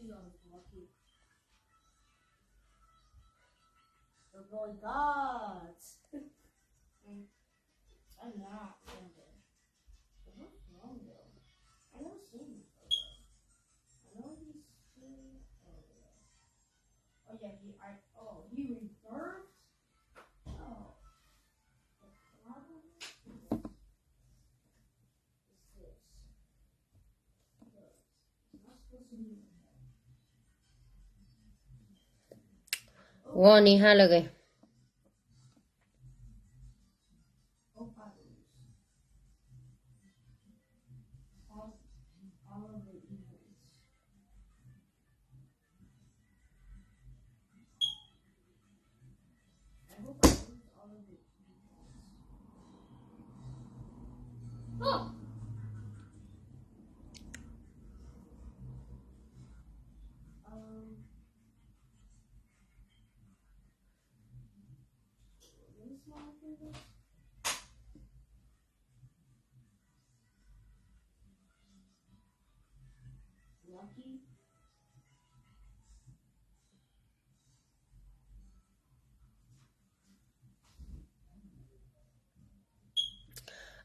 Your boy got. Mm, I'm not younger. What's wrong though? I never seen him for real. I know he's seen over there. Oh yeah, he I oh he rebirthed. Oh, the problem is this.ဂီၤနံၤဟါလၢအဂ့ၤ.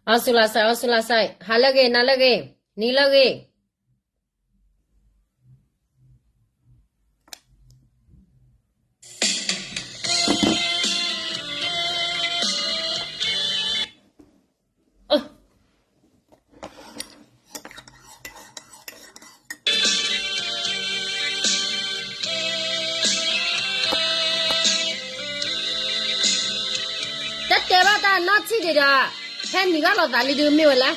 Awesome last night, awesome last night. ဟါလၢအဂ့ၤ, နၤလၢအဂ့ၤ, နံၤလၢအဂ့ၤ. တၢ်တဲဘၣ်တၢ်နီၢ်ထံၣ်ဒံးဒီး ဟဲနံၤဘၣ်လိာ်သးလံဒုးမ့ၢ်ဝဲလဲၣ်.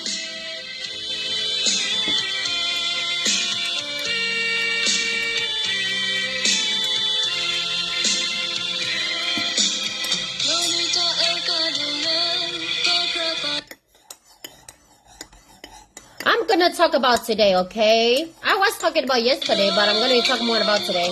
I'm gonna talk about today, okay? I was talking about yesterday, but I'm gonna talk more about today.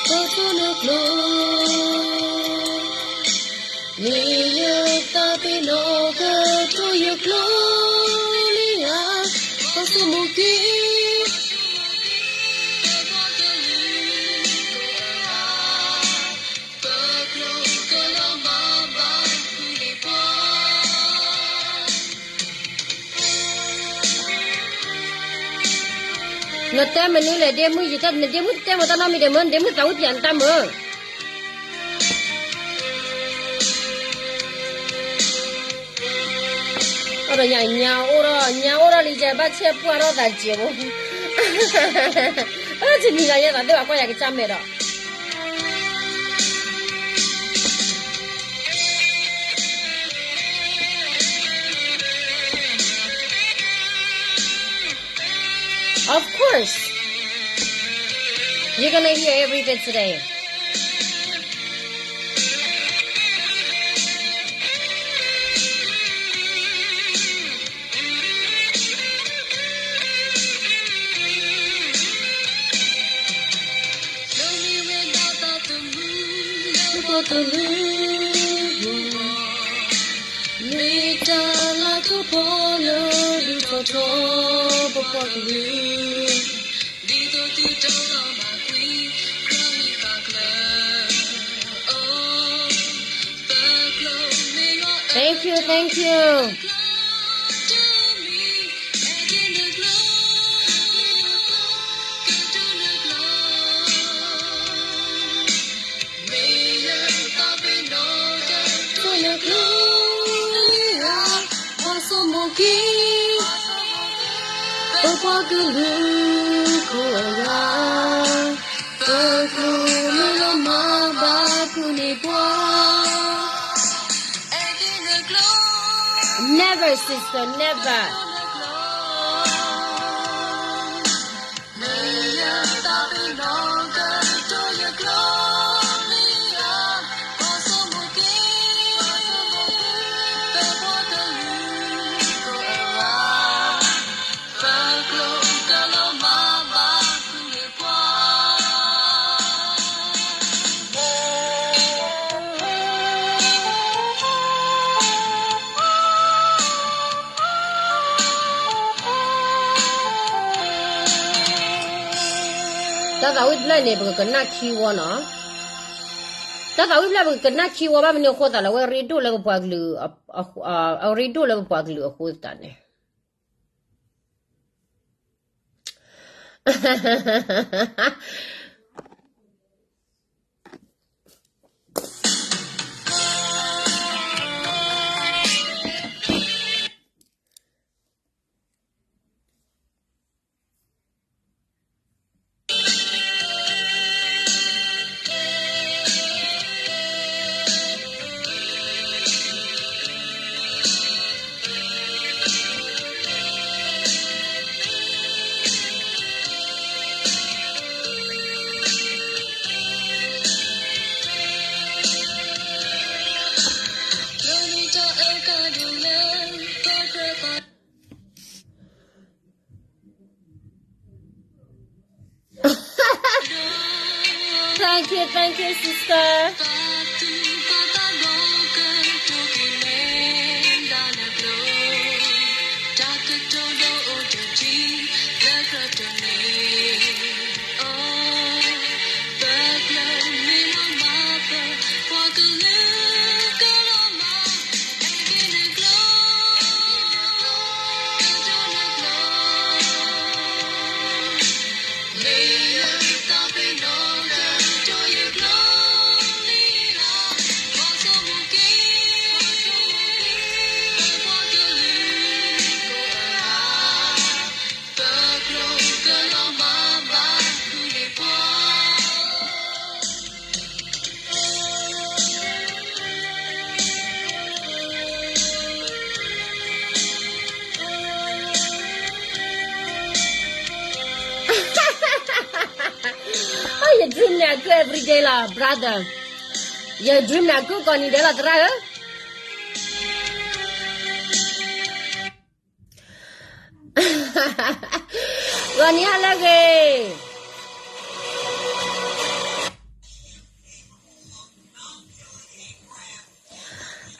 ပှၤကလုာ်ကလုာ် မ့ၢ်ယသးပ့ၤနီၣ်ကတိၤယကျိာ်လံဧါ, ပှၤဆိမိၣ်က့ၤ နတဲမနုၤလဲၣ် ဒ့မုၣ်, ယတဲနဒ့မုၣ်တတဲမတၢ်နီတမံၤဒီးမၢ, နဒ့မုၣ်တတဲမတၢ်နီတမံၤဒီးမၢ နတၢ်မုၢ်တၢ်နီတမံၤဒီးမၢ, နဒ့မုၣ်တတဲမတၢ်နီတမံၤဒီးမၢ, အဒီးညါ ညါအိၣ်ဒီး ညါအိၣ်ဒီးလံ ယဘၣ်ဆဲးပှၢ်ထီၣ်သးကဲးဖိ, တနံၤညါယဲသးသ့ၣ်ဘၣ်ကွၢ်ယၤကစၢ်မဲာ်ဒီး Of course, you're gonna hear everything today. မ့ၢ်တၢ်လၤကပီၤလၢဒုးထီၣ်ထီ ပပှၤကလုာ်, ဒ်သိးသုတီလီၤမၢ်ကွံာ် ကြၢးမံဘၣ်ကျၢၤ, အိ, Thank you, thank you. ပှၤဆိမိၣ်က့ၤ ပပှၤကလုာ်ကိးဂၤ, ပကျိာ်လၢလီၤမၢ်ဘၣ်ဖုးန့ၢ်ပှၤ Never, sister, never. မ့ၢ်ယသးပ့ၤနီၣ်ကတိၤယကျိာ်လံဧါ, ပှၤဆိမိၣ်က့ၤ ပပှၤ တၢ်သးဝံၣ်ဖျၢၣ်န့ၣ် ပကကနၣ်ခံဝီနီၤ. တၢ်သးဝံၣ်ဖျၢၣ်ပကကနၣ်ခံဝီဘၣ်မနုၤအဃိသးလၢ အဝဲရ့ဒိၣ်လၢပပှၤကလုာ်, အရ့ဒိၣ်လၢပပှၤကလုာ်အဃိသးန့ၣ် Thank you, thank you, sister. Yë dream န့ၣ်အကၢၣ် everyday လီၤ brother. ယ dream န့ၣ်အကၢၣ်ကိးနံၤဒဲးလီၤ သရၣ်ဧၢ. ဂီၤနံၤဟါလၢအဂ့ၤ.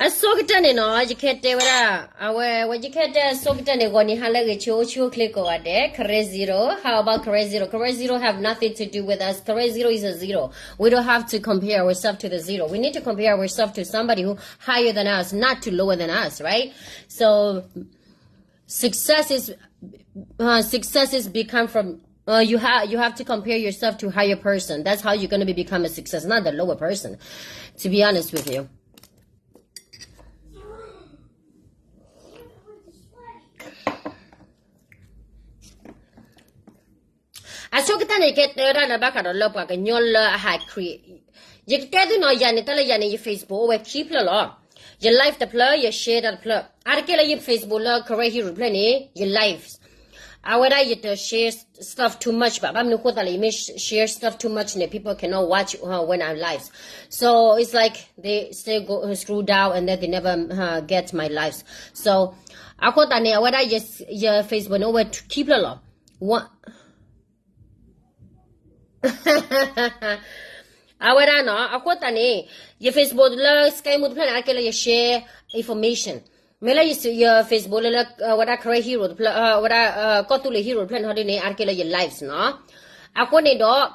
အဆိကတၢၢ်န့ၣ်နီၤ ယကဟဲတဲဝဲဒၣ်, အဝဲ ဝဲယကဟဲတဲအဆိကတၢၢ်န့ၣ် ဂီၤနံၤဟါလၢအဂ့ၤ ဆူအိၣ်ဆူၣ်အိၣ်ချ့ကိးဂၤဒဲး, Karen Zero, how about Karen Zero? Karen Zero have nothing to do with us. Karen Zero is a zero. We don't have to compare ourselves to the zero. We need to compare ourselves to somebody who higher than us, not to lower than us, right? So success is, uh, success is become from, uh, you have, you have to compare yourself to higher person. That's how you're going to be become a success, not the lower person, to be honest with you. အဆိကတၢၢ်န့ၣ် ယကတဲဝဲဒၣ်လၢဘၣ်ဃးဒီးလၢပှၤကညီလၢအဟးခရံာ်, ယကတဲသုနီၤ ယၤန့ၣ် တၢ်လၢယၤန့ၣ် ယ Facebook အိၣ်ဝဲခံဖျၢၣ်လီၤ. ယ live တဖျၢၣ် ယ share တၢ်တဖျၢၣ် အါတက့ၢ်လၢယ Facebook လၢ Karen Hero တဖျၢၣ်န့ၣ် ယ live အဝဲဒၣ်ယတ share stuff too much ဘၣ်, ဘၣ်မနုၤအဃိသတးလဲၣ် ယမ့ၢ် share stuff too much န့ၣ် people cannot watch, uh, when I live. So it's like they still go, uh, scroll down and then they never, uh, get my lives. So အဃိသတးန့ၣ် အဝဲဒၣ်ယ ယ Facebook န့ၣ် အိၣ်ဝဲခံဖျၢၣ်လီၤ. အဝဲဒၣ်နီၤ အဃိသတးန့ၣ် ယ Facebook လၢ scam မူတဖျၢၣ်န့ၣ် အါတက့ၢ်လၢယ share information. မ့ၢ်လၢယ ယ Facebook လၢ လၢ အဝဲဒၣ် Karen Hero တဖျၢၣ် အဝဲဒၣ် ကီၢ်သူလ့ၤ Hero တဖျၢၣ်န့ၣ်ဟီဒ်န့ၣ် အါတက့ၢ်လၢယ lives နီၤ. အဃိန့ၣ်ဒီး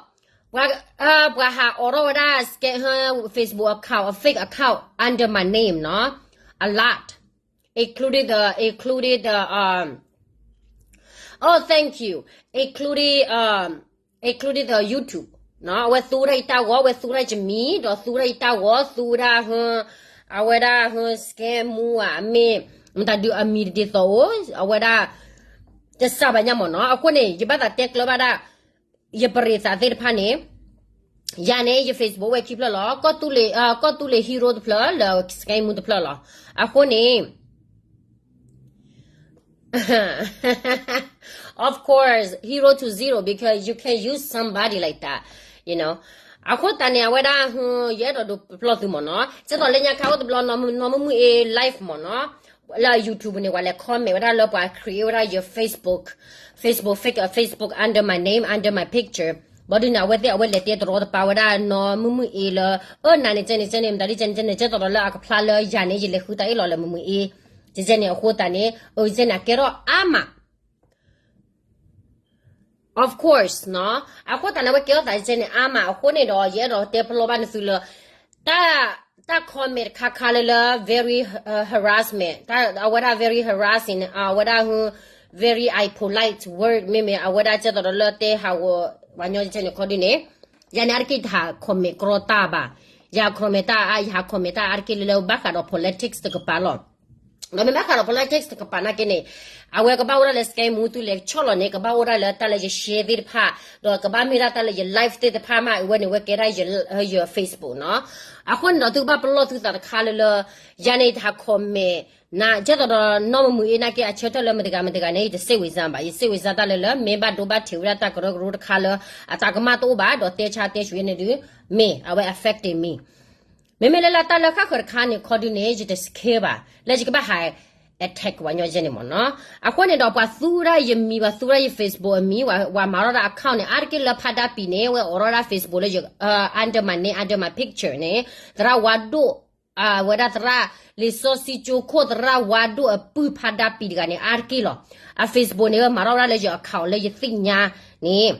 ပှၤ ပှၤဟးအိးထီၣ်ဝဲဒၣ် scam, Facebook account, a fake account under my name နီၤ a lot, including the, including the, um, oh, thank you, including, um, including the YouTube နီၤ. အဝဲသူဝဲဒၣ်ယတၢ်ဂီၤ, အဝဲသူဝဲဒၣ်ယမံၤ, ဒီးသူဝဲဒၣ်ယတၢ်ဂီၤ, သူဝဲဒၣ်ဟ, အဝဲဒၣ်ဟ, scam မူဧါ, မ့ၢ် မတၤဒုးအမံၤတဒ်သိးအိၣ်, အဝဲဒၣ် တစးဘၣ်ညါမ့ၢ်နီၤ. အဃိန့ၣ် ယဘၣ်သးတဲကျၢၤဘၣ်ဒၣ် ယပရံးသးသ့ၣ်တဖၣ်န့ၣ်, ယၤန့ၣ် ယ Facebook ဝဲခံဖျၢၣ်လီၤ. ကီၢ်သူလ့ၤ, ကီၢ်သူလ့ၤ hero တဖျၢၣ် လၢ scam မူတဖျၢၣ်လီၤ. အဃိန့ၣ် of course, hero to zero because you can't use somebody like that, you know. အဃိသတးန့ၣ် အဝဲဒၣ် ယအဲၣ်ဒိးဒုးပျီၢ်သုမ့ၢ်နီၤ. ကဲသိးလၢညါခါအိၣ်တဘျီ နီၢ်မုၢ်မုၢ်အ့ live မ့ၢ်နီၤ. လၢ YouTube န့ၣ် ပှၤလဲၤ comment ဝဲဒၣ်လၢပှၤ create ဝဲဒၣ်ယ Facebook, Facebook, fake Facebook under my name, under my picture. ဘၣ်ဒုးန့ၣ် အဝဲသ့ၣ် အဝဲလဲၤတဲတရီတပါဝဲဒၣ်နီၢ်မုၢ်မုၢ်အ့လၢ အၢ နၤန့ၣ်ကဲန့ၣ်ကဲန့ၣ် မတၤဒ်ကဲန့ၣ်ကဲန့ၣ် ကဲသိးဒီးလၢအကဖျါလၢယၤန့ၣ် ယလဲၤဃုတၢ်အ့ၣ်လိာ်လၢမုၢ်မုၢ်အ့ ကဲန့ၣ်အဃိသတးန့ၣ် အၢ ကဲန့ၣ် အကဲထီၣ်အါမး of course နီၤ. အဃိသတးန့ၣ် အဝဲကဲထီၣ်သးယဲန့ၣ်အါမး အဃိန့ၣ်ဒီး ယအဲၣ်ဒိးတဲပလီၢ်ဘၣ်နသုလၢ တၢ် တၢ် comment တခါခါလၢလၢ very harassment အဝဲဒၣ် very harassing အဝဲဒၣ် very impolite word မ့မ့ၢ် အဝဲဒၣ်ကဲသိးဒီးလၢတဲဟးဂီၤ ပှၤညီယဲန့ၣ်ခီဒုန့ၣ် ယၤန့ၣ်အါတက့ၢ်တဟး comment ကြီတၢ်ဘၣ်. ယၤ comment တၢ်အါ ယဟး comment တၢ်အါတက့ၢ်လၢလၢဘၣ်ဃးဒီး politics တကပၤလီၤ. ဒီးမ့ၢ်ဘၣ်ဃးဒီး politics တကပၤနာ်က့န့ၣ် အဝဲကဘၣ်အိၣ်ဒၣ်လၢ စကဲမူ သုလဲၤဆီၣ်လီၤန့ၣ် ကဘၣ်အိၣ်ဒၣ်လၢတၢ်လၢယ share သ့ၣ်တဖၣ် ဒီးကဘၣ်မ့ၢ်ဒၣ်တၢ်လၢယ live သ့ၣ်တဖၣ်မး အဝဲန့ၣ်ဝဲကဲဒၣ်ယ Facebook နီၤ. အဃိန့ၣ်ဒီးသုကဘၣ်ပလီၢ်သုသးတခါလၢလၢ ယၤန့ၣ်တဟး comment နၤ ကဲသိးဒီးနီၢ်မုာ်မုာ်အ့နာ်က့ အဆၢထၢၣ်လၢမတၤတဂၤမတၤတဂၤန့ၣ် ယတစိတ်ဝင်စားဘၣ်. ယစိတ်ဝင်စားတၢ်လၢလၢ မ့ၢ်ဘၣ်ဒိဘၣ်ထံးဝဲဒၣ်တၢ်ကရၢကရိတခါလၢ အတၢ်ကမၣ်တအိၣ်ဘၣ် ဒီးတဲဆါတဲဆူညါန့ၣ်ဒုး မ့ၢ်အဝဲ affecting me မ့မ့ၢ်လၢလၢတၢ်လၢဃၣ်ဃၢၤတခါန့ၣ်ခီဒုန့ၣ် ယတ care ဘၣ် လၢယကဘၣ်ဟး attack ပှၤညီယဲန့ၣ်မ့ၢ်နီၤ. အဃိန့ၣ်ဒီးပှၤသူဝဲဒၣ်ယမံၤ ပှၤသူဝဲဒၣ်ယ Facebook အမံၤ ပှၤမၤထီၣ်ဒၣ် account န့ၣ် အါတက့ၢ်လၢဖါဒါပံၤန့ၣ် ဝဲအိးထီၣ်ဒၣ် Facebook လၢယ under my name under my picture န့ၣ် သရၣ်ဝါဒိၣ် အဝဲဒၣ်သရၣ် လံာ်စီဆှံကၠိခိၣ် သရၣ်ဝါဒိၣ်အပုၢ်ဖါဒါပံၤတဂၤန့ၣ် အါတက့ၢ်လီၤ. အ Facebook န့ၣ် ဝဲမၤထီၣ်ဝဲဒၣ်လၢယ account လၢယသ့ၣ်ညါန့ၣ်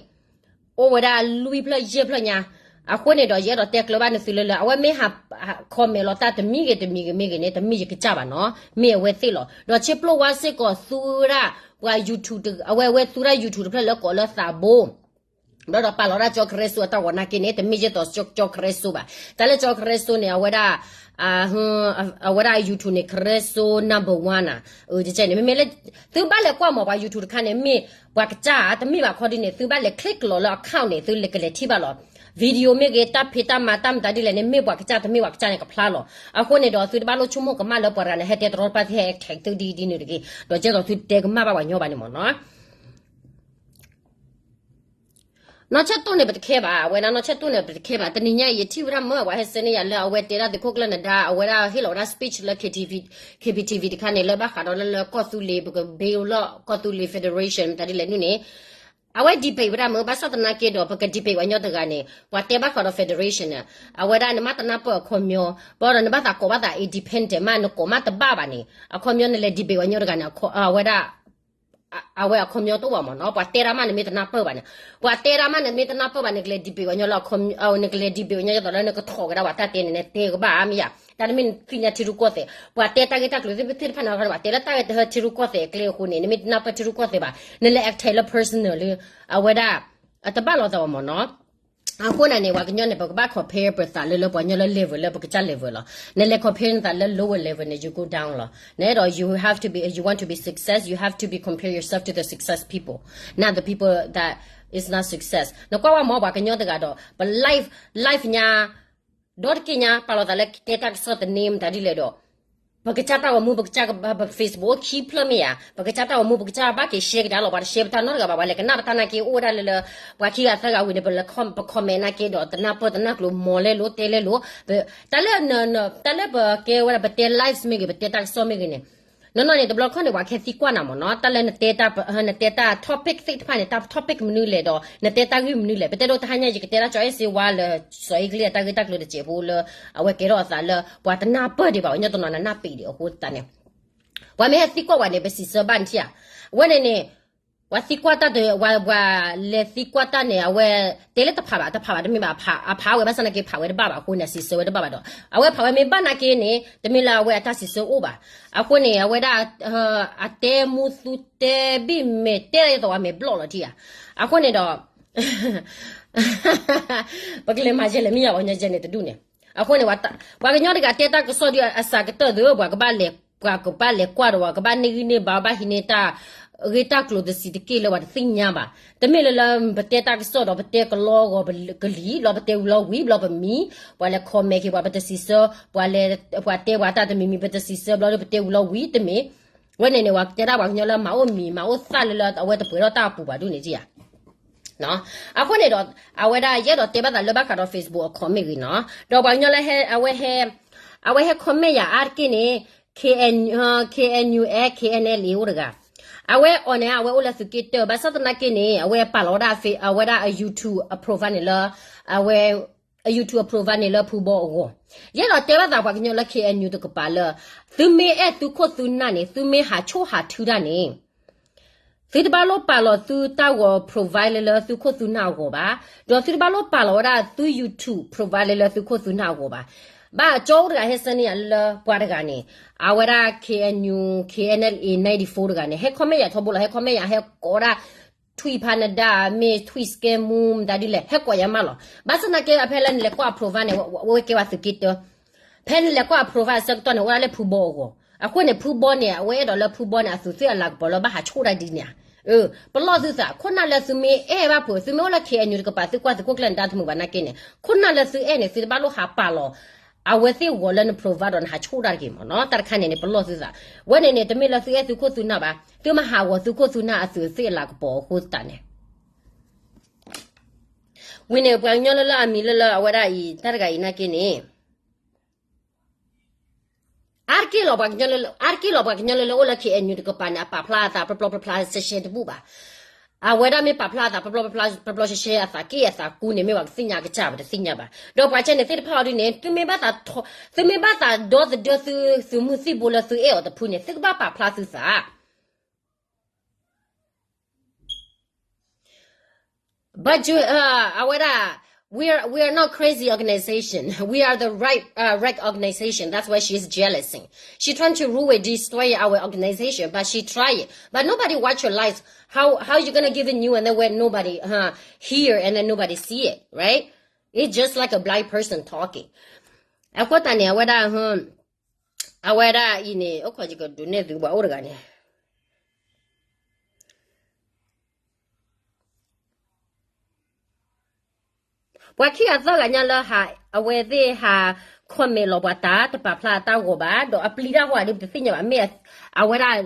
အိၣ်ဝဲဒၣ်လွံၢ်ဖျၢၣ်ယဲၢ်ဖျၢၣ်ညါ. အဃိန့ၣ်ဒီး ယအဲၣ်ဒိးတဲကျၢၤဘၣ်နသုလၢလၢ အဝဲမ့ၢ်ဟး comment လီၤတၢ်တမံၤဂ့ၤတမံၤဂ့ၤမ့ၢ်ဂ့ၤန့ၣ် တမ့ၢ်ယကစၢ်ဘၣ်နီၤ, မ့ၢ်အဝဲသ့ၣ်လီၤ. ဒီးဆ့ပျိၢ်ဝါစ့ၢ်ကီးသူဝဲဒၣ် ပှၤ YouTube အဝဲ အဝဲသူဝဲဒၣ် YouTube တဖျၢၣ်လၢကိးလၢသးဘိ ဘျီဒီးပာ်လီၤဒၣ်ကၠီခရၢစိအတၢ်ဂီၤနာ်က့န့ၣ် တမ့ၢ်ယဲၢ်တီၤကၠီခရၢစိဘၣ်. တၢ်လၢကၠီခရၢစိန့ၣ် အဝဲဒၣ် အဝဲဒၣ် YouTube န့ၣ် ခရၢစိ number one နီၤ. န့ၣ် မ့မ့ၢ်လၢ သုဘၣ်လဲၤကွၢ်မး ပှၤ YouTube တခါန့ၣ် မ့ၢ်ပှၤကစၢ်ဧါ တမ့ၢ်ဘၣ်ခီဒ်န့ၣ် သုဘၣ်လဲၤ click လီၤလၢ account န့ၣ် သုလဲၤကလဲၤထံၣ်ဘၣ်လီၤ. video မ့ၢ်ဂ့ၤ တၢ်ဖံးတၢ်မၤ တၢ်မတၤဒ်လဲၣ်န့ၣ် မ့ၢ်ပှၤကစၢ်တမ့ၢ်ပှၤကစၢ်န့ၣ်ကဖျါလီၤ. အဃိန့ၣ်ဒီး သုတဘၣ်လိၣ်ဆိကမိၣ်ကမၣ်လၢပှၤတဂၤန့ၣ် ဟဲတဲတရီတပါ သုဟဲ attack သုဒ်ဒ်န့ၣ်တဂ့ၤ. ဒီးကဲသိးသုတဲကမၣ်ဘၣ်ပှၤညီဘၣ်န့ၣ်မ့ၢ်နီၤ. နီၢ်ဆဲၣ်တိၢ်န့ၣ် ပတခဲဘၣ်, အဝဲဒၣ်နီၢ်ဆဲၣ်တိၢ်န့ၣ် ပတခဲဘၣ်. တနံၤညါအံၤ ယထံၣ်ဝဲဒၣ်မ့ၢ် ပှၤဟဲစဲန့ၢ်ယၤလၢအဝဲတဲဒၣ်သုးခိၣ်ကျၢၢ်နဒါ အဝဲဒၣ်ဟ့ၣ်လီၤဝဲဒၣ် speech လၢ K T V, K B T V တခါန့ၣ် လၢဘၣ်ဃးဒီးလၢလၢကီၢ်သူလ့ၤ ပက build လီၤကီၢ်သူလ့ၤ federation မတၤဒ်လဲၣ်န့ၣ်န့ၣ် အဝဲ debate ဝဲဒၣ်မ့ၢ် ဘၣ်ဆၣ်သနာ်က့ဒီး ပက debate ပှၤညီတဂၤန့ၣ် ပှၤတဲဘၣ်ဃးဒီး federation န့ၣ် အဝဲဒၣ်နမ့ၢ်တနၢ်ပၢၢ်အခီပညီ ဘၣ်ဒီးနဘၣ်သးကိးဘၣ်သး independent မး နကိးမးတဘၣ်ဘၣ်န့ၣ် အခီပညီနလဲၤ debate ပှၤညီတဂၤန့ၣ် အဝဲဒၣ် အဝဲအခီပညီတအိၣ်ဘၣ်မ့ၢ်နီၤ. ပှၤတဲဒၣ်မးနမ့ၢ်တနၢ်ပၢၢ်ဘၣ်န့ၣ်, ပှၤတဲဒၣ်မးနမ့ၢ်တနၢ်ပၢၢ်ဘၣ် နကလဲၤ debate ပှၤညီလၢ နကလဲၤ debate ပှၤညီဒ်သိးလၢနကထီၣ်က့ၤဒၣ်ပှၤတၢ်တဲန့ၣ် နတဲကဘၣ်ဧါ မ့ၢ်ယၤ. တၢ်တမ့ၢ်နသ့ၣ်ညါထံရူၢ်ကီၢ်သဲး ပှၤတဲတၢ်ဂ့ၢ်တၢ်ကျိၤသ့ၣ်တဖၣ်န့ၣ် ပှၤတဲလၢတၢ်ဂ့ၢ်တဟၢထံရူၢ်ကီၢ်သဲးအကျဲအဃိန့ၣ် နမ့ၢ်တနၢ်ပၢၢ်ထံရူၢ်ကီၢ်သဲးဘၣ် နလဲၤ attack လၢ personal လၢ အဝဲဒၣ် အတဘၣ်လိာ်သးဘၣ်မ့ၢ်နီၤ. အဃိန့ၣ်န့ၣ် ပှၤကညီန့ၣ် ပကဘၣ် compare ပသးလၢလၢပှၤကညီလၢ level လၢပကစၢ် level လီၤ. နလဲၤ compare နသးလၢ lower level န့ၣ် you go down လီၤ. န့ၣ်ဒီး you have to be, you want to be success, you have to be compare yourself to the success people, not the people that is not success. နကွၢ်ဝဲမ့ၢ် ပှၤကညီတဂၤဒီး ပ life, life ညါ ဒီတက့ၢ်ညါ ပာ်လီၤသးလၢတဲတၢ်ကစီၣ်သန့မတၤဒ်လဲၣ်ဒီး ပကစၢ်တၢ်ဂီၤမူ ပကစၢ် ပ Facebook ခံဖျၢၣ်မ့ၢ်ဧါ, ပကစၢ်တၢ်ဂီၤမူ ပကစၢ်ဘၣ်က့ၤ share ကဒါလီၤ. ပှၤတ share ပတၢ်နီတဂၤဘၣ်, ပှၤလဲၤကနၣ်ပတၢ်နာ်က့ အိၣ်ဝဲဒၣ်လၢလၢ ပှၤခံဂၤသၢဂၤဝံၤန့ၣ် ပ ပ comment နာ်က့ဒီး တနၢ်ပၢၢ်တနၢ်ကျိၤ မၤလဲလိာ် တဲလဲလိာ်. တၢ်လၢ တၢ်လၢပကဲဝဲဒၣ် ပတဲ lives မ့ၢ်ဂ့ၤ ပတဲတၢ်ကစီၣ်မ့ၢ်ဂ့ၤန့ၣ် နီၢ်နီၢ်န့ၣ် တဘျီခီန့ၣ် ပှၤကဟဲသံကွၢ်နၤမ့ၢ်နီၤ, တၢ်လၢနတဲတၢ် နတဲတၢ် topic သ့ၣ်တဖၣ်န့ၣ် တၢ် topic မနုၤလဲၣ်ဒီး နတဲတၢ်ဂ့ၢ်မနုၤလဲၣ်. ပတဲဒိးတဟါညါ ယကတဲဒၣ်ကၠီအဲၣ်စ့ဝါလၢ စီၤအ့ကလံးအတၢ်ဂ့ၢ်တၢ်ကျိၤတစဲးဖိလၢ အဝဲကဲထီၣ်အသးလၢ ပှၤတနၢ်ပၢၢ်ဒံးဘၣ် ပှၤကညီတနီၤနနၢ်ပၢၢ်ဒံးအဃိသတးန့ၣ် ပှၤမ့ၢ်ဟဲသံကွၢ်ဝဲန့ၣ် ပစံးဆၢဘၣ်နထံၣ်ဧါ. အဝဲန့ၣ်န့ၣ် ပှၤသံကွၢ်တၢ်တ ပှၤလဲၤသံကွၢ်တၢ်န့ၣ် အဝဲတဲလၢတဖးဘၣ် တဖးဘၣ်တမ့ၢ်ဘၣ် အဖးဝဲ ဘၣ်ဆၣ်သနာ်က့ ဖးဝဲတဘၣ်ဘၣ်အဃိန့ၣ် အစံးဆၢဝဲတဘၣ်ဘၣ်ဒီး အဝဲဖးဝဲမ့ၢ်ဘၣ်နာ်က့န့ၣ် တမ့ၢ်လၢအဝဲအတၢ်စံးဆၢအိၣ်ဘၣ်. အဃိန့ၣ် အဝဲဒၣ် အတဲမူသူတဲဘ့ၣ်မဲာ်တဲဒ်သိးပှၤမဲာ်ဘျီၣ်လီၤထံၣ်ဧါ. အဃိန့ၣ်ဒီး ပကလဲၤမၤယဲလဲၣ်မ့ၢ်ယၤ ပှၤကညီယဲန့ၣ်တဒူၣ်န့ၣ်. အဃိန့ၣ် ပှၤကညီတဂၤတဲတၢ်ကစီၣ်ဒ်အစှၤကတၢၢ်သ့ၣ် ပှၤကဘၣ်လဲၤ ပှၤကဘၣ်လဲၤကွၢ်ဒီး ပှၤကဘၣ်န့ၢ်ဂံၢ်န့ၢ်ဘါ ဘၣ်ဟံးန့ၢ်တၢ်ဂ့ၢ်တၢ်ကျိၤတဆံးတက့ၢ်လၢပှၤတသ့ၣ်ညါဘၣ်. တမ့ၢ်လၢလၢပတဲတၢ်ကစီၣ်ဒီး ပတဲကလီဂီၤကလံၤ ဘျီပတဲဝံၤလီၤဝံၤ ဘျီပမံၤ ပှၤလဲၤ comment က့ၤပှၤ ပတစံးဆၢ ပှၤလဲၤ ပှၤတဲပှၤတၢ်တမံၤမံၤ ပတစံးဆၢ ဘျီဒီးပတဲဝံၤလီၤဝံၤတမ့ၢ် ဝဲန့ၣ်န့ၣ် ပှၤတဲဒၣ်ပှၤကညီလၢမၤအိၣ်မံၤ မၤအိၣ်သၣ်လၢလၢအဝဲတပှဲၤထီၣ်တၢ်အပူၤဘၣ်ဒ်န့ၣ်ဧါ. အဃိန့ၣ်ဒီး အဝဲဒၣ်ယအဲၣ်ဒိးတဲဘၣ်သးလၢဘၣ်ဃးဒီး Facebook အ comment ဂ့ၤနီၤ, ဒီးပှၤကညီလၢဟဲ အဝဲဟဲ အဝဲဟဲ comment ယၤအါတက့ၢ်န့ၣ် K N, K N U F, K N L A အိၣ်တဂၤ, အဝဲအီၤန့ၣ် အဝဲအိၣ်လၢသုးက့တၢၢ် ဘၣ်ဆၣ်သနာ်က့န့ၣ် အဝဲပာ်လီၤဝဲဒၣ် အဝဲဒၣ်အ YouTube အ profile န့ၣ်လၢ အဝဲ အ YouTube အ profile န့ၣ်လၢဖုဘီအဂီၢ်, ယအဲၣ်ဒိးတဲဘၣ်သးပှၤကညီလၢ K N U တကပၤလၢ သုမ့ၢ်အဲၣ်သုခိၣ်သုနၢ်န့ၣ် သုမ့ၢ်ဟးဆိၣ်ဟးထုတၢ်န့ၣ် သုတဘၣ်လိၣ်ပာ်လီၤသုတၢ်ဂီၤ provide လၢလၢသုခိၣ်သုနၢ်အဂီၢ်ဘၣ်, ဒီးသုတဘၣ်လိၣ်ပာ်လီၤဝဲဒၣ်သု YouTube provide လၢလၢသုခိၣ်သုနၢ်အဂီၢ်ဘၣ်. ဘၣ်ကၠီအိၣ်တဂၤဟဲစၢန့ၢ်ယၤလၢပှၤတဂၤန့ၣ်, အဝဲဒၣ် K N U K N L A ninety-four တဂၤန့ၣ် ဟဲ comment ယၤထီဘိလီၤ, ဟဲ comment ယၤ ဟဲကိးဒၣ် ထွံၣ်ဖးနဒါ မ့ၢ်ထွံၣ်စကဲမူ မတၤဒ်လဲၣ် ဟဲကိးယၤမးလီၤ. ဘၣ်ဆၣ်သနာ်က့ ဖဲလၢနလဲၤကွၢ် approve န့ၣ် အဝဲကဲဝဲသုးက့တၢ, ဖဲနလဲၤကွၢ် approve အဆၢကတီၢ်န့ၣ် အိၣ်ဒၣ်လၢဖုဘီအဂီၢ်. အဃိန့ၣ် ဖုဘီန့ၣ် အဝဲအဲၣ်ဒိးလၢဖုဘီန့ၣ် အသူးသ့ၣ်အလၤကပီၤလၢဘၣ်ဟးဆိၣ်တၢ်ဒ်န့ၣ်ဧါ. ပလီၢ်သုသး ခိၣ်နၢ်လၢသုမ့ၢ်အဲၣ်ဘၣ်ဖုး သုမ့ၢ်အိၣ်လၢ K N U တကပၤ သုကွၢ်သုးခိၣ်ကျၢၢ်နဒါတမုာ်ဘၣ်နာ်က့န့ၣ် ခိၣ်နၢ်လၢသုအဲၣ်န့ၣ် သုတဘၣ်လိၣ်ဟးပာ်လီၤ အဝဲသ့ၣ်ဂီၤလၢန provide ဒီးနဟးဆိၣ်တၢ်တဂ့ၤမးနီၤ. တၢ်တခါန့ၣ်န့ၣ် ပလီၢ်သုသး. ဝဲန့ၣ်န့ၣ် တမ့ၢ်လၢသုအဲၣ်သုခိၣ်သုနၢ်ဘၣ်, သုမၤဟးဂီၤသုခိၣ်သုနၢ်အသူးသ့ၣ်အလၤကပီၤအဃိသတးန့ၣ် ဝံၤန့ၣ် ပှၤကညီလၢလၢအမံၤလၢလၢအဝဲဒၣ်အံၤ တၢ်တဂၤအံၤနာ်က့န့ၣ် အါတက့ၢ်လီၤပှၤကညီလၢ အါတက့ၢ်လီၤပှၤကညီလၢလၢအိၣ်လၢ K N U တကပၤန့ၣ် အပာ်ဖျါအသးပျီပျီပျီပျီရှဲရှဲတဘူၣ်ဘၣ်. အဝဲဒၣ်မ့ၢ်ပာ်ဖျါအသးပျီပျီပျီပျီရှဲရှဲ အသးက့ၢ်အသးကူန့ၣ် မ့ၢ်ပှၤကသ့ၣ်ညါကစၢ် ပတသ့ၣ်ညါဘၣ်. ဒီးပှၤကဲန့ၣ်သ့ၣ်တဖၣ်အီၤဒ်န့ၣ် သုမ့ၢ်ဘၣ်သး သုမ့ၢ်ဘၣ်သးဒီသဒၢသု သုးမုၢ်သံၣ်ဘိလၢသုအဲၣ်အီၤတဖုန့ၣ် သုကဘၣ်ပာ်ဖျါသုသး But you, uh, အဝဲဒၣ်, we are, we are not crazy organization. We are the right, uh, right organization. That's why she is jealousing. She trying to ruin, destroy our organization, but she try it. But nobody watch your life. How, how you gonna give a new and then when nobody, uh, hear and then nobody see it, right? It's just like a blind person talking. အဃိသတးန့ၣ် အဝဲဒၣ်, အဝဲဒၣ်အံၤန့ၣ် အိၣ်ခိးယကဒုးနဲၣ်သုပှၤအိၣ်တဂၤန့ၣ် ပှၤခံဂၤသၢဂၤညါလၢ အဝဲသ့ၣ်ဟး comment လီၤပှၤတၢ် တပာ်ဖျါအတၢ်ဂီၤဘၣ် ဒီးအပျံၤတၢ်ဟီဒ်ပတသ့ၣ်ညါဘၣ် မ့ၢ်အဝဲဒၣ်,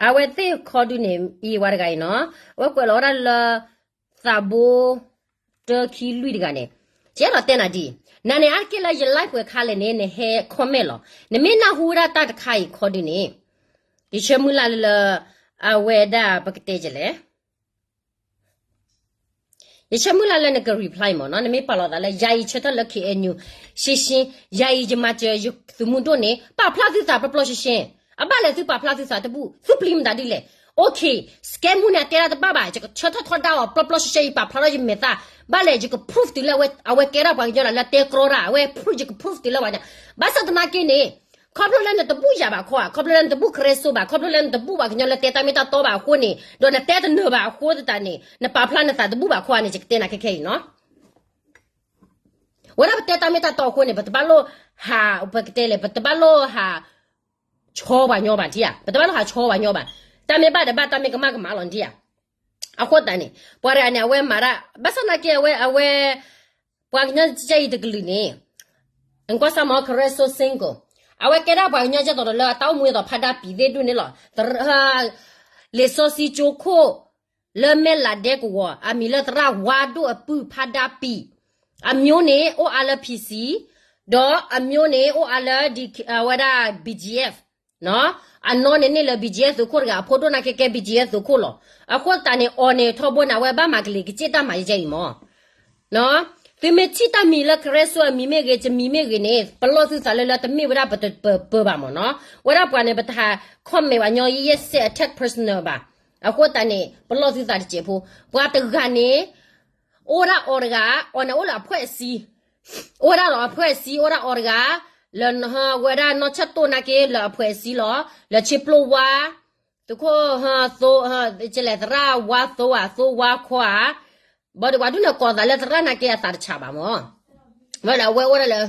အဝဲသ့ၣ်ခီဒုန့ၣ် အံၤဝဲတဂၤအံၤနီၤ, အဝဲကွဲးလီၤဝဲဒၣ်လၢ သးဘိ တၢခံလွံၢ်တဂၤန့ၣ်, ယအဲၣ်ဒိးတဲနၤဒ်အံၤ, နၤန့ၣ်အါတက့ၢ်လၢယ live ဝဲခါလဲၣ်န့ၣ် နဟဲ comment လီၤ, နမ့ၢ်နၢ်ဟူဝဲဒၣ်တၢ်တခါအံၤခီဒုန့ၣ်, ယဆၢမုၢ်လၢ်လၢလၢ အဝဲဒၣ်ပကတဲယလဲၣ် ယဆၢမုၢ်လၢ်လၢနက reply မ့ၢ်နီၤ, နမ့ၢ်ပာ်လီၤသးလၢ ယၤအံၤဆၢထၢၣ်လၢ K N U ရှင်းရှင်း, ယၤအံၤယမၤစၢၤယသုးမုၢ်ဒိၣ်န့ၣ် ပာ်ဖျါသုသးပျီပျီရှဲရှဲ, အဘၣ်လဲၣ်သုပာ်ဖျါသုသးတဘူၣ်, သုပျံၤမတၤဒ်လဲၣ်, okay, စကဲမူန့ၣ် အတဲဒၣ်တဘၣ်ဘၣ်, ယကဆၢထၢၣ်ထီဒါအီၤပျီပျီရှဲရှဲ ယပာ်ဖျါထီၣ်ယမဲာ်သၣ်, ဘၣ်လဲၣ် ယက proof တုၤလၢအဝဲကဲဒၣ်ပှၤကညီလၢတဲကြီတၢ်, အဝဲ proof ယက proof တုၤလၢပှၤကညီ, ဘၣ်ဆၣ်သနာ်က့န့ၣ် ခီဖျိလၢနတဘူၣ်ယၤဘၣ်ခီဧါ, ခီဖျိလၢနတဘူၣ်ခရၢစိဘၣ်, ခီဖျိလၢနတဘူၣ်ပှၤကညီလၢတဲတၢ်မ့ၢ်တၢ်တီဘၣ်အဃိန့ၣ်, ဒီးနတဲတနၢၤဘၣ်အဃိသတးန့ၣ် နပာ်ဖျါနသးတဘူၣ်ဘၣ်ခီဧါန့ၣ် ယကတဲနၤခဲခဲအံၤနီၤ, ဝဲဒၣ်ပတဲတၢ်မ့ၢ်တၢ်တီအဃိန့ၣ် ပတဘၣ်လိၣ်ဟး, ပကတဲလဲၣ်, ပတဘၣ်လိၣ်ဟး ဆီပှၤညီဘၣ်ဒံဧါ, ပတဘၣ်လိၣ်ဟးဆီပှၤညီဘၣ်, တၢ်မ့ၢ်ဘၣ်ဒီးဘၣ်, တၢ်မ့ၢ်ကမၣ်ကမၣ်လီၤဒံဧါ, အဃိသတးန့ၣ် ပှၤတဂၤန့ၣ် အဝဲမၤတၢ်, ဘၣ်ဆၣ်သနာ်က့ အဝဲ, အဝဲ, ပှၤကညီကဲအံၤတကလုာ်န့ၣ်, ကွၢ်စၢ်မီၤ ခရၢစိ single, အဝဲကဲဒၣ်ပှၤကညီကဲသိးဒီးလၢအတၢ်အိၣ်မူအသိးဖးဒါပံၤသ့ၣ်ဒိၣ်န့ၣ်လီၤ, လံာ်စီဆှံကၠိခိၣ် လၢမဲၢ်လးဒဲကဝီၤ အမံၤလၢသရၣ်ဝါဒိၣ်အပုၢ်ဖးဒါပံၤ, အမျိုးန့ၣ် အိၣ်အါလၢ P C, ဒီးအမျိုးန့ၣ် အိၣ်အါလၢ ဝဲဒၣ် B G F, အနီၢ်န့ၣ်န့ၣ်လၢ B G F သုးခိၣ်တဂၤ, အဖိဒိၣ်နာ်က့ကဲ B G F သုးခိၣ်လီၤ, အဃိသတးန့ၣ် အီၤန့ၣ်ထီဘိန့ၣ် အဝဲဘၣ်မၤကလံၤကစ့ၢ်တၢ်မၤယဲအံၤမး သုမ့ၢ်ထံၣ်တၢ်မံၤလၢခရၢစိအမံၤမ့ၢ်ဂ့ၤ, ယမံၤမ့ၢ်ဂ့ၤန့ၣ် ပလီၢ်သုသးလၢလၢတမ့ၢ်ဝဲဒၣ်ပတပၢၤဘၣ်မးနီၤ, ဝဲဒၣ်ပှၤန့ၣ် ပတဟး comment ပှၤညီယဲၢ်စဲး attack personal ဘၣ်, အဃိသတးန့ၣ် ပလီၢ်သုသးတစဲးဖိ, ပှၤတဂၤန့ၣ် အိၣ်ဒၣ်အီၤတဂၤ, အီၤန့ၣ်အိၣ်လၢအဖှဲၣ်အစံ အိၣ်ဒၣ်လၢအဖှဲၣ်အစံ အိၣ်ဒၣ်အီၤတဂၤ, လၢဝဲဒၣ်နီၢ်ဆၢၣ်တိၢ်နာ်က့လၢအဖှဲၣ်အစံလီၤ, လၢဆ့ပျိဝါ, သုးခိၣ်, လဲၣ် သရၣ်ဝါသိဧါ, သိဝါခီဧါ, ဘၣ်ဒီးပှၤဒုးန့ၣ်ကိးသးလၢသရၣ်နာ်က့အသးတဆးဘၣ်မး, ဝဲဒၣ်အဝဲအိၣ်ဒၣ်လၢ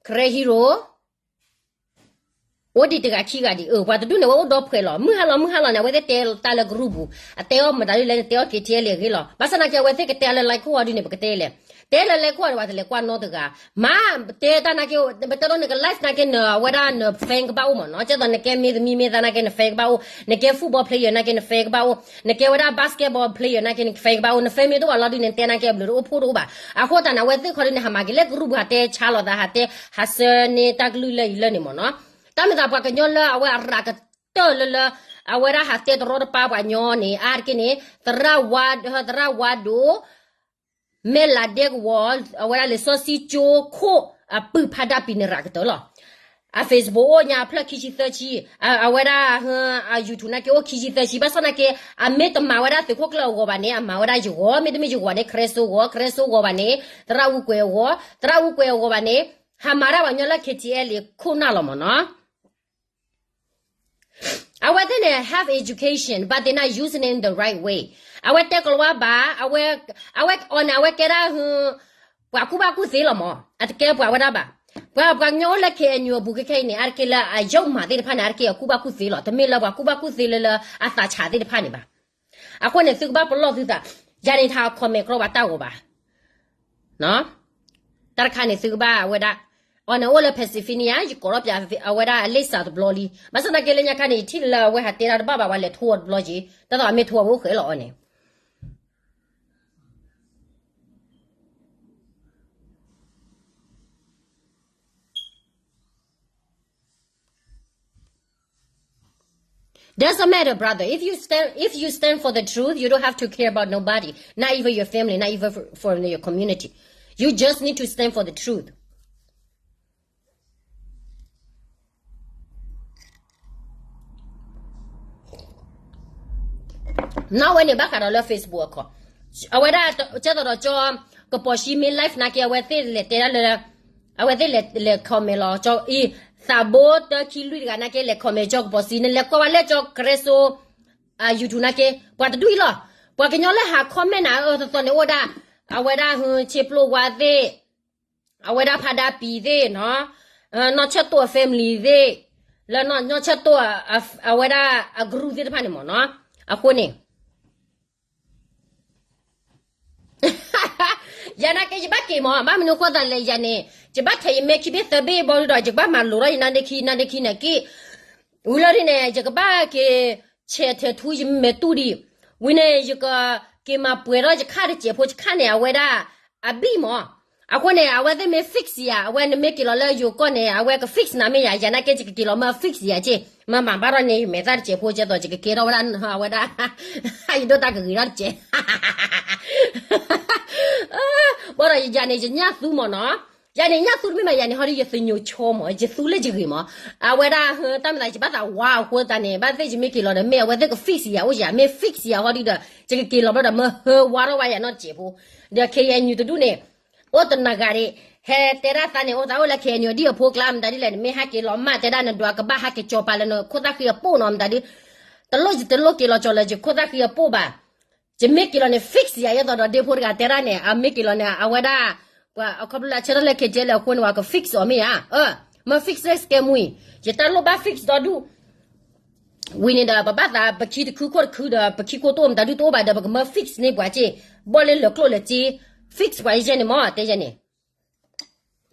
ခရၢဟံရိ အိၣ်ဒံးတဂၤခံဂၤဒံး, အၢ ပှၤတဒူၣ်န့ၣ် အဝဲအိၣ်ဒီဖှဲးလီၤ, မုၢ်ဟါလီၤ မုၢ်ဟါလီၤန့ၣ် အဝဲသ့ၣ်တဲတၢ်လၢကရူၢ်ပူၤ, အတဲအီၣ်မတၤဒ်လဲၣ်န့ၣ် တဲအီၣ် K T L အဂ့ၢ်လီၤ, ဘၣ်ဆၣ်နာ်က့ အဝဲသ့ၣ်ကတဲလၢ live ခိၣ်အီၤဒ်န့ၣ် ပကတဲလဲၣ်, တဲလၢ live ခိၣ်အီၤဒ် ပှၤတလဲၤကွၢ်နီတဂၤ, မ့ၢ်တဲတၢ်နာ်က့ ပတဲဒီးနက live နာ်က့ နဝဲဒၣ်န fan ကဘၣ်အိၣ်မးနီၤ, ကဲသိးနကဲမ့ၢ်သမံမ့ၢ်သးနာ်က့ န fan ကဘၣ်အိၣ်, နကဲ football player နာ်က့ န fan ကဘၣ်အိၣ်, နကဲဝဲဒၣ် basketball player နာ်က့ န fan ကဘၣ်အိၣ်, န fan မ့ၢ်တအိၣ်ဘၣ်လီၤဒ်န့ၣ် နတဲနာ်က့အဘျုးတအိၣ်ဖှိၣ်တအိၣ်ဘၣ်, အဃိသတးန့ၣ် အဝဲသ့ၣ်ခီဒ်န့ၣ် ဟးမၤက့ၤလၢကရူၢ်ပူၤ ဟးတဲဆါလိာ်သး ဟးတဲ ဟးဆၢန့ၢ်တၢ်ကလုၢ်လၢအံၤလၢန့ၣ်မးနီၤ, တၢ်မ့ၢ်သးပှၤကညီလၢအဝဲအရၤကတၢၢ်လၢလၢ, အဝဲဒၣ်ဟးတဲတရီတပါပှၤညီန့ၣ် အါတက့ၢ်န့ၣ် သရၣ်ဝါ, သရၣ်ဝါဒိၣ်, မဲၢ်လးဒဲကဝီၤ, အဝဲဒၣ်လံာ်စီဆှံကၠိခိၣ်အပုၢ်ဖးဒါပံၤန့ၣ်ရၤကတၢၢ်လီၤ, အ Facebook အိၣ်ညါအဖျၢၣ်ခံဆံသၢဆံ, အဝဲဒၣ် အ YouTube နာ်က့အိၣ်ခံဆံသၢဆံ, ဘၣ်ဆၣ်နာ်က့ အမ့ၢ်တမၤဝဲဒၣ်သုးခိၣ်ကျၢၢ်အဂီၤဘၣ်န့ၣ် အမၤဝဲဒၣ်ယဂီၤ, မ့တမ့ၢ်ယဂီၤန့ၣ် ခရၢစိဂီၤ, ခရၢစိဂီၤဘၣ်န့ၣ် သရၣ်အူကွဲၤအဂီၤ, သရၣ်အူကွဲၤအဂီၤဘၣ်န့ၣ် ဟးမၤတၢ်ပှၤကညီလၢ K T L ခိၣ်နၢ်လီၤမၢ်နီၤ. အဝဲသ့ၣ်န့ၣ် have education but they not using it in the right way. အဝဲတဲကလီၤဝါဘၣ်, အဝဲ အဝဲအီၤန့ၣ် အဝဲကဲဒၣ် ပှၤကူၣ်ဘၣ်ကူၣ်သ့လီၤမၢ်, အတကဲပှၤဝဲဒၣ်ဘၣ်. ပှၤ ပှၤကညီအိၣ်လၢ K N U အပူၤခဲခဲအံၤန့ၣ် အါတက့ၢ်လၢအယုၢ်မၤသ့ၣ်တဖၣ်န့ၣ် အါတက့ၢ်အကူၣ်ဘၣ်ကူၣ်သ့လီၤ, တမ့ၢ်လၢပှၤကူၣ်ဘၣ်ကူၣ်သ့လၢလၢအသးဆးသ့ၣ်တဖၣ်န့ၣ်ဘၣ်. အဃိန့ၣ် သုကဘၣ်ပလီၢ်သုသး, ယၤန့ၣ် တဟး comment ကရီပှၤတၢ်ဂီၤဘၣ်. တၢ်တခါန့ၣ် သုကဘၣ်အဝဲဒၣ်, အီၤန့ၣ်အိၣ်လၢ Pennsylvania, ယကိးထီၣ်ပၠးအဝဲဒၣ်အလ့ၣ်စးတဘျီလံ. ဘၣ်ဆၣ်သနာ်က့လၢညါခါန့ၣ် ယထံၣ်လၢအဝဲဟးတဲတၢ်တဘၣ်ဘၣ် ပှၤလဲၤထိအီၤတဘျီက့ၤ, တၢ်သိးအမ့ၢ်ထိအဝဲအိၣ်ဃဲလီၤအီၤန့ၣ် Doesn't matter, brother. If you stand, if you stand for the truth, you don't have to care about nobody, not even your family, not even for, for your community. You just need to stand for the truth. နီၢ်ဝဲန့ၣ် ဘၣ်ဃးဒီးလၢ Facebook အခီ, အဝဲဒၣ် ကဲသိးဒီးကၠီ ကပီၤၡံမ့ၢ် live နာ်က့ အဝဲသ့ၣ်လဲၤတဲဒၣ်လၢ အဝဲသ့ၣ်လဲၤ comment လီၤ ကၠီအံၤ သးဘိတၢခံလွံၢ်တဂၤနာ်က့ လဲၤ comment ကၠီကပီၤၡံ နလဲၤကွၢ်ဝဲလၢကၠီကရၢစိ YouTube နာ်က့ ပှၤတဒူၣ်အံၤလီၤ. ပှၤကညီလၢဟး comment နၤအၢသီသီန့ၣ်အိၣ်ဝဲဒၣ် အဝဲဒၣ်ဟူ ဆ့ပျိဝါသ့ၣ် အဝဲဒၣ်ဖးဒါပံၤသ့ၣ်နီၤ, နီၢ်ဆၢၣ်တိၣ်အ family သ့ၣ်, လၢနီၢ်ဆၢၣ်တိၣ် အဝဲဒၣ်အ group သ့ၣ်တဖၣ်န့ၣ်မ့ၢ်နီၤ, အဃိန့ၣ် ယၤနာ်က့ ယဘၣ်က့ၤမး, ဘၣ်မနုၤအဃိသတးလဲၣ် ယၤန့ၣ် ယဘၣ်ထဲးယမဲာ်ခံဘ့ၣ်သၢဘ့ၣ်ဘီဒီး ယကဘၣ်မၤလိၤထီၣ်ယနါဒ့ခံ နါဒ့ခံန့ၣ်က့ ဝံၤလီၤဒ်န့ၣ် ယကဘၣ်က့ၤ ဆဲးထဲးထူယမဲာ်တူၢ်ဒံး, ဝံၤန့ၣ် ယကက့ၤမၤပှဲၤထီၣ်ယခၣ်တစဲးဖိ ယခၣ်န့ၣ် အဝဲဒၣ်အဘံၣ်မး. အဃိန့ၣ် အဝဲသ့ၣ်မ့ၢ် fix ယၤ, အဝဲနမ့ၢ်က့ၤလီၤလၢယိၤကီၢ်န့ၣ် အဝဲက fix နၤမ့ၢ်ယၤ, ယၤနာ်က့ ယကက့ၤလီၤမၢ fix ယၤက့, မၤမၤဘၣ်ထီၣ်န့ၣ် ယမဲာ်သၣ်တစဲးဖိ ကဲသိး ယကကဲထီၣ်ဝဲဒၣ် အဝဲဒၣ် ယဒိၣ်တၢ်ကဂ့ၤထီၣ်တစဲး ဘၣ်ဒီးယၤန့ၣ် ယညၣ်သူမးနီၤ, ယၤန့ၣ် ညၣ်သူတမ့ၢ်မး ယၤန့ၣ် ဟီဒ်ယသညိၤဆိမး, ယသူလၢယဂ့ၤမး, အဝဲဒၣ် တၢ်မၤသး ယဘၣ်သးဝါအဃိသတးန့ၣ် ဘၣ်သ့ၣ်ယမ့ၢ်က့ၤလီၤဒီး မ့ၢ်အဝဲသ့ၣ်က fix ယၤအိၣ်ယၤ, မ့ၢ် fix ယၤဟီဒ်ဒီး ယကက့ၤလီၤဘျီဒီး မၢဟၢဝါထီၣ်ဝဲယၤနီတစဲးဖိ, ဒီး K N U တဒူၣ်န့ၣ် အိၣ်တနၤဂၤဒံး, ဟဲတဲဒၣ်သးန့ၣ် အိၣ်သးအိၣ်လၢ K N U ဒ်အဖိကျါ မတၤဒ်လဲၣ်, နမ့ၢ်ဟဲက့ၤလီၤမၢ်တဲဒၣ် နဒွးကဘၣ်ဟဲက့ၤကၠီၤပၤလၢနခိၣ်သၣ်ဃံအပိၢ်နီၤ မတၤဒ်, တလိၣ်ယတလိၣ်က့ၤလီၤကၠီၤလၢယခိၣ်သၣ်ဃံအပိၢ်ဘၣ်. ယမ့ၢ်က့ၤလီၤန့ၣ် fix ယၤ ယဲသိးဒီးဒ့ဖိတဂၤတဲဒၣ်န့ၣ် အမ့ၢ်က့ၤလီၤန့ၣ် အဝဲဒၣ် ပှၤအခီဖျိလၢအဆၢထၢၣ်လၢ K J လၢအဃိန့ၣ် ပှၤက fix အီၤမ့ၢ်ဧါ, မၢ fix လၢ scam ဝံၤ, ယတၢ်လိၣ်ဘၣ် fix ဒီဒူၣ် ဝံၤန့ၣ်ဒီး ပဘၣ်သးပခံတခုခိၣ်တခုဒီး ပခံကိတိၣ်မတၤဒုတိၣ်ဘၣ်ဒီး ပကမၢ fix န့ၢ်ပှၤက့, ဘီၣ်လၢလၢာ်ကျိၣ်လၢာ်စ့, fix ပှၤယဲန့ၣ်မၢ် တဲယဲန့ၣ်,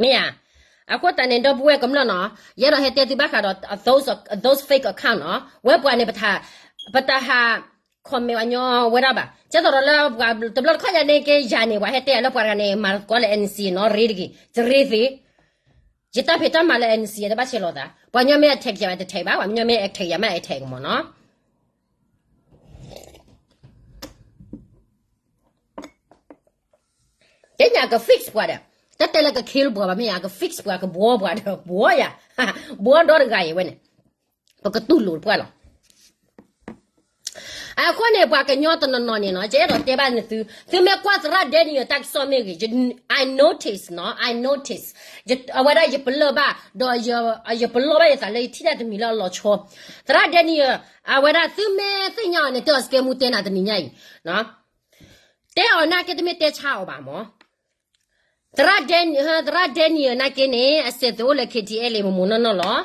မ့ၢ်ဧါ. အဃိသတးန့ၣ် ဒီပုၢ်ဝဲၢ်ကမျၢၢ်နီၤ, ယအဲၣ်ဒိးဟဲတဲသုဘၣ်ဃးဒီး those, those fake account နီၤ, ဝဲပှၤန့ၣ် ပတ ပတဟး comment ပှၤညီဝဲဒၣ်ဘၣ်. ကဲသိးဒီးလၢပှၤတဘျီတခီၣ်ယၤန့ၣ်က့ ယၤန့ၣ် ပှၤဟဲတဲယၤလၢပှၤတဂၤန့ၣ် မၤသကိးလၢ N C နီၤ ရ့တဂ့ၤ, ယရ့သ့ ယတၢ်ဖံးတၢ်မၤလၢ N C တဘၣ်ဆဲးလီၤသး, ပှၤညီမ့ၢ် attack ယၤ တထဲးဘၣ်, ပှၤညီမ့ၢ် attack ယၤ မ့ၢ် attack မၢ်နီၤ. တဲညါက fix ပှၤဒီး, တၢ်တဲလၢက kill ပှၤဘၣ်မ့ၢ်ဧါ, က fix ပှၤ ကဘှီပှၤဒီး ဘှီယၤ, ဘှီဒီတဂၤအံၤဝဲန့ၣ်, ပကတူၢ်လိာ်ပှၤလီၤ. အဃိန့ၣ် ပှၤကညီတနီၤနီၤန့ၣ်နီၤ, ယအဲၣ်ဒိးတဲဘၣ်န့ၣ်သု, သုမ့ၢ်ကွၢ်သရၣ် Daniel တၢ်ကစီၣ်မ့ၢ်ဂ့ၤ, I notice နီၤ, I notice, အဝဲဒၣ်ယပလၢၢ်ဘၣ်, ဒီးယပလီၢ်ဘၣ်ယသးလၢယထံၣ်တၢ်တမံၤလၢအလီၤဆီ, သရၣ် Daniel, အဝဲဒၣ်သုမ့ၢ်သ့ၣ်ညါအီၤန့ၣ် တဲအီၤစကဲမူတဲနၤတနံၤညါအံၤ တဲအီၤနာ်က့ တမ့ၢ်တဲဆါအီၤဘၣ်မၢ်, သရၣ် Daniel, သရၣ် Daniel နာ်က့န့ၣ် အစဲးသွဲၣ်အိၣ်လၢ K T L မုာ်မုာ်နီၢ်နီၢ်လီ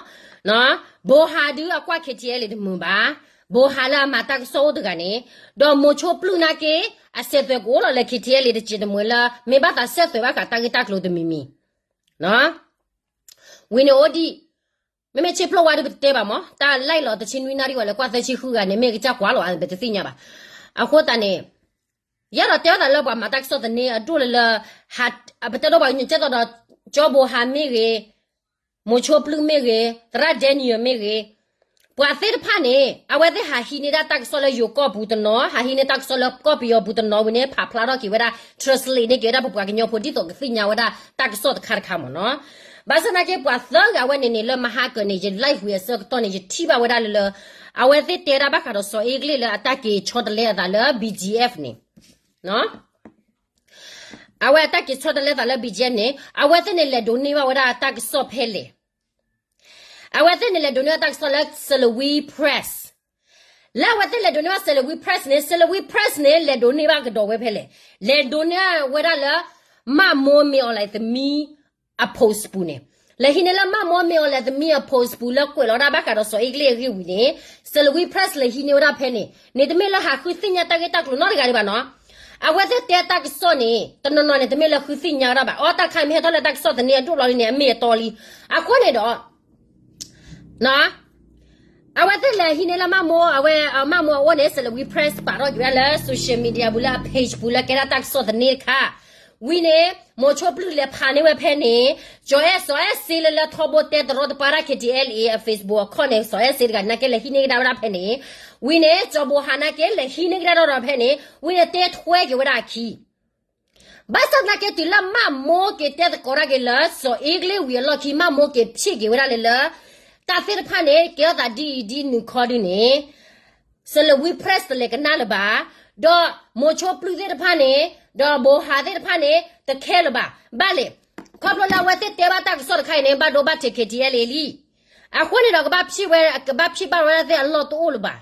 ၤ. ဘိဟါဒုးအကွၢ် K T L တမုာ်ဘၣ်, ဘိဟါလၢအမၤတၢ်ကစီၣ်အိၣ်တဂၤန့ၣ်, ဒီးမိၤဆိပျုၢ်နာ်က့ အစဲးသွဲၣ်ကအိၣ်လီၤလၢ K T L တစဲးတမုာ်လၢ မ့ၢ်ဘၣ်သးစဲးသွဲၣ်ဘၣ်ဃးတၢ်ဂ့ၢ်တၢ်ကျိၤတမံၤမံၤ ဝံၤန့ၣ်အိၣ်ဒံး, မ့မ့ၢ်ဆ့ဖျိဝါဒုးပတတဲဘၣ်မၢ်, တၢ်လဲၢ်လီၤတဆံနွံနၣ်ရံၣ်ဝဲလဲၤကွၢ်သၢဆံဃုဂၤန့ၣ် မ့ၢ်ကစၢ်ကွၢ်လီၤ ပတသ့ၣ်ညါဘၣ်. အဃိသတးန့ၣ် ယအဲၣ်ဒိးတဲဝဲသးလၢပှၤမၤတၢ်ကစီၣ်သန့အဒိၣ်လၢလၢ, ပတဲဒိပှၤကညီကဲသိးဒီး ကၠီဘိဟါမ့ၢ်ဂ့ၤ, မိၤဆိပျုၢ်မ့ၢ်ဂ့ၤ, သရၣ် Daniel မ့ၢ်ဂ့ၤ, ပှၤသ့ၣ်တဖၣ်န့ၣ် အဝဲသ့ၣ်ဟးဟံးန့ၢ်ဒၣ်တၢ်ကစီၣ်လၢယိၤကီၢ်ပူၤတနီၤ, ဟးဟံးန့ၢ်တၢ်ကစီၣ်လၢကီၢ်ပယီၤပူၤတနီၤဝံၤန့ၣ် ဖးဖျါထီၣ်က့ၤဝဲဒၣ် translate န့ၢ်က့ၤဝဲဒၣ်ပပှၤကညီဖိဒ်သိးကသ့ၣ်ညါဝဲဒၣ်တၢ်ကစီၣ်တခါတခါမၢ်နီၤ. ဘၣ်ဆၣ်သနာ်က့ ပှၤသၢဂၤဝဲန့ၣ်န့ၣ် လၢမဟါကၢၤန့ၣ် ယ live ဝံၤအဆၢကတီၢ်န့ၣ် ယထံၣ်ဘၣ်ဝဲဒၣ်လၢလၢ အဝဲသ့ၣ်တဲဒၣ်ဘၣ်ဃးဒီးစီၤအ့ကလ့ၣ်လၢအတၢ်က့ၤဆီတလဲအသးလၢ B G F န့ၣ် အဝဲအတၢ်က့ၤဆီတလဲသးလၢ B G F န့ၣ် အဝဲသ့ၣ်န့ၣ်လဲၤဒိးန့ၢ်ဘၣ်ဝဲဒၣ်တၢ်ကစီၣ်ဖဲလဲၣ်. အဝဲသ့ၣ်န့ၣ်လဲၤဒိးန့ၢ်ဘၣ်တၢ်ကစီၣ်လၢ Salween Press လၢအဝဲသ့ၣ်လဲၤဒိးန့ၢ်ဘၣ် Salween Press န့ၣ် Salween Press န့ၣ် လဲၤဒိးန့ၢ်ဘၣ်ကဒီးဝဲဖဲလဲၣ်. လဲၤဒိးန့ၢ်ဝဲဒၣ်လၢ မၣ်မိၢ်မ့ၢ်အီၤလဲၣ်သမံ အ post ပူၤန့ၣ် လဲၤဟံးန့ၢ်လၢမၣ်မိၢ်မ့ၢ်အီၤလဲၣ်သမံအ post ပူၤလၢကွဲးလီၤဒၣ်ဘၣ်ဃးဒီးစီၤအ့ကလ့ၣ်အဂ့ၢ်ဝံၤန့ၣ် Salween Press လဲၤဟံးန့ၢ်ဝဲဒၣ်ဖဲန့ၣ် န့ၣ်တမ့ၢ်လၢဟးဃုသ့ၣ်ညါတၢ်ဂ့ၢ်တၢ်ကျိၤနီတဂၤဒံးဘၣ်နီၤ. အဝဲသ့ၣ်တဲတၢ်ကစီၣ်န့ၣ် တနီၤနီၤန့ၣ် တမ့ၢ်လၢဃုသ့ၣ်ညါဝဲဒၣ်ဘၣ် အီတၢ်ခါမ့ၢ်ဟဲထီၣ်လၢတၢ်ကစီၣ်သန့အဒိၣ်လီၤလံန့ၣ် အမ့ၢ်အတီလံ. အဃိန့ၣ်ဒီး အဝဲသ့ၣ်လဲၤဟံးန့ၢ်လၢမၣ်မိၢ်အဝဲ မၣ်မိၢ်အအိၣ်န့ၣ် Salween Press ပာ်ထီၣ်က့ၤဝဲဒၣ်လၢ social media ပူၤလၢအ page ပူၤလၢကဲဒၣ်တၢ်ကစီၣ်သန့တခါ ဝံၤန့ၣ် မိၤဆိပျုၢ်လဲၤဖးန့ၢ်ဝဲဖဲန့ၣ် ကၠီၤအဲၣ် စီၤအဲၣ်စ့လၢလၢထီဘိတဲတရီတပါတၢ် K T L A အ Facebook အခီၣ်န့ၣ် စီၤအဲၣ်စ့တဂၤနာ်က့လဲၤဟံးန့ၢ်ကဒါဝဲဒၣ်ဖဲန့ၣ် ဝံၤန့ၣ် ကၠီၤဘိၤဟးနာ်က့လဲၤဟံးန့ၢ်ကဒါဒီးဒီးဖဲန့ၣ် ဝံၤန့ၣ် တဲထွဲက့ၤဝဲဒၣ်အခံ ဘၣ်ဆၣ်သနာ်က့တုၤလၢမၣ်မိၢ်က့ၤတဲသကိးတၢ်က့ၤလၢ စီၤအ့ကလ့ၣ်ဝံၤအလီၢ်ခံ မၣ်မိၢ်က့ၤဖျ့ၣ်က့ၤဝဲဒၣ်လၢလၢ တၢ်သ့ၣ်တဖၣ်န့ၣ် ကဲထီၣ်သးဒ်အံၤဒ်နုၤခီဒုန့ၣ် Salween Press တလဲၤကနၣ်လၢၤဘၣ်, ဒီးမိၤဆိပျုၢ်သ့ၣ်တဖၣ်န့ၣ် ဒီးဘိးဟးသ့ၣ်တဖၣ်န့ၣ် တခဲလၢၤဘၣ်. ဘၣ်လဲၣ်, ခီဖျိလၢအဝဲသ့ၣ်တဲဘၣ်တၢ်ကစီၣ်တခါအံၤန့ၣ် ဘၣ်ဒိဘၣ်ထံး K T L A လံ. အဃိန့ၣ်ဒီးကဘၣ်ဖျ့ၣ်ဝဲ ကဘၣ်ဖျ့ၣ်ဘၣ်ဝဲဒၣ်သ့ၣ်အလီၢ်တအိၣ်လၢၤဘၣ်.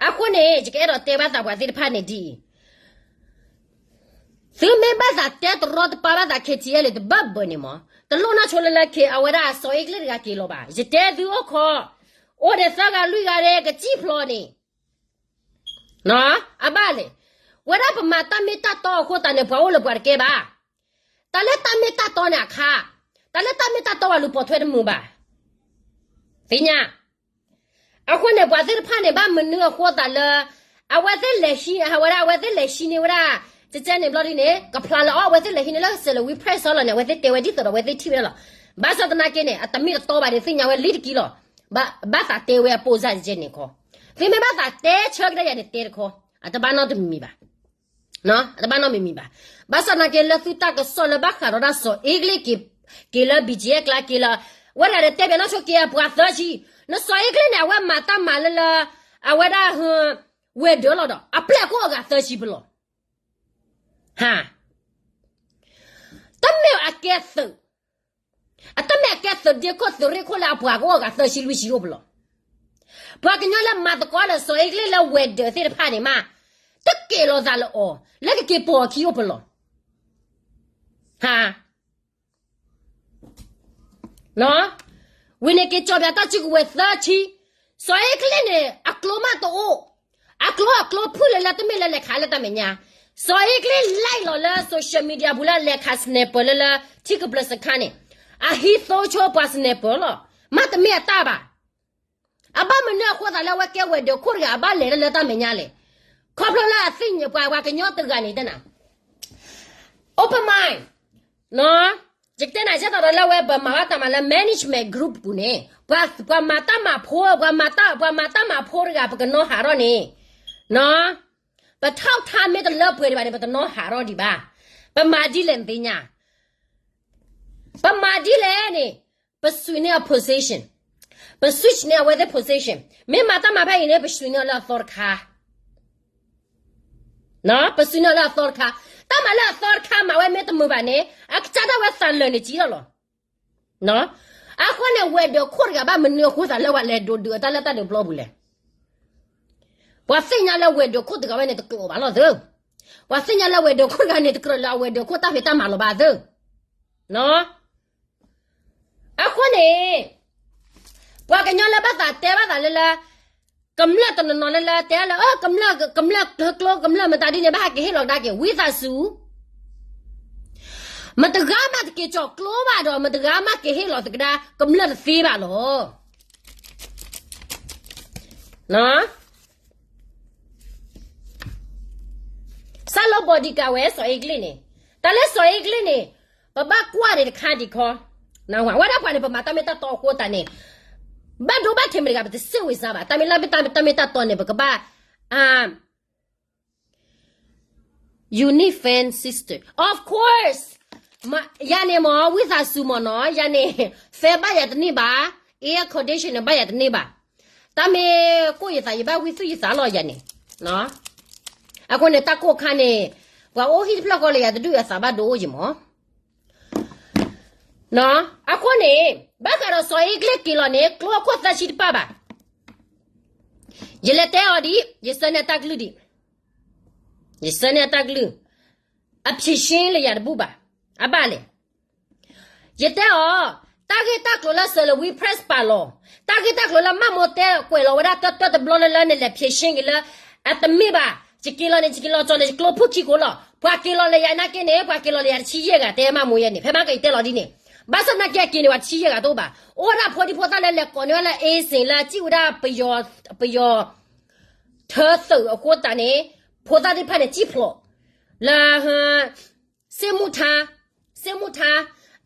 အဃိန့ၣ် ယကအဲၣ်ဒိးတဲဘၣ်သးပှၤသ့ၣ်တဖၣ်န့ၣ်ဒ်အံၤ သုမ့ၢ်ဘၣ်သးတဲတရီတပါဘၣ်သး K T L A တဘၣ်ဘၣ်န့ၣ်မး, တလိၣ်နီၢ်ဆိလၢလၢ K အဝဲဒၣ်စီၤအ့ကလ့ၣ်တဂၤက့ၤလီၤဘၣ်. ယတဲသုအိၣ်ခိး, အိၣ်ဒီးသၢဂၤလွံၢ်ဂၤဒီး ကစံၣ်ဖျိးန့ၣ်, အဘၣ်လဲၣ်, ဝဲဒၣ်ပမၤတၢ်မ့ၢ်တၢ်တီအဃိသတးန့ၣ် ပှၤအိၣ်လၢပှၤတကဲဘၣ်. တၢ်လၢတၢ်မ့ၢ်တၢ်တီန့ၣ်အခါ, တၢ်လၢတၢ်မ့ၢ်တၢ်တီဝဲလူၤပိာ်ထွဲတမုာ်ဘၣ်. သ့ၣ်ညါ အဃိန့ၣ် ပှၤသ့ၣ်တဖၣ်န့ၣ် ဘၣ်မနုၤအဃိသးလၢ အဝဲသ့ၣ်လဲၤဟံး အဝဲဒၣ် အဝဲသ့ၣ်လဲၤဟံးန့ၢ်ဝဲဒၣ် ကကဲန့ၣ်ဘျီဒ်န့ၣ် ကဖျါလၢအီၤ အဝဲသ့ၣ်လဲၤဟံးန့ၢ်လၢ Salween Press လီၤန့ၣ် အဝဲသ့ၣ်တဲဝဲဒ်သိးဒီးအဝဲသ့ၣ်ထံၣ်ဝဲဒၣ်လီၤ. ဘၣ်ဆၣ်သနာ်က့န့ၣ် အတမ့ၢ်တတီဘၣ်ဒီးသ့ၣ်ညါဝဲလံတက့ၢ်လီၤ. ဘၣ် ဘၣ်သးတဲဝဲအပိၢ်စၢ်ကဲန့ၣ်ခီ, သုမ့ၢ်ဘၣ်သးတဲဆၢကဒါယၤန့ၣ်တဲတခီ, အတဘၣ်နီတမံၤဘၣ်. အတဘၣ်နီတမံၤဘၣ်. ဘၣ်ဆၣ်သနာ်က့လၢသုတၢ်ကစီၣ်လၢဘၣ်ဃးဒီးဒၣ်စီၤအ့ကလ့ၣ်က့ၤ က့ၤလၢ B G F ကျါက့ၤလၢ ဝဲဒၣ်ဒီးတဲဘၣ်နီၢ်ဆိက့ၤအပှၤသၢဆံ, နစီၤအ့ကလ့ၣ်န့ၣ် အဝဲမၤတၢ်မၤလၢလၢ အဝဲဒၣ် ဝဲၤဒၢးလီၤဒီး အပျဲၢ်ကအိၣ်အဂၤသၢဆံပလီၢ်. ဟါ, တမ့ၢ်အကဲသုး, အတမ့ၢ်အကဲသုးဒ့ခိၣ်သုးရ့ၣ်ခိၣ်လၢအပှၤကအိၣ်အဂၤသၢဆံလွံၢ်ဆံအိၣ်ပလီၢ်. ပှၤကညီလၢမၤသကိးလၢစီၤအ့ကလ့ၣ်လၢဝဲၤဒၢးသ့ၣ်တဖၣ်န့ၣ်မး, တက့ၤလိာ်သးလၢအီၤ လၢကက့ၤပိာ်အခံအိၣ်ပလီၢ်. ဟါ ဝံၤန့ၣ်က့ၤကၠီၤပၠးတၢ်စုကဝဲၤသၢဆံ, စီၤအ့ကလ့ၣ်န့ၣ် အကျိမးတအိၣ်, အကျိအကျိဖုၣ်လၢလၢတမ့ၢ်လၢလဲၤခးလၢတၢ်မဲာ်ညါ, စီၤအ့ကလ့ၣ်လဲၤလီၤလၢ social media ပူၤလၢလဲၤခး sniper လၢလၢ ထံကပျၢၤစခါန့ၣ်, အဟံးသိဆိပှၤ sniper လီၤ, မ့တမ့ၢ်အတၢ်ဘၣ်. အဘၣ်မနုၤအဃိသးလၢအဝဲကဲဝဲၤဒၢးခိၣ်တဂၤ အဘၣ်လဲၤလၢလၢတၢ်မဲာ်ညါလဲၣ်. ခီဖျိလၢအသ့ၣ်ညါပှၤ ပှၤကညီတဂၤန့ၣ်တဲနၤ open mind ယကတဲနၤဆဲးသးဒီးလၢဝဲပမၤဘၣ်တၢ်မၤလၢ management group ပူၤန့ၣ် ပှၤမၤတၢ်မၤဖိ ပှၤမၤတၢ် ပှၤမၤတၢ်မၤဖိတဂၤ ပကနီၤဟးထီၣ်န့ၣ်, ပထီၣ်ထါမ့ၢ်တလၢပှဲၤဒံးဘၣ်န့ၣ် ပတနီၤဟးထီၣ်ဒံးဘၣ်. ပမၤဒ်လဲၣ်နသ့ၣ်ညါ, ပမၤဒ်လဲၣ်န့ၣ် ပ switch န့ၢ်အ position, ပ switch န့ၢ်အဝဲသ့ၣ် position, မ့ၢ်မၤတၢ်မၤဖဲအံၤန့ၣ် ပ switch န့ၢ်အီၤလၢအသီတခါ ပ switch န့ၢ်အီၤလၢအသီတခါ, တၢ်မၤလၢအသီတခါမၤဝဲမ့ၢ်တမုာ်ဘၣ်န့ၣ် အကစၢ်ဒၣ်ဝဲသးလၢာ်န့ၣ်ကံလီၤလီၤ. အဃိန့ၣ် ဝဲၤဒၢးခိၣ်တဂၤဘၣ်မနုၤအဃိသးလၢပှၤလဲၤဒိးဒုးအတၢ်လၢတၢ်ဒုးပျီပူၤလဲၣ်. ပှၤသ့ၣ်ညါလၢဝဲၤဒၢးခိၣ်တဂၤဝဲန့ၣ်တကျိၤဘၣ်လီၤသု, ပှၤသ့ၣ်ညါလၢဝဲၤဒၢးခိၣ်တဂၤန့ၣ် တကြၢးလၢအဝဲၤဒၢးခိၣ်တၢ်ဖံးတၢ်မၤလီၤဘၣ်သု အဃိန့ၣ် ပှၤကညီလၢဘၣ်သးတဲဘၣ်သးလၢလၢ ကမျၢၢ်တနီၤနီၤလၢလၢတဲလၢ ကမျၢၢ် ကမျၢၢ်ကျိ ကမျၢၢ်မတၤဒ်န့ၣ် ဘၣ်ဟဲက့ၤဟ့ၣ်လီၤကဒါက့ၤ ဝံသးစူၤ, မတဂၤမးတက့ၤကၠီၤကျိဘၣ်ဒီး မတဂၤမးက့ၤဟ့ၣ်လီၤသကဒါ ကမျၢၢ်တသ့ဘၣ်လီၤ. စၢ်လီၤ bodyguard ဝဲစီၤအ့ကလ့ၣ်န့ၣ်, တၢ်လၢစီၤအ့ကလ့ၣ်န့ၣ် ပဘၣ်ကွၢ်ဒံးတခါဒံးခီ, ဝဲဒၣ်ပှၤန့ၣ် ပမၤတၢ်မ့ၢ်တၢ်တီအဃိသတးန့ၣ် ဘၣ်ဒိဘၣ်ထံးမတဂၤ ပတစ့ၢ်ဝံၤစါဘၣ်, တၢ်မ့ၢ်လၢတၢ်မ့ၢ်တၢ်တီန့ၣ် ပကဘၣ် unifriend sister of course ယၤန့ၣ်မ့ၢ် ဝံသးစူၤမ့ၢ်နီၤ, ယၤန့ၣ် fan ဘၣ်ယၤတန့ၢ်ဘၣ်, air condition န့ၣ် ဘၣ်ယၤတန့ၢ်ဘၣ်. တၢ်မ့ၢ်ကိၢ်ယသး ယဘၣ်ဝံသူၣ်ယသးလီၤယၤန့ၣ်. အဃိန့ၣ် တၢ်ကိၢ်ခါန့ၣ် ပှၤအိၣ်ဟံၣ်တဖျၢၣ်ဃီလၢယၤတဒူၣ်အသးဘၣ်ဒိအိၣ်ယမ့ၢ်. အဃိန့ၣ် ဘၣ်ဃးဒီးစီၤအ့ကျ့ၣ်က့ၤလီၤန့ၣ် ကျိအခိၣ်သၢဆံတပၣ်ဘၣ်. ယလဲၤတဲအီၤဒ်အံၤ, ယဆၢန့ၢ်အတၢ်ကလုၢ်ဒ်အံၤ, ယဆၢန့ၢ်အတၢ်ကလုၢ်, အဖြေရှင်းလၢယၤတဘူၣ်ဘၣ်. အဘၣ်လဲၣ်. ယတဲအီၤ, တၢ်ဂ့ၢ်တၢ်ကျိၤလၢ Salween Press ပာ်လီၤ, တၢ်ဂ့ၢ်တၢ်ကျိၤလၢမၢ်မိၢ်တဲကွဲးလီၤဝဲဒၣ်တၢတၢတဘျီလၢလၢန့ၣ် လဲၤဖြေရှင်းက့ၤလၢ အတမ့ၢ်ဘၣ်. ယက့ၤလီၤန့ၣ် ယက့ၤလီၤကၠီၤန့ၣ် ယကျိဖုၣ်ခံကိးလီၤ. ပှၤက့ၤလီၤလၢယၤနာ်က့န့ၣ် ပှၤက့ၤလီၤလၢယၤတဆံယဲၢ်ဂၤ တဲမၢ်မိၢ်ယဲန့ၣ်, ဖဲမ့ၢ်ကယတဲလီၤဒ်န့ၣ်, ဘၣ်ဆၣ်သနာ်က့အက့ၤန့ၣ် ပှၤတဆံယဲၢ်ဂၤတအိၣ်ဘၣ်. အိၣ်ဝဲဒၣ်ဖိဒံဖိသၣ်လၢလဲၤကိးန့ၢ်ဝဲလၢ အ့စ့ၣ် လၢစံၣ်ဝဲဒၣ်ပယီၤ ပယီၤ ထၢသုးအဃိသတးန့ၣ် ဖိသၣ်သ့ၣ်တဖၣ်န့ၣ် စံၣ်ဖျိး လၢ စ့မူထါ, စ့မူထါ,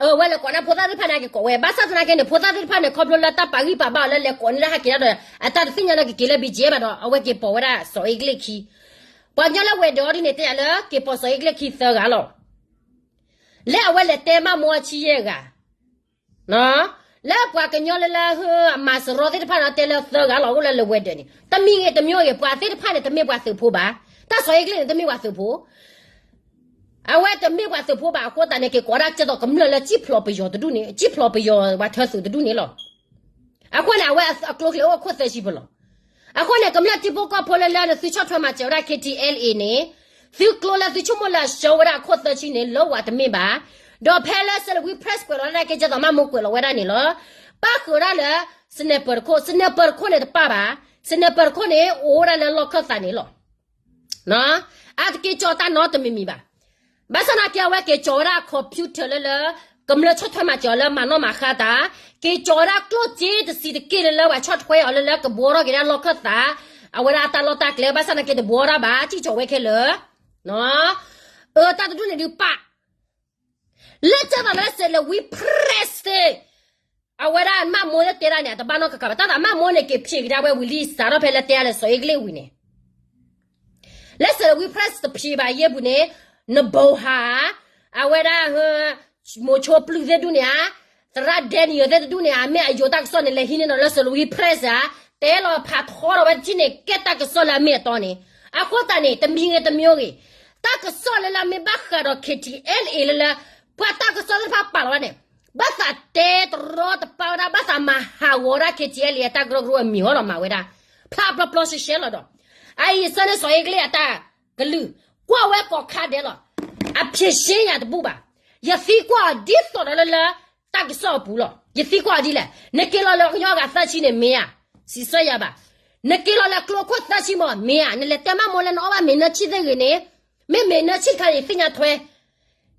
အဝဲလဲၤကိးန့ၢ်ဖိသၣ်သ့ၣ်တဖၣ်န့ၣ် က့ၤကိးဝဲ. ဘၣ်ဆၣ်သနာ်က့န့ၣ် ဖိသၣ်သ့ၣ်တဖၣ်န့ၣ် ခီဖျိလၢတၢ်ပာ်ဂံၢ်ပာ်ဘါအီၤလၢလဲၤကိးန့ၢ်ဒၣ်ဟဲက့ၤဒၣ်ဒီး အတၢ်တသ့ၣ်ညါလၢကက့ၤလၢ ဘံၣ်ကၠံဘၣ်ဒီး အဝဲက့ၤပိာ်ဝဲဒၣ်စီၤအ့ကျ့ၣ်ခံ. ပှၤကညီလၢဝဲၤဒၢးဒ်န့ၣ် တဲယၤလၢက့ၤပိာ်စီၤအ့ကျ့ၣ်ခံသၢဂၤလီၤ. လၢအဝဲလဲၤတဲမၢ်မိၢ်အဆံယဲၢ်ဂၤ လၢပှၤကညီလၢလၢ အမၤစရီသ့ၣ်တဖၣ်န့ၣ် တဲလၢသၢဂၤလီၤ အိၣ်လၢလၢဝဲၤဒၢးန့ၣ် တမံၤဂ့ၤတမံၤဂ့ၤ ပှၤသ့ၣ်တဖၣ်န့ၣ် တမ့ၢ်ပှၤသုးဖိဘၣ်. တၢ်စီၤအ့ကျ့ၣ်န့ၣ် တမ့ၢ်ပှၤသုးဖိ, အဝဲတမ့ၢ်ပှၤသုးဖိဘၣ်အဃိသတးန့ၣ် က့ၤကိးဒၣ်ကဲသိးကမျၢၢ်လၢစံၣ်ဖျိးပယီၤတဒူၣ်န့ၣ် စံၣ်ဖျိးပယီၤပှၤထၢသုးတဒူၣ်န့ၣ်လီၤ. အဃိန့ၣ် အဝဲအကျိချံအိၣ်ခိၣ်သၢဆံဖိလီၤ. အဃိန့ၣ် ကမျၢၢ်ထံဖိကီၢ်ဖိလၢလၢနသုဆီၣ်ထွဲမၤစၢၤဝဲဒၣ် KTLA န့ၣ် သုကျိလၢသုဆိကမိၣ်လၢအဆှၢဝဲဒၣ်အခိၣ်သၢဆံန့ၣ် လၢဝဲတမ့ၢ်ဘၣ်. ဒီးဖဲလၢ Salween Press ကွဲးလီၤဝဲဒၣ်ကဲကဲသိးမၢ်မိၢ်ကွဲးလီၤဝဲဒၣ်န့ၣ်လီၤ. ပၣ်ဃုာ်ဝဲဒၣ်လၢ sniper တခိၣ်, sniper တခိၣ်န့ၣ်တပၣ်ဘၣ်. sniper တခိၣ်န့ၣ် အိၣ်ဝဲဒၣ်လၢလီၢ်ခၢၣ်သးန့ၣ်လီၤ. အတက့ၤကၠီၤတၢ်နီတမံၤမံၤဘၣ်. ဘၣ်ဆၣ်သနာ်က့ အဝဲက့ၤကၠီၤဝဲဒၣ် computer လၢလၢ ကမျၢၢ်ဆီၣ်ထွဲမၤစၢၤအီၤလၢမၤနီၣ်မၤဃါတၢ်, က့ၤကၠီၤဝဲဒၣ်ကျိၣ်စ့တဆံးတက့ၢ်လၢလၢပှၤဆီၣ်ထွဲအီၤလၢလၢကဘှီထီၣ်က့ၤဒၣ်လီၢ်ခၢၣ်သး, အဝဲဒၣ်အတၢ်လီၢ်တၢ်ကျဲ ဘၣ်ဆၣ်သနာ်က့တဘှီထီၣ်ဘၣ် စံၣ်ကၠီၤဝဲခဲလၢာ်. အတၢ်တဒူၣ်န့ၣ်ဒုးပၣ် လၢကဲသိးလၢ Salween Press အဝဲဒၣ်မၢ်မိၢ်လၢတဲဒၣ်န့ၣ် အတဘၣ်နီတခါဘၣ်. တၢ်သးမၢ်မိၢ်န့ၣ် က့ၤဖျ့ကဒါဝဲဝံၤလံ စးထီၣ်ဖဲလၢတဲဒၣ်လၢစီၤအ့ကျ့ၣ်ဝံၤန့ၣ် လၢ Salween Press တဖျ့ဘၣ်ယဲၢ်ပူၤန့ၣ် နဘိးဟး အဝဲဒၣ် မိၤဆိပျုၢ်သ့ၣ်တဒူၣ်န့ၣ်ဧါ, သရၣ် Daniel သ့ၣ်တဒူၣ်န့ၣ်ဧါ, မ့ၢ်အယိၤတၢ်ကစီၣ်န့ၣ် လဲၤဟံးန့ၢ်ဒီးလၢ Salween Press ဧါ, တဲလီၤဖးထီဒီးဝဲတထံၣ်န့ၣ် ကဲတၢ်ကစီၣ်လၢအမ့ၢ်အတီန့ၣ်. အဃိသတးန့ၣ် တမံၤဂ့ၤတမံၤဂ့ၤ, တၢ်ကစီၣ်လၢလၢမ့ၢ်ဘၣ်ဃးဒီး KTLA လၢလၢ ပှၤတၢ်ကစီၣ်သ့ၣ်တဖၣ်ပာ်လီၤဝဲန့ၣ် ဘၣ်သးတဲတရီတပါဝဲဒၣ် ဘၣ်သးမၤဟးဂီၤဒၣ် KTLA အတၢ်ကရၢကရိအမံၤဟီဒီးမၤဝဲဒၣ် ဖျါပျီပျီရှဲရှဲလီၤဒီး အအံၤဆၢန့ၢ်စီၤအ့ကျ့ၣ်အတၢ်ကလုၢ် ကွၢ်ဝဲကိးခါဒဲးလီၤ. အဖြေရှင်းယၤတဘူၣ်ဘၣ်. ယသံကွၢ်အီၤဒ်သိးဒီးလၢလၢ တၢ်ကစီၣ်အပူၤလီၤ. ယသံကွၢ်အီၤဒ်လဲၣ်, နက့ၤလီၤလၢကညီဂၤသၢဆံန့ၣ်မ့ၢ်ဧါ, စံးဆၢယၤဘၣ်. နက့ၤလီၤလၢကျိခိၣ်သၢဆံမ့ၢ်မ့ၢ်ဧါ, နလဲၤတဲမၢ်မိၢ်လၢနအီၣ်ဘၣ်မ့ၤနၢဆံၣ်သ့ၣ်ဂ့ၤန့ၣ်, မ့ၢ်မ့ၤနၢဆံၣ်တခါန့ၣ် ယသ့ၣ်ညါထွဲ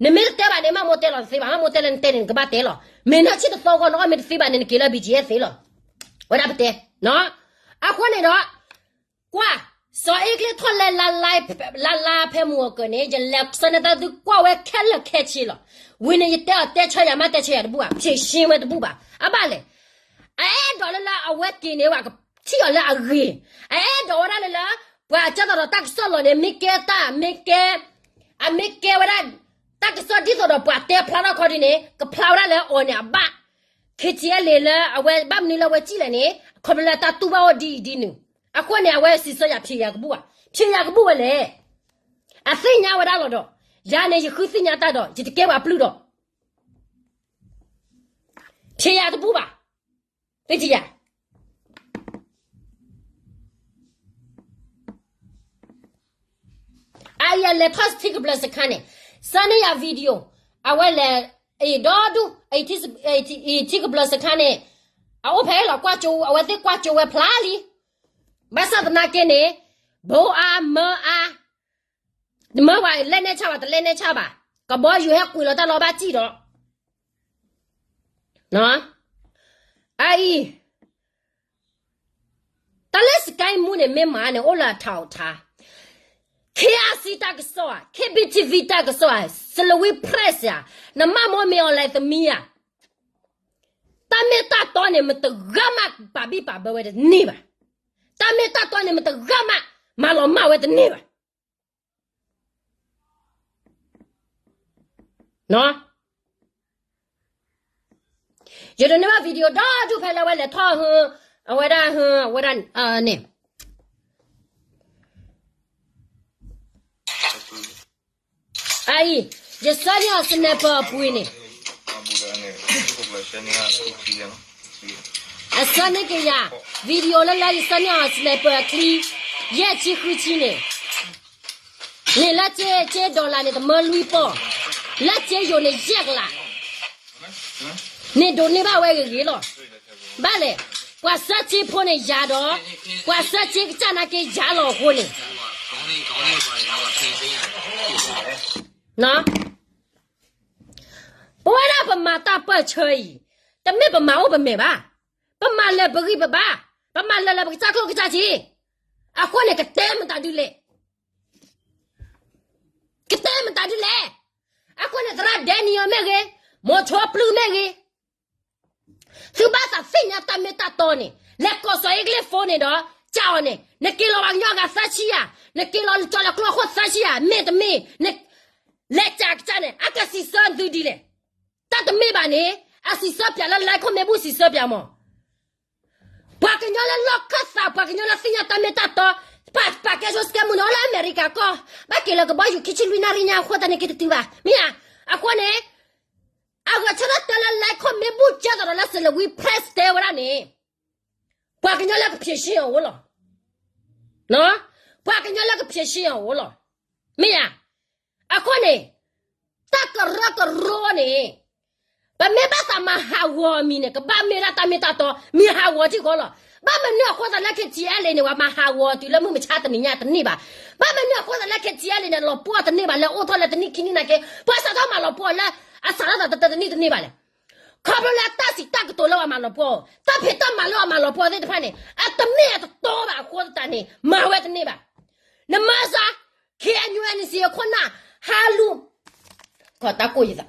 နမ့ၢ်တတဲဘၣ်န့ၣ် မၢ်မိၢ်တဲလီၤတသ့ဘၣ်, မၢ်မိၢ်တဲလၢနတဲန့ၣ် နကဘၣ်တဲလီၤ. မ့ၤနၢဆံၣ်တသီဂီၢ် နအီၣ်မ့ၤတသ့ဘၣ်န့ၣ် နက့ၤလၢ ဘံၣ်ကၠံ သ့လီၤ. ဝဲဒၣ်ပတဲ, အဃိန့ၣ်ဒီး ကွၢ်, စီၤအ့ကျ့ၣ်ထီၣ်လၢ လါလါဖဲမုၢ်ဂီၤကၢၤန့ၣ် ယလဲၤဆၢန့ၢ်တၢ်သုကွၢ်ဝဲခဲလၢာ်ခဲဆ့လီၤ. ဝံၤန့ၣ် ယတဲအီၤတဲဆၢယၤမး တဲဆၢယၤတဘူၣ်ဘၣ်, ဖြေရှင်းဝဲတဘူၣ်ဘၣ်. အဘၣ်လဲၣ်. အအဲၣ်ဒိးလၢလၢအဝဲက့ၤန့ၣ် ပှၤကထံၣ်အီၤလၢအဂ့ၤ, အအဲၣ်ဒိးဝဲဒၣ်လၢလၢ ပှၤအကၢ်သိးဒီးတၢ်ကစီၣ်လီၤန့ၣ် မ့ၢ်ကဲတၢ်, မ့ၢ်ကဲ, အမ့ၢ်ကဲဝဲဒၣ် တၢ်ကစီၣ်ဒ်သိးဒီးပှၤတဲဖျါထီၣ်ခီဒ်န့ၣ် ကဖျါဝဲဒၣ်လၢအီၤန့ၣ်အဘၣ်. KTLA လၢအဝဲဘၣ်မနုၤလၢအဝဲစံၣ်လဲၣ်န့ၣ် ခီဖျိလၢတၢ်တူၢ်ဘၣ်အိၣ်ဒ်အံၤဒ်နုၤ. အဃိန့ၣ် အဝဲစံးဆၢယၤ ဖြေယၤကဘူၣ်ဘၣ်, ဖြေယၤကဘူၣ်ဝဲလဲၣ်. အသ့ၣ်ညါဝဲဒၣ်လီၤဒီး, ယၤန့ၣ် ယဃုသ့ၣ်ညါတၢ်ဒီး ယတကဲပှၤပျုၢ်ဒီး ဖြေယၤတဘူၣ်ဘၣ်, သ့ၣ်ညါ. အအံၤအလဲၤထီၣ်ထံကဘျၢၣ်စခါန့ၣ်, ဆၢန့ၢ်ယၤ video, အဝဲလဲၤ, အံၤဒီဒူၣ်, အံၤထံကဘျၢၣ်စခါန့ၣ်, အအိၣ်ဖဲလီၤကွၢ်ကၠိ, အဝဲသ့ၣ်ကွၢ်ကၠိဝဲဖျါလံ. ဘၣ်ဆၣ်သနာ်က့န့ၣ်, ဘိအါမၢအါ မၢဝဲလဲၣ်နဲၣ်ဆၣ်ဘၣ် တလဲၣ်နဲၣ်ဆၣ်ဘၣ်, ကဘီယူၤဟဲကွံာ်လီၤတၢ်လီၤဘၣ်စံၣ်ဒီး, အအံၤ, တၢ်လၢ Sky News န့ၣ် မ့ၢ်မၤန့ၣ် အိၣ်လၢအထးအီၤထါ, KRC တၢ်ကစီၣ်ဧါ, KBTV တၢ်ကစီၣ်ဧါ, Salween Press ဧါ, နမၢ်မိၢ်မ့ၢ် online သမံဧါ, တၢ်မ့ၢ်တၢ်တီန့ၣ် မတဂၤမးပာ်ဘံၣ်ပာ်ဘၢဝဲတန့ၢ်ဘၣ်. တၢ်မ့ၢ်တၢ်တီန့ၣ် မတဂၤမး မၤလီၤမၢ်ဝဲတန့ၢ်ဘၣ်. ယဒိးန့ၢ်ဘၣ် video ဒီဒူၣ်ဖဲလၢအဝဲလဲၤထီၣ်ဟ, အဝဲဒၣ်ဟ, အဝဲဒၣ်န့ၣ်, အအံၤ, ယဆၢန့ၢ်အီၤ sniper အပှ့ၤန့ၣ်, အဆၢန့ၢ်က့ၤယၤ video လၢလၢယဆၢန့ၢ်အီၤ sniper အချံ, ယဲၢ်ဆံဃုဆံန့ၣ်, န့ၣ်လၢက့ dollar န့ၣ် တမၢလွံၢ်ပီၢ်, လၢက့ယိၤန့ၣ် ယဲၢ်ကလး န့ၣ်ဒိးန့ၢ်ဘၣ်ဝဲဂ့ၤဂ့ၤလီၤ. ဘၣ်လဲၣ်, ပှၤဆၢဆ့ဖိန့ၣ်ယၤဒီး, ပှၤဆၢဆ့ကစၢ်နာ်က့ယၤလီၤအဃိန့ၣ်, ပဝဲဒၣ်ပမၤတၢ်ပၢၢ်ဆၢအံၤ, တမ့ၢ်ပမၤအိၣ်ပမဲာ်ဘၣ်, ပမၤလၢပဂံၢ်ပဘါ, ပမၤလၢလၢပကစၢ်ကျိၣ်ကစၢ်စ့, အဃိန့ၣ် ကတဲမတၤဒ်လဲၣ် ကတဲမတၤဒ်လဲၣ်. အဃိန့ၣ် သရၣ်ဒဲနံၣ်အီၤမ့ၢ်ဂ့ၤ, မိၤဆိပျုၢ်မ့ၢ်ဂ့ၤ, သုဘၣ်သးသ့ၣ်ညါတၢ်မ့ၢ်တၢ်တီန့ၣ်, လဲၤကိးစီၤအ့ကလ့ၣ်ဖိန့ၣ်ဒီး, ကးအီၤန့ၣ်, နက့ၤလီၤပှၤကညီအဂၤသၢဆံယၤ, နက့ၤလီၤကၠီၤလၢကျိအခိၣ်သၢဆံယၤ, မ့ၢ်တမ့ၢ်, လဲၤကးကစၢ်န့ၣ် အကစံးဆၢသုဒ်လဲၣ်. တၢ်တမ့ၢ်ဘၣ်န့ၣ်, အစံးဆၢပၠးလၢ လဲခိၣ်မ့ၢ်ဘူၣ်စံးဆၢပၠးမး ပှၤကညီလၢလီၢ်ခၢၣ်သး, ပှၤကညီလၢသ့ၣ်ညါတၢ်မ့ၢ်တၢ်တီ, ပာ်ကဲဆိစကဲမူန့ၣ် အိၣ်လၢအမဲရကၤကီၢ်, ဘၣ်က့ၤလၢကဘီယူၤခံဆံလွံၢ်နၣ်ရံၣ်ညါအဃိသတးန့ၣ် က့ၤတတုၤဘၣ်, မ့ၢ်ဧါ. အဃိန့ၣ်, အဂဲၤဆၢထၢၣ်တဲလၢ လဲခိၣ်မ့ၢ်ဘူၣ်ကဲသးဒီးလၢ စလဲၤဝံ press တဲဝဲဒၣ်န့ၣ်, ပှၤကညီလၢကဖံးဆ့အီၤအိၣ်လီၤ. ပှၤကညီလၢကဖံးဆ့အီၤအိၣ်လီၤ. မ့ၢ်ဧါ. အဃိန့ၣ်, တၢ်ကရၢကရိန့ၣ်, ပမ့ၢ်ဘၣ်သးမၤဟးဂီၤအမံၤန့ၣ် ကဘၣ်မ့ၢ်ဒၣ်တၢ်မ့ၢ်တၢ်တီ, မ့ၢ်ဟးဂီၤထံၣ်ဃီလီၤ. ဘၣ်မနုၤအဃိသတးလၢ KTLA န့ၣ် ပှၤမၤဟးဂီၤတုၤလၢမုၢ်မဆါတနံၤညါတန့ၢ်ဘၣ်. ဘၣ်မနုၤအဃိသတးလၢ KTLA န့ၣ် လီၤပှီၢ်တန့ၢ်ဘၣ် လဲၤအိၣ်ထီၣ်လၢတနံၣ်ခံနံၣ်နာ်က့, ပှၤစးထီၣ်မၤလီၤပှီၢ်လၢ အစးထီၣ်သးတတၢတနံၣ်တန့ၢ်ဘၣ်လဲၣ်. ခီဖျိလၢတၢ်စံးတၢ်ကတိၤလၢအမၤလီၤပှီၢ်, တၢ်ဖံးတၢ်မၤလၢအမၤလီၤပှီၢ်သ့ၣ်တဖၣ်န့ၣ် အတမ့ၢ်အတတီဘၣ်အဃိသတးန့ၣ် မၤဝဲတန့ၢ်ဘၣ်. နမၤစၢၤ KNU NC အခိၣ်နၢ် ဟါလူၤ, ကီတၢ်ကိၢ်ယသး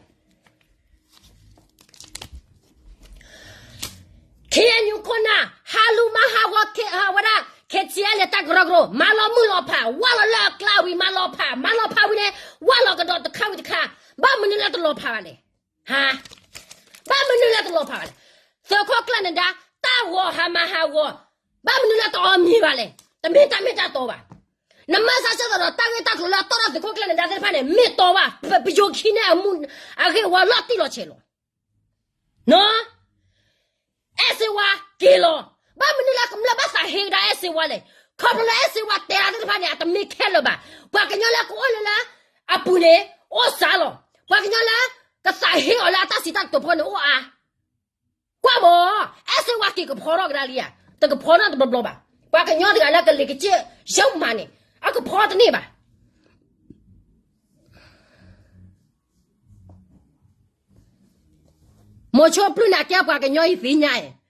KNU ခိၣ်နၢ် ဟါလူၤမၤဟးဂီၤဝဲဒၣ် KTLA တၢ်ကရၢကရိ, မၤလီၤမုၢ်လီၤဖး, ဝၢ်လီၤလၢအကျါဝံၤ မၤလီၤဖး, မၤလီၤဖးဝံၤန့ၣ် ဝၢ်လီၤကဒီးတခါဝံၤတခါ, ဘၣ်မနုၤလၢတလီၤဖးဘၣ်လဲၣ်. ဟါ, ဘၣ်မနုၤလၢတလီၤဖးဘၣ်လဲၣ်. သုးခိၣ်ကျၢၢ်နဒါ တၢ်ဂီၤဟးမၤဟးဂီၤ, ဘၣ်မနုၤလၢတအီၣ်မံၤဘၣ်လဲၣ်. တမ့ၢ်တၢ်မ့ၢ်တၢ်တီဘၣ်. နမၤစၢၤစၢၤဒီး တၢ်ဂ့ၢ်တၢ်ကျိၤလၢအတီၢ်ထီၣ်သုးခိၣ်ကျၢၢ်နဒါသ့ၣ်တဖၣ်န့ၣ် မ့ၢ်တီဘၣ်, ပယိၤခံန့ၣ်အမူ, အဂ့ၢ်ဝီလီၤတံၢ်လီၤဆဲးလီၤ. အဲၣ်စ့ဝါက့ၤလီၤ. ဘၣ်မနုၤလၢကမျၢၢ်ဘၣ်သးဟ့ကဒါ အဲၣ်စ့ဝါလဲၣ်. ခီဖျိလၢအဲၣ်စ့ဝါတဲဒၣ်သ့ၣ်တဖၣ်န့ၣ် အတမ့ၢ်ခဲလၢာ်ဘၣ်. ပှၤကညီလၢကအိၣ်လၢလၢအပူၤန့ၣ် အိၣ်စှၤလီၤ. ပှၤကညီလၢကသးဟ့အီၤလၢအတၢ်စံးတၢ်ကတိၤဖိန့ၣ် အိၣ်အါ ကွၢ်မး, အဲၣ်စ့ဝါက့ၤကဖီထီၣ်ကဒါလံဧါ, တကဖီထီၣ်တဘျီဘျီဘၣ်. ပှၤကညီတဂၤလၢကလံၤကစၢၢ်ယုၢ်မးန့ၣ် အကဖီတန့ၢ်ဘၣ်. မိၤဆိပျုၢ်န့ၣ် အကဲပှၤကညီအံၤသ့ၣ်ညါအံၤ အ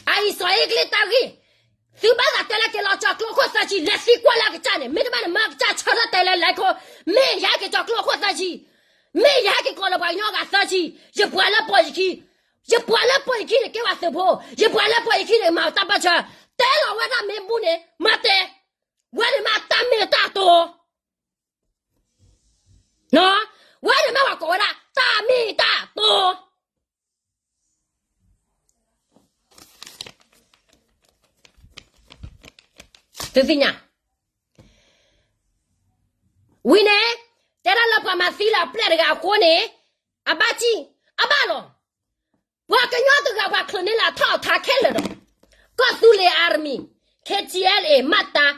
အံၤစီၤအ့ကလ့ၣ်တၢ်ဂ့ၢ်, သုဘၣ်သးတဲလၢက့ၤလီၤကၠီၤကျိခိၣ်သၢဆံ လဲၤသံကွၢ်လၢအကစၢ်န့ၣ်, မ့တမ့ၢ်န့ၣ် မ့ၢ်အကစၢ်ဆၢထၢၣ်တဲလၢလဲၤခိၣ်, မ့ၢ်ယဟဲက့ၤကၠီၤကျိခိၣ်သၢဆံ, မ့ၢ်ယဟဲက့ၤကိးလၢပှၤကညီအဂၤသၢဆံ, ယပှၤလၢပိာ်ယခံ, ယပှၤလၢပိာ်ယခံန့ၣ်ကဲပှၤသုးဖိ, ယပှၤလၢပိာ်ယခံန့ၣ်မၤတၢ်ပၢၢ်ဆၢ, တဲလီၤဝဲဒၣ်မ့ၢ်ဘူၣ်န့ၣ် မၤတဲ, ဝဲန့ၣ်မ့ၢ်တၢ်မ့ၢ်တၢ်တီ ဝဲန့ၣ်မ့ၢ်ပှၤကိးဝဲဒၣ် တၢ်မ့ၢ်တၢ်တီ သုသ့ၣ်ညါ, ဝံၤန့ၣ်, တဲဒၣ်လၢပှၤမၤသံလၢအပျဲၢ်တဂၤအဃိန့ၣ်, အဘၣ်စံၣ်, အဘၣ်လီၤ. ပှၤကညီတဂၤပှၤချုးန့ၢ်လၢအထီၣ်အထါခဲလၢာ်ဒီး, ကီၢ်သူလ့ၤ army, KTLA မးတၢ,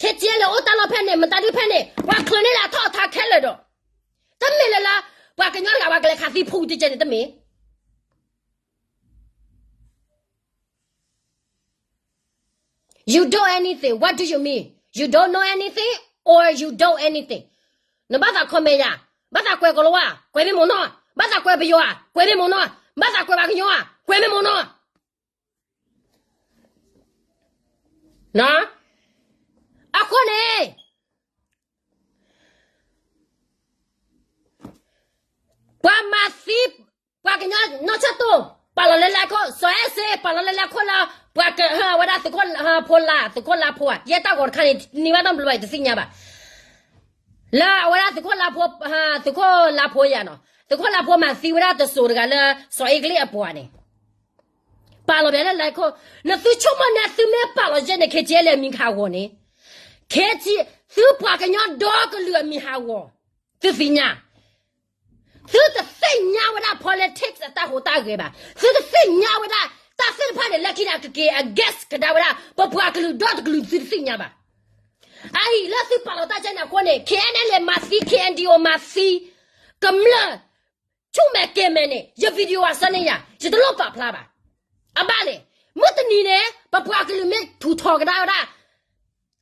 KTLA အိၣ်တၢ်လီၢ်ဖဲန့ၣ် မတၤဒုဖဲန့ၣ် ပှၤချုးန့ၢ်လၢအထီၣ်အထါခဲလၢာ်ဒီး, တမ့ၢ်လၢလၢ, ပှၤကညီတဂၤပှၤကလဲၤခးသံဖူတကဲန့ၣ်တမ့ၢ် You do anything, what do you mean? You don't know anything or you do anything? နဘၣ်သး comment ယၤ, ဘၣ်သးကွဲးကီၤလၤဝါ, ကွဲးမ့ၢ်မ့ၢ်နီၢ်, ဘၣ်သးကွဲးပယီၤဧါ, ကွဲးမ့ၢ်မ့ၢ်နီၢ်, ဘၣ်သးကွဲးပှၤကညီဧါ, ကွဲးမ့ၢ်မ့ၢ်နီၢ်. အဃိန့ၣ် ပှၤမၤသံ, ပှၤကညီနီၢ်ဆၢၣ်တိၢ်, ပာ်လီၤလၢလဲခိၣ်, စီၤအဲၣ်စ့ ပာ်လီၤလၢလဲခိၣ်လၢ, ပှၤက, ဝဲဒၣ်သုးခိၣ်ဖိလၢ, သုးခိၣ်လၢဖိဧါ, ယဲတၢ်ဂီၤတခါန့ၣ် န့ၢ်ဘၣ်တၢ်ဘျုးဘၣ် ယတသ့ၣ်ညါဘၣ်. လၢအဝဲဒၣ်သုးခိၣ်လါဖိ, သုးခိၣ်လါဖိယၤနီၤ, သုးခိၣ်လါဖိမၤသံဝဲဒၣ်တစိၤတဂၤလၢ စီၤအ့ကလံၣ်အပှၤန့ၣ်, ပာ်လီၤပျးလၢ like ခိၣ်, နသုဆိကမိၣ်န့ၣ် သုမ့ၢ်ပာ်လီၤကဲန့ၣ် KTLA အမံၤကဟးဂီၤန့ၣ်, သုပှၤကညီဒီကလုာ်အမံၤဟးဂီၤ, သုသ့ၣ်ညါ သုတသ့ၣ်ညါဝဲဒၣ် politics အတၢ်ဟူးတၢ်ဂဲၤဘၣ်. သုတသ့ၣ်ညါဝဲဒၣ် တၢ်သ့ၣ်တဖၣ်န့ၣ် လၢခံန့ၣ် အကက့ၤ against ကဒါဝဲဒၣ် ပပှၤကလုာ်ဒီတကလုာ် သုတသ့ၣ်ညါဘၣ်. အအံၤလၢသုပာ်လီၤတၢ်ကဲန့ၣ်အဃိန့ၣ် KNLA မၤသံ KNDO မၤသံ ကမျၢၢ် ဆူၣ်မဲာ်ကဲၤမဲာ်န့ၣ် ယ video အဆၢန့ၣ်ယၤ ယတလိၣ်ပာ်ဖျါဘၣ်. အဘၣ်လဲၣ်, မုၢ်တနံၤန့ၣ် ပပှၤကလုာ်မ့ၢ်ထူးထီၣ်ကဒါဝဲဒၣ်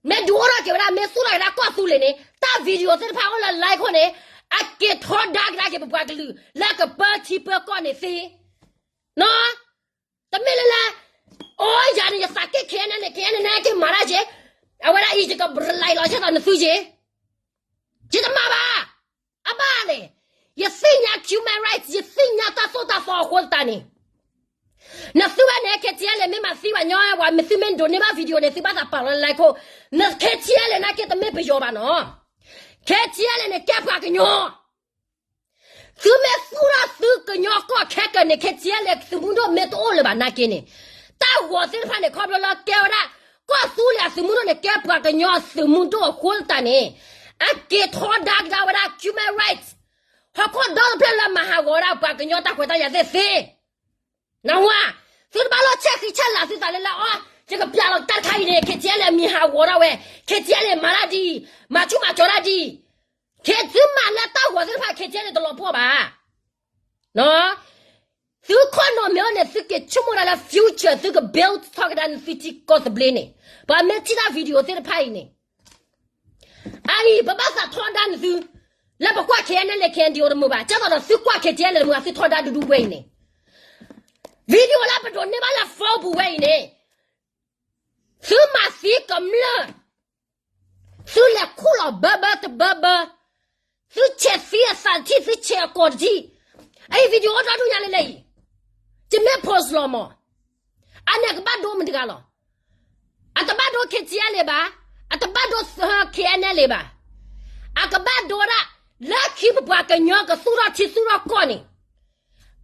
မ့ၢ်ဒုးအိၣ်ထီၣ်က့ၤဝဲဒၣ် မ့ၢ်သူၣ်ထီၣ်က့ၤဝဲဒၣ်ကီၢ်သူလ့ၤန့ၣ် တၢ် video သ့ၣ်တဖၣ်အိၣ်လၢ like ခိၣ်န့ၣ် အက့ၤထီဒါကဒါက့ၤပပှၤကလုာ် လၢကပၢထံပၢကီၢ်န့ၣ်သ့. နီၤ, တမ့ၢ်လၢလၢ အိၣ်ယၤန့ၣ် ယသးက့ၣ် KNLA န့ၣ် KNLA န့ၣ် က့ၤမၤတၢ်က့ၤ, အဝဲဒၣ်အံၤ ယကဘျးလီၤဆဲးသိးနသုက့ၤ, ယတမၤဘၣ်. အဘၣ်လဲၣ်, ယသ့ၣ်ညါ human rights, ယသ့ၣ်ညါတၢ်သိၣ်တၢ်သီအဃိသတးန့ၣ် နသုဝဲန့ၣ် KTLA မ့ၢ်မၤသံဘၣ်ညီ ပှၤမ့ၢ်သုမ့ၢ်ဒိးန့ၢ်ဘၣ် video န့ၣ် သုဘၣ်သးပာ်လီၤ like ခိၣ်, န KTLA နာ်က့တမ့ၢ်ပယီၤဘၣ်နီၤ, KTLA န့ၣ် ကဲပှၤကညီ သုမ့ၢ်သူၣ်ထီၣ်သုကညီကီၢ်ခဲကနံၣ်န့ၣ် KTLA သုးမုၢ်ဒိၣ်မ့ၢ်တအိၣ်လၢၤဘၣ်နာ်က့န့ၣ်, တၢ်ဂီၤသ့ၣ်တဖၣ်န့ၣ် ခီဖျိလၢကဲဝဲဒၣ် ကီၢ်သူလ့ၤအသုးမုၢ်ဒိၣ်န့ၣ် ကဲပှၤကညီအသုးမုၢ်ဒိၣ်အဃိသတးန့ၣ်, အက့ၤထီဒါကဒါဝဲဒၣ် human rights, ဟီၣ်ခိၣ်ဒီတဖျၢၣ်လၢမၤဟးဂီၤဝဲဒၣ်ပှၤကညီတၢ်ခွဲးတၢ်ယာ်သ့ၣ်သ့. နဝါ, သုတဘၣ်လိၣ်ဆဲးဃံဆဲးလၤသုသးလၢလၢအီၤ, ယကပျးလီၤတၢ်တခါအံၤန့ၣ် KTLA အမံၤဟးဂီၤဒၣ်ဝဲ, KTLA မၤတၢ်ဒ်အံၤ, မၤဆူၣ်မၤကၠီၤတၢ်ဒ်အံၤ, သုမၤလၢတၢ်ဂီၤသ့ၣ်တဖၣ် KTLA တလီၤပှီၢ်ဘၣ်. သုခိၣ်နီၢ်မ့ၢ်အိၣ်န့ၣ် သုက့ၤဆိကမိၣ်ဒၣ်လၢ future သုက build ထီၣ်ကဒါနသုထံကီၢ်သဘျ့န့ၣ်, ပှၤမ့ၢ်ထံၣ်တၢ် video သ့ၣ်တဖၣ်အံၤန့ၣ်, အအံၤ ပဘၣ်သးထီဒါနသု, လၢပကွၢ် KNLA KNDO တမုာ်ဘၣ်, ကၢ်သိးဒီးသုကွၢ် KTLA တမုာ် သုထီဒါဒူဒူဝဲအံၤန့ၣ်, video လၢပဒိးန့ၢ်ဘၣ်လၢ phone ပူၤဝဲအံၤန့ၣ်, သုမၤသံကမျၢၢ်, သုလဲၤခူၣ်လီၤဘၢဘၢတဘၢဘၢ, သုဆဲးသံအသးတထံၣ် သုဆဲးအကိာ်တထံၣ်, အအံၤ video အိၣ်ဒီဒူၣ်ညါလၢလၢအံၤ, ယမ့ၢ် post လီၤမး, အန့ၣ်ကဘၣ်ဒိမတၤတဂၤလီၤ. အတဘၣ်ဒိ KTLA ဘၣ်, အတဘၣ်ဒိ KNLA ဘၣ်, အကဘၣ်ဒိဝဲဒၣ် လၢခံပပှၤကညီကသူၣ်ထီၣ်ထံသူၣ်ထီၣ်ကီၢ်န့ၣ်,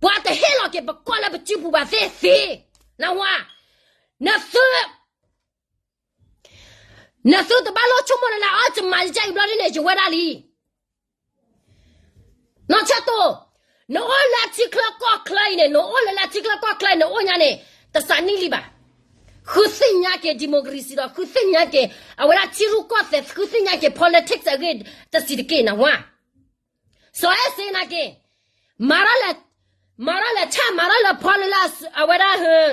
ပှၤတဟ့ၣ်လီၤက့ၤပကီၢ်လၢပစုပူၤဘၣ်သ့ၣ်သ့. နဝါ, နသု နသုတဘၣ်လိၣ်ဆိကမိၣ်လၢလၢအီၤ ယမၤယကဲအံၤဘျီဒ်န့ၣ် ယဝဲဒၣ်လံ. နီၢ်ဆၢတိၢ်, နအိၣ်လၢထံချၢကီၢ်ချၢအံၤန့ၣ်, နအိၣ်လၢလၢထံချၢကီၢ်ချၢအံၤ နအိၣ်ညါန့ၣ်, တစးနံၣ်လံဘၣ်. ဃုသ့ၣ်ညါက့ၤ democracy ဒီး ဃုသ့ၣ်ညါက့ၤ အဝဲဒၣ်ထံရူၢ်ကီၢ်သဲး, ဃုသ့ၣ်ညါက့ၤ politics အဂ့ၢ် တစံးတက့ၢ် နဝါ. စီၤအဲၣ်စ့နာ်က့, မၤထီၣ်လဲၤ, မၤထီၣ်လဲၤဆၣ် မၤထီၣ်လဲၤဖီလၢလၢအဝဲဒၣ်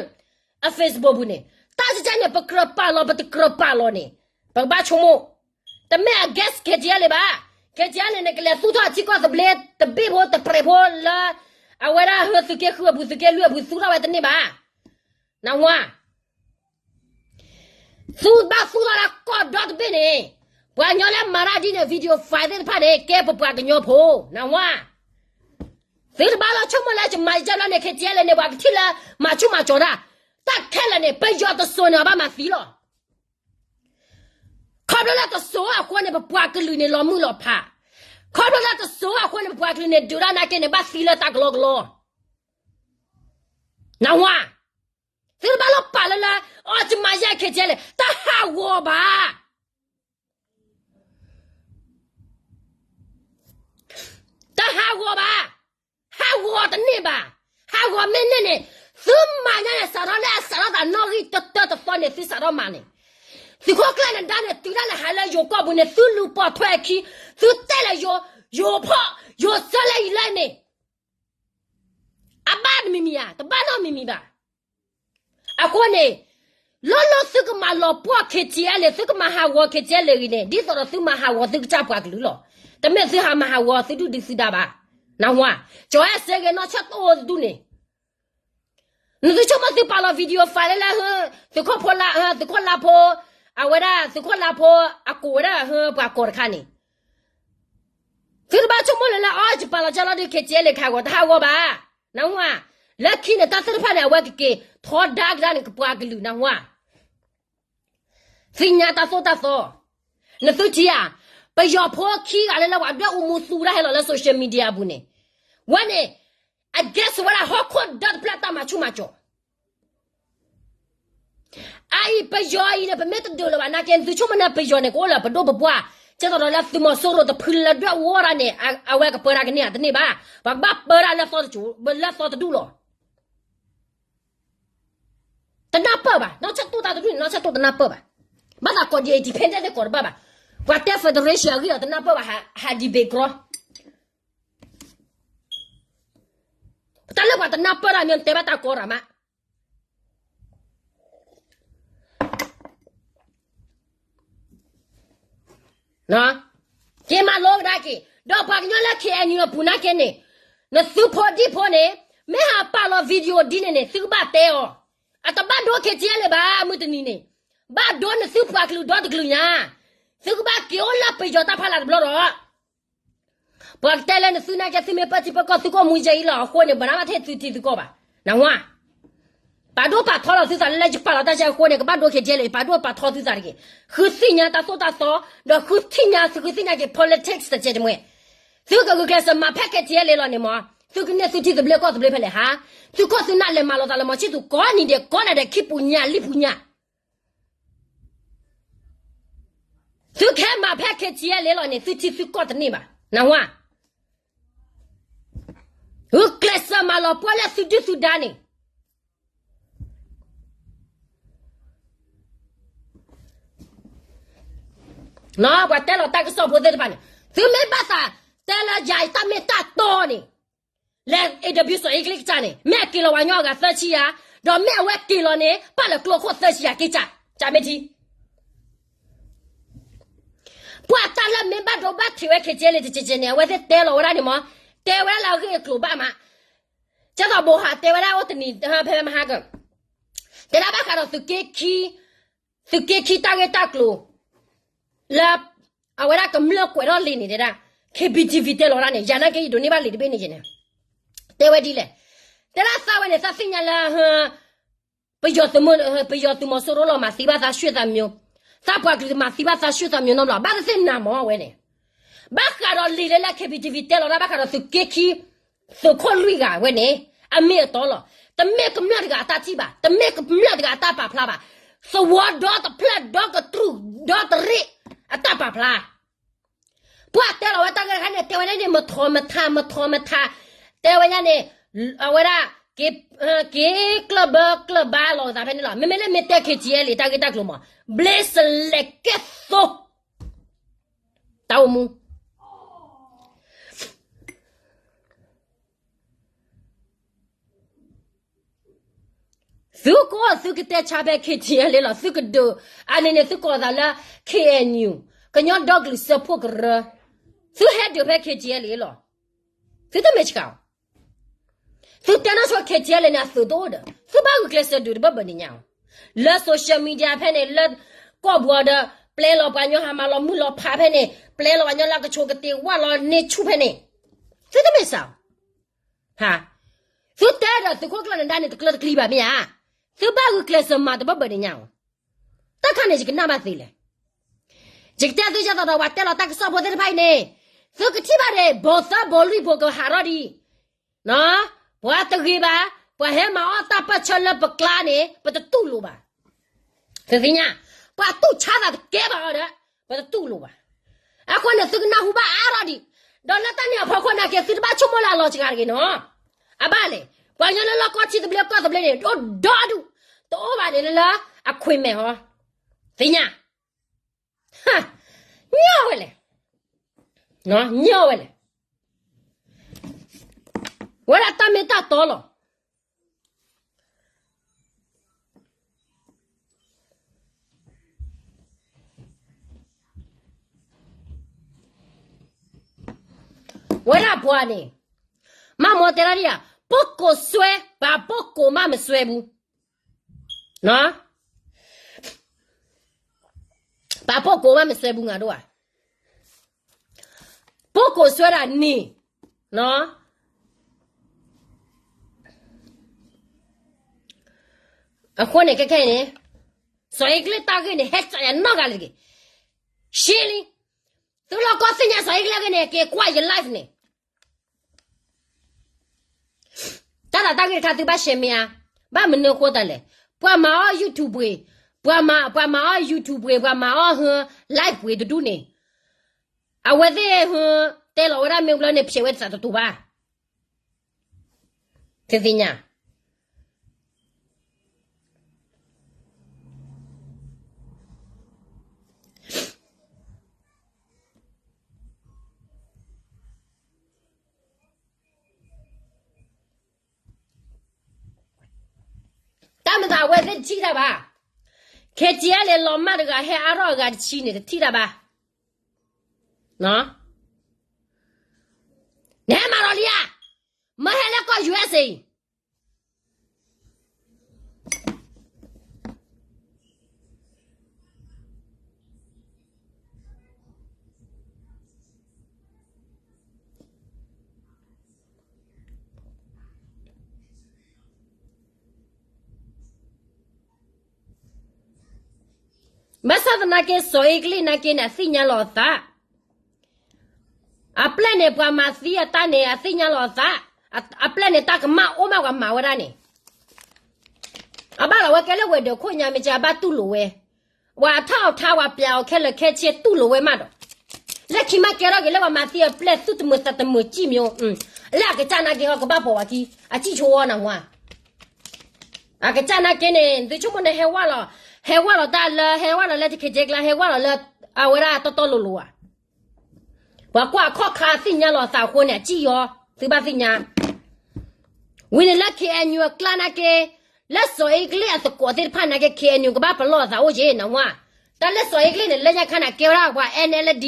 အ Facebook ပူၤန့ၣ်, တၢ်ကကဲန့ၣ် ပကြၢးပာ်လီၤ ပတကြၢးပာ်လီၤန့ၣ်, ပကဘၣ်ဆိကမိၣ်, တမ့ၢ် against KTLA ဘၣ်. KTLA န့ၣ် ကလဲၤသူၣ်ထီၣ်ထံကီၢ်သဘျ့ တဘ့ၣ်ဖိတပြဲးဖိလၢ အဝဲဒၣ်ဟၢသုးက့ဃုအပူၤ သုးက့လွံၢ်အပူၤ သူၣ်ထီၣ်ဝဲတန့ၢ်ဘၣ်. နဝါ သုဘၣ်သူၣ်ထီၣ်လၢကီၢ်ဒီတဘ့ၣ်န့ၣ်, ပှၤကညီလၢမၤတၢ်ဒ်န့ၣ် video file သ့ၣ်တဖၣ်န့ၣ် ကဲပပှၤကညီဖိ, နဝါ. သုတဘၣ်လိၣ်ဆိကမိၣ်လၢယမၤယကဲဘျီန့ၣ် KTLA န့ၣ် ပှၤကထံၣ်လၢမၤဆူၣ်မၤကၠီၤတၢ်, တၢ်ခဲလၢာ်န့ၣ် ပယီၤတစိၤန့ၣ် အဘၣ်မၤသံလီၤ. ခီဖျိလၢတစိၤအဃိန့ၣ် ပပှၤကလုာ်န့ၣ် လီၤမုၢ်လီၤဖး, ခီဖျိလၢတစိၤအဃိန့ၣ် ပပှၤကလုာ်န့ၣ် ဒုးတၢ်နာ်က့န့ၣ် ဘၣ်သံလၢတၢ်ကလီကလီ. နဝါ, သုတဘၣ်လိၣ်ပာ်လၢလၢ အီၤ ယမၤယကဲ KTLA တဟးဂီၤဘၣ်. တဟးဂီၤဘၣ်. ဟးဂီၤတန့ၢ်ဘၣ်. ဟးဂီၤမ့ၢ်န့ၢ်န့ၣ်, သုမၤညါန့ၣ် စးထီၣ်လၢအစးထီၣ်သးနီၣ်ဂံၢ်တတၢတသီန့ၣ် သုစးထီၣ်မၤန့ၣ်, သုးခိၣ်ကျၢၢ်နဒါန့ၣ် တုၤဒၣ်လဲာ်ဟးလၢယိၤကီၢ်ပူၤန့ၣ် သုလူၤပိာ်ထွဲအခံ, သုတဲလၢယိၤ, ယိၤဖီၣ်, ယိၤစၢလၢအံၤလၢန့ၣ် အဘၣ်တမံၤမံၤဧါ, တဘၣ်နီတမံၤမံၤဘၣ်. အဃိန့ၣ်, လီၤလီၤသုကမၤလီၤပှီၢ် KTLA သုကမၤဟးဂီၤ KTLA ဂ့ၤန့ၣ် ဒ်သိးဒီးသုမၤဟးဂီၤသုကစၢ်ပှၤကလုာ်လီၤ. တမ့ၢ်သုဟးမၤဟးဂီၤသုဒုၣ်ဒုးသုဒါဘၣ်. နဝါ, ကၠီၤအဲၣ်စ့ဂ့ၤ နီၢ်ဆၢတိၢ်တဒူၣ်န့ၣ်, နသုဆိကမိၣ်သုပာ်လီၤ video file လၢလၢ သုးခိၣ်ဖိလါ, သုးခိၣ်လါဖိ, အဝဲဒၣ်သုးခိၣ်လါဖိ အကိးဝဲဒၣ်ပှၤကိးတခါန့ၣ် သုတဘၣ်ဆိကမိၣ်လၢလၢအီၤ ယပာ်လီၤကၢ်လီၤဒုး KTLA ကဟးဂီၤ တဟးဂီၤဘၣ်. နဝါ, လၢခံန့ၣ် တၢ်သ့ၣ်တဖၣ်န့ၣ် အဝဲကက့ၤထီဒါကဒါန့ၣ် ကပှၤကလုာ် နဝါ. သ့ၣ်ညါတၢ်သိၣ်တၢ်သီ, နသုထံၣ်ဧါ, ပယီၤဖိခံဂၤလၢလၢပှၤဒွဲၣ်အူမူသူတၢ်ဟဲလီၤလၢ social media အပူၤန့ၣ်, ဝဲန့ၣ် against ဝဲဒၣ်ဟီၣ်ခိၣ်ဒီတဖျၢၣ်တၢ်မၤဆူၣ်မၤစိး အအံၤပယီၤအံၤန့ၣ် ပမ့ၢ်တဒုးလၢၤဘၣ်နာ်က့ သုဆိကမိၣ်န့ၣ် ပယီၤန့ၣ် ကအိၣ်လၢပဒိၣ်ပပှၢ်, ကဲသိးဒီးလၢသုးမီၤစိရိၤတဖုလၢဒွဲၣ်အူအီၣ်တၢ်န့ၣ် အဝဲကပၢတၢ်ကန့ၢ်ဧါတန့ၢ်ဘၣ်, ပှၤကဘၣ်ပၢတၢ်လၢသီတစိၤ လၢသီတဒူၣ်လီၤ. တနၢ်ပၢၢ်ဘၣ်, နီၢ်ဆၢၣ်တိၢ်တၢ်တဒူၣ်န့ၣ် နီၢ်ဆၢၣ်တိၢ်တနၢ်ပၢၢ်ဘၣ်, ဘၣ်သးကိးဒံး independent ကိးတဘၣ်ဘၣ်, ပှၤတဲ federation အဂ့ၢ်ဒီးတနၢ်ပၢၢ်ဘၣ် ဟး debate ကြီ တၢ်လၢပှၤတနၢ်ပၢၢ်တၢ်မ့ၢ်တဲဘၣ်တၢ်ကီရၤမး က့ၤမၤလိကဒါက့ၤ, ဒီးပှၤကညီလၢ K N U အပူၤနာ်က့န့ၣ်, နသုဖိဒံဖိန့ၣ်, မ့ၢ်ဟးပာ်လီၤ video ဒ်န့ၣ်န့ၣ် သုကဘၣ်တဲအီၤ, အတဘၣ်ဒိ K T L ဘၣ် မုၢ်တနံၤန့ၣ်, ဘၣ်ဒိနသုပှၤကလုာ်ဒီတကလုာ်ညါ, သုကဘၣ်က့ၤအိၣ်လၢပယီၤတၢ်ဖီလာ်တဘျီဒီး ပှၤကတဲလၢနသုနာ်က့ သုမ့ၢ်ပၢထံပၢကီၢ် သုကအိၣ်မူယဲအံၤလီၤ အဃိန့ၣ် ပနၢ်ဘၣ်ထဲသုထံသုကီၢ်ဘၣ်, နၢ်ဟူဧါ, ပာ်ဒိၣ်ပာ်ထီလီၤသုသးလၢလၢယပာ်လီၤတၢ်ကဲအဃိန့ၣ် ကဘၣ်ဒိ K T L ပာ်ဒိၣ်ပာ်ထီသုသးတက့ၢ်, ဃုသ့ၣ်ညါတၢ်သိၣ်တၢ်သီ, ဒီးဃုသ့ၣ်ညါ ဃုသ့ၣ်ညါက့ၤ politics တကဲးတမှဲၤ, သုကဂုာ်ကျဲးစၢးမၤဖဲ K T L လီၤန့ၣ်မး, သုကန့ၢ်သုထံသဘျ့ကီၢ်သဘျ့ဖဲလဲၣ်ဟါ, သုခိၣ်သုနၢ်လဲၤမၤလိာ်သးလၢမီၤဆံၣ်သူၤကိးနံၤဒဲး ကိးနၤဒဲး ခံပူၤညါလံပူၤညါ သုကဟဲမၤဖဲ K T L လီၤန့ၣ် သုထံသုကီၢ်တန့ၢ်ဘၣ်, နၢ်ဟူဧါ, ဂုာ်ကျဲးစၢးမၤလီၤပှီၢ်လၢသုဒုၣ်သုဒါန့ၣ်, ပှၤတဲလီၤတၢ်ကစီၣ်ဖိသ့ၣ်တဖၣ်န့ၣ်, သုမ့ၢ်ဘၣ်သးတဲလၢယၤအံၤတၢ်မ့ၢ်တၢ်တီန့ၣ်, လဲၤ interview စီၤအ့ကျ့ကစၢ်န့ၣ် မ့ၢ်အက့ၤလီၤပှၤကညီအဂၤသၢဆံယၤ, ဒီးမ့ၢ်အဝဲက့ၤလီၤန့ၣ် ပာ်လၢကျိခိၣ်သၢဆံယၤက့ၤကစၢ်, ကမ့ၢ်ထံ ပှၤတၢ်လၢမ့ၢ်ဘၣ်ဒိဘၣ်ထံးဝဲ K T L တကဲးကဲးန့ၣ် အဝဲသ့ၣ်တဲလီၤဝဲဒၣ်န့ၣ်မး, တဲဝဲဒၣ်လၢအဂ့ၢ်အကျိၤဘၣ်မး, ကဲသိးဘိးဟးတဲဝဲဒၣ်အိၣ်တနံၤဖဲမဟါက တဲဒၣ်ဘၣ်ဃးဒီးသုးက့ခံ, သုးက့ခံတၢ်ဂ့ၢ်တၢ်ကျိၤ လၢ အဝဲဒၣ်ကမျၢၢ်ကွဲးထီၣ်လံာ်န့ၣ်တဲဒၣ်, K B T V တဲလီၤဒၣ်န့ၣ် ယၤနာ်က့ယဒိးန့ၢ်ဘၣ်လံာ်တဘ့ၣ်န့ၣ်ယဲန့ၣ်, တဲဝဲဒ်လဲၣ်, တဲဒၣ်သးဝဲန့ၣ် သးသ့ၣ်ညါလၢ ပယီၤသုးမီၤစိရိၤလီၤမၤသံဘၣ်သး ရွှေ့သးမျိုး, သးပှၤကလုာ်မၤသံဘၣ်သး ရွှေ့သးမျိုး နီတဘျီ ဘၣ်သ့ၣ်သ့ၣ်နၤမးဝဲန့ၣ်, ဘၣ်ဃးဒီးလံာ်လၢလၢ K B T V တဲလီၤဒၣ်ဘၣ်ဃးဒီးသုးက့ခံ သုးခိၣ်လွံၢ်ဂၤဝဲန့ၣ် အမ့ၢ်အတီလီၤ. တမ့ၢ်ကမျၢၢ်တဂၤအတၢ်ထံၣ်ဘၣ်, တမ့ၢ်ကမျၢၢ်တဂၤအတၢ်ပာ်ဖျါဘၣ်, သဝီဒီတဖျၢၣ်ဒီကတြူၢ်ဒီတရ့ၣ်အတၢ်ပာ်ဖျါ ပှၤတဲလီၤဝဲတၢ်ဂ့ၢ်တခါန့ၣ် တဲဝဲဒၣ်န့ၣ် မထီမထါ မထီမထါ, တဲဝဲဒၣ်န့ၣ် အဝဲဒၣ် က့ၤကျၢၢ်ဘၢကျၢၢ်ဘါလီၤသးဖဲန့ၣ်လီၤ. မ့မ့ၢ်လၢမ့ၢ်တဲ K T L တၢ်ဂ့ၢ်တၢ်ကျိၤမး ဘျ့စလဲးကဲသိ တၢ်အိၣ်မူ သုကအိၣ်သုကတဲဆါဖဲ K T L လီၤ. သုကဒုး အန့ၣ်န့ၣ် သုကိးသးလၢ K N U ကညီဒီကလုာ်စၢဖှိၣ်ကရၢ, သုဟဲဒုးဖဲ K T L လီၤ. သုတမ့ၢ်ဆှး, သုတဲနီၢ်ဆိ K T L န့ၣ် အသုးတအိၣ်ဒီး သုဘၣ်ဂုာ်ကျဲးစၢးဒုးတဘၢၣ်ဘၢၣ်န့ၣ်ညါ, လၢ social media ဖဲန့ၣ် လၢကီၢ်ပူၤဒီး ပျဲလီၤပှၤကညီဟးမၤလီၤမုၢ်လီၤဖးဖဲန့ၣ် ပျဲလီၤပှၤကညီလၢကဆိးကတ့ၤဝၢ်လီၤန့ၢ်ဆူၣ်ဖဲန့ၣ်, သုတမ့ၢ်ဆှး သုတဲဒီးသုးခိၣ်ကျၢၢ်နဒါန့ၣ် တကျၢၢ်တကျံဘၣ်မ့ၢ်ဧါ, သုဘၣ်ဂုာ်ကျဲးစၢးမၤတဘၢၣ်ဘၢၣ်န့ၣ်ညါ, တၢ်ခါန့ၣ် ယကနၣ်ဘၣ်သ့လဲၣ်. ယကတဲသုဒ်သိးဒီး ပှၤတဲလီၤတၢ်ကစီၣ်ဖိသ့ၣ်တဖၣ်အံၤန့ၣ်, သုကထံၣ်ဘၣ်န့ၣ် ဘိးသၢဘိးလွံၢ်ဘိးကဟးထီၣ်ဒံး, ပှၤတဂ့ၤဘၣ်, ပှၤဟဲမၤအီၣ်တၢ်ပၢၢ်ဆၢလၢပကျါန့ၣ် ပတတူၢ်လိာ်ဘၣ်. သုသ့ၣ်ညါ, ပှၤတူၢ်ဆါသးတကဲဘၣ်အီၤဒီး ပတတူၢ်လိာ်ဘၣ်. အဃိန့ၣ် သုကနၢ်ဟူဘၣ်အါထီၣ်ဒံး, ဒီးလၢတၢ်န့ၣ်အဖီခိၣ်နာ်က့ သုတဘၣ်ဆိကမိၣ်လၢအလီၤစှၤတဂ့ၤနီၤ. အဘၣ်လဲၣ်, ပှၤကညီလၢလၢကီၢ်ထံသဘျ့ကီၢ်သဘျ့န့ၣ် ဒိၣ်ဒီဒူၣ်, တအိၣ်ဘၣ်န့ၣ်လၢအခွဲမဲာ်ဟီ, သ့ၣ်ညါ, ညီဝဲလဲၣ်, ညီဝဲလဲၣ်, ဝဲဒၣ်တၢ်မ့ၢ်တၢ်တီလီၤ. ဝဲဒၣ်ပှၤန့ၣ်, မၤမီတဲဒၣ်ဒ်ဧါ, ပုၢ်ကိးစွဲ, ပာ်ပုၢ်ကိးမးမစွဲဘူး, ပာ်ပုၢ်ကိးမးမစွဲဘူး ငါဒိၣ်ဧါ, ပုၢ်ကိးစွဲဒၣ်န့ၣ်, အဃိန့ၣ် ခဲခဲအံၤန့ၣ်, စီၤအ့ကျ့ၣ်တၢ်ဂ့ၢ်န့ၣ် ဟဲစးယၤနီၢ်ဂၤလၢတဂ့ၤ, ရှဲလံ, တလီၢ်ကီသ့ၣ်ညါစီၤအ့ကလံအဂ့ၢ်န့ၣ် က့ၤကွၢ်ယ live န့ၣ် တၢ်သးတၢ်ဂ့ၢ်တခါသုဘၣ်ရှဲမ့ၢ်ဧါ, ဘၣ်မနုၤအဃိသတးလဲၣ်, ပှၤမၤအီၣ် YouTube ပှ့ၤ, ပှၤမၤ, ပှၤမၤအီၣ် YouTube ပှ့ၤ, ပှၤမၤအီၣ်ဟၢ live ပှ့ၤတဒူၣ်န့ၣ်, အဝဲသ့ၣ်ဟၢ တဲလီၤဝဲဒၣ်မ့ၢ်ဘျီန့ၣ် ဖျဲးဝဲတသးတတူာ်ဘၣ်. သုသ့ၣ်ညါ တၢ်မၤသးအဝဲသ့ၣ်တထံၣ်တၢ်ဘၣ်, KTLA လီၤမၢ်တဂၤဟဲအါထီၣ်အဂၤတဆံန့ၣ် တထံၣ်တၢ်ဘၣ်. နဟဲမၤလီၤလံဧါ, မၢဟဲလၢကီၢ် USA အံၤ ဘၣ်ဆၣ်သနာ်က့ စီၤအ့ကလံၢ်နာ်က့န့ၣ် အသ့ၣ်ညါလီၤအသး, အပျဲၢ်န့ၣ် ပှၤမၤသံအတၢ်န့ၣ် အသ့ၣ်ညါလီၤအသး, အပျဲၢ်န့ၣ် တၢ်ကမၣ်အိၣ်မးပှၤမၤဝဲဒၣ်န့ၣ်, အဘၣ်လီၤဝဲကဲလၢဝဲၤဒၢးခိၣ်ညါမ့ၢ်ကဲ အဘၣ်တူၢ်လိာ်ဝဲ, ပှၤထီၣ်အထါ ပှၤပျးအီၤခဲလၢာ်ခဲဆ့တူၢ်လိာ်ဝဲမးဒီး, လၢခံမးကဲထီၣ်က့ၤလၢပှၤမၤသံအပျဲၢ်သူၣ်တမုာ်သးတမုာ်စံၣ်မ့ၢ်, လၢအကစၢ်နာ်က့ဟီကဘၣ်ပိာ်ဝဲခံ, အစံၣ်ဆိဝဲနဝါ အကစၢ်နာ်က့န့ၣ် သုဆိကမိၣ်န့ၣ်ဟဲဝဲလီၤ, ဟဲဝဲလီၤတၢ်လၢ ဟဲဝဲလီၤလၢတခ့ကဲကျါ ဟဲဝဲလီၤလၢ အဝဲဒၣ်တီတီလိၤလိၤဧါ, ပှၤကွၢ်အခီၣ်ခါသ့ၣ်ညါလီၤအသးအဃိန့ၣ် အစံၣ်ယီၤ, သုဘၣ်သ့ၣ်ညါ, ဝံၤန့ၣ်လၢ KNU အကျါနာ်က့, လၢစီၤအ့ကလံၢ်အသကိးသ့ၣ်တဖၣ်နာ်က့ KNU ကဘၣ်ပလီၢ်အသးအိၣ်က့ၤနဝါ, တၢ်လၢစီၤအ့ကလံၢ်န့ၣ် လၢညါခါန့ၣ် ကဲဝဲဒၣ်ပှၤ NLD,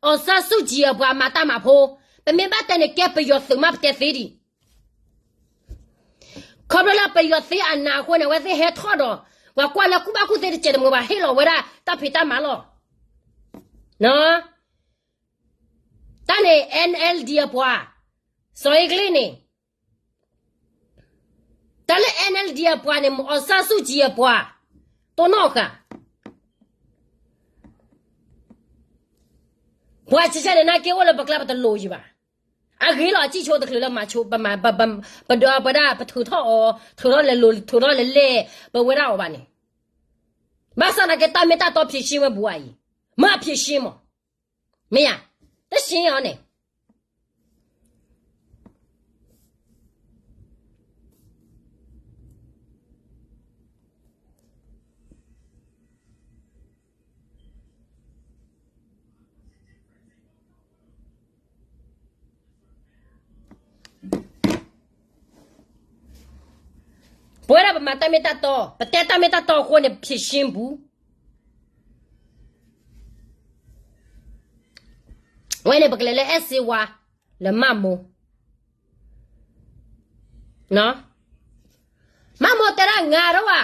အောင်ဆန်းစုကြည် အပှၤမၤတၢ်မၤဖိ, ပမ့ၢ်ဘၣ်တဲန့ၣ် ကဲပယီၤသုးမးပတဲသ့ဒံး ခီဖျိလၢပယီၤသ့အနးအဃိန့ၣ် အဝဲသ့ၣ်ဟဲထီၣ်ဒီး ပှၤကွၢ်လၢကူၣ်ဘၣ်ကူၣ်သ့တစဲးတမှဲၤဘၣ် ဟ့ၣ်လီၤဝဲဒၣ်တၢ်ဖံးတၢ်မၤလီၤ. တၢ်န့ၣ် NLD အပှၤ, စီၤအ့ကလံၢ်န့ၣ်, တၢ်လၢ NLD အပှၤန့ၣ် အောင်ဆန်းစုကြည် အပှၤ, တိၢ်နီၣ်ဃာ် ပှၤဆံးဆံးန့ၣ် နာ်က့အိၣ်လၢပကျါပတလိၤယံၤဘၣ်. အဂ့ၤလီၤ အစံၣ်ဆိတချုးလၢမၤဆိ ပမၤ ပဒၢပဝဲဒၣ် ပထုးထီၣ်အီၤ ထုးထီၣ်လဲၤလိၤ ထုးထီၣ်လဲၤလဲၢ် ပဝဲဒၣ်အီၤဘၣ်န့ၣ်, ဘၣ်ဆၣ်သနာ်က့ တၢ်မ့ၢ်တၢ်တီ ဖြေရှင်း ဝဲဘူးအံၤ, မ့ၢ် ဖြေရှင်း မး, မ့ၢ်ယါ, တရှင်း အီၤန့ၣ် ပဝဲဒၣ်ပမၤတၢ်မ့ၢ်တၢ်တီ, ပတဲတၢ်မ့ၢ်တၢ်တီအဃိန့ၣ် ဖြေရှင်း ဘူး, ဝဲန့ၣ်ပကလဲၤလၢအဲၣ်စ့ဝါ, လၢမၢ်မိၢ်, မၢ်မိၢ်တဲဒၣ် ငါဒိၣ်ဧါ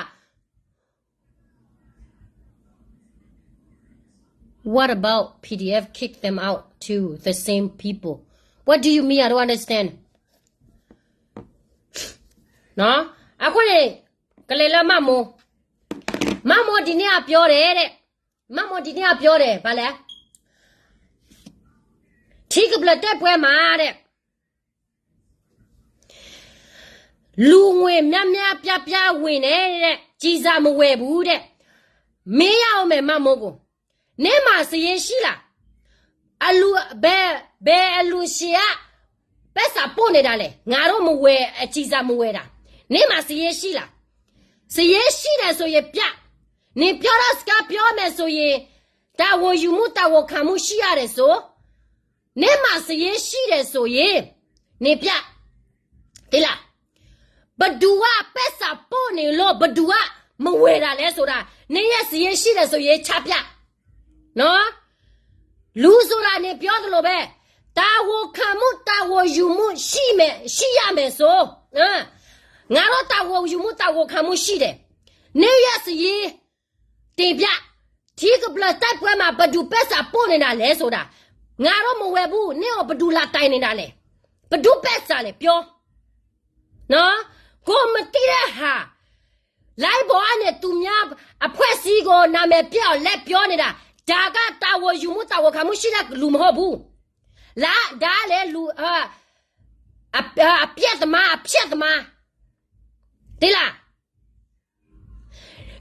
What about PDF kick them out to the same people? What do you mean? I don't understand. အဃိန့ၣ် ကလဲၤလၢမၢ်မိၢ်, မၢ်မိၢ်ဒ်န့ၣ်အပျီဒဲး, မၢ်မိၢ်ဒ်န့ၣ်အပျီဒဲး ဘၣ်လဲၣ်, ထံကဘျၢၣ်တဲပှဲၤမးဒဲး လူငွေများများပြားပြားဝင်တယ်တဲ့, ကျည်ဆံမဝယ်ဘူးတဲ့, မေးရအောင်မယ် မၢ်မိၢ်ကို, နင်းမှာ စာရင်းရှိလား, ဘယ်အလှူရှင်က ပိုက်ဆံပို့နေတာလဲ, ငါတို့မဝယ်, ကျည်ဆံမဝယ်တာ, နင်းမှာ စာရင်းရှိလား, စာရင်းရှိတယ်ဆိုရင်ပြ, နင်ပြောတဲ့စကားပြောမယ်ဆိုရင် တာဝန်ယူမှု တာဝန်ခံမှုရှိရတယ်ဆို, နင်းမှာ စာရင်းရှိတယ်ဆိုရင် နင်ပြ, သိလား, ဘယ်သူက ပိုက်ဆံပို့နေလို့ ဘယ်သူက မဝယ်တာလဲဆိုတာ နင်းရဲ့ စာရင်းရှိတယ်ဆိုရင် ချပြ, နော်, လူဆိုတာ နင်ပြောသလိုပဲ, တာဝန်ခံမှု တာဝန်ယူမှုရှိမယ်, ရှိရမယ်ဆို, ငါတို့ တာဝန်ယူမှု တာဝန်ခံမှုရှိတယ်, နင်းရဲ့ စာရင်း တင်ပြ, ထံကဘျၢၣ်တိုက်ပွဲမှာ ဘယ်သူပိုက်ဆံပို့နေတာလဲဆိုတာ, ငါတို့မဝယ်ဘူး, နင်းကို ဘယ်သူလာတိုင်နေတာလဲ, ဘယ်သူပိုက်ဆံလဲ ပြော, နော်, ကိုယ်မသိတဲ့ဟာ, လိုင်းပေါ်ကနေ သူများအဖွဲ့အစည်းကို နာမည်ပျက်အောင် လိုက်ပြောနေတာ, ဒါက တာဝန်ယူမှု တာဝန်ခံမှုရှိတဲ့လူမဟုတ်ဘူး. လၢ ဒါလည်း လူ အ အ အပြတ်သမား အဖျက်သမား သ့လၢ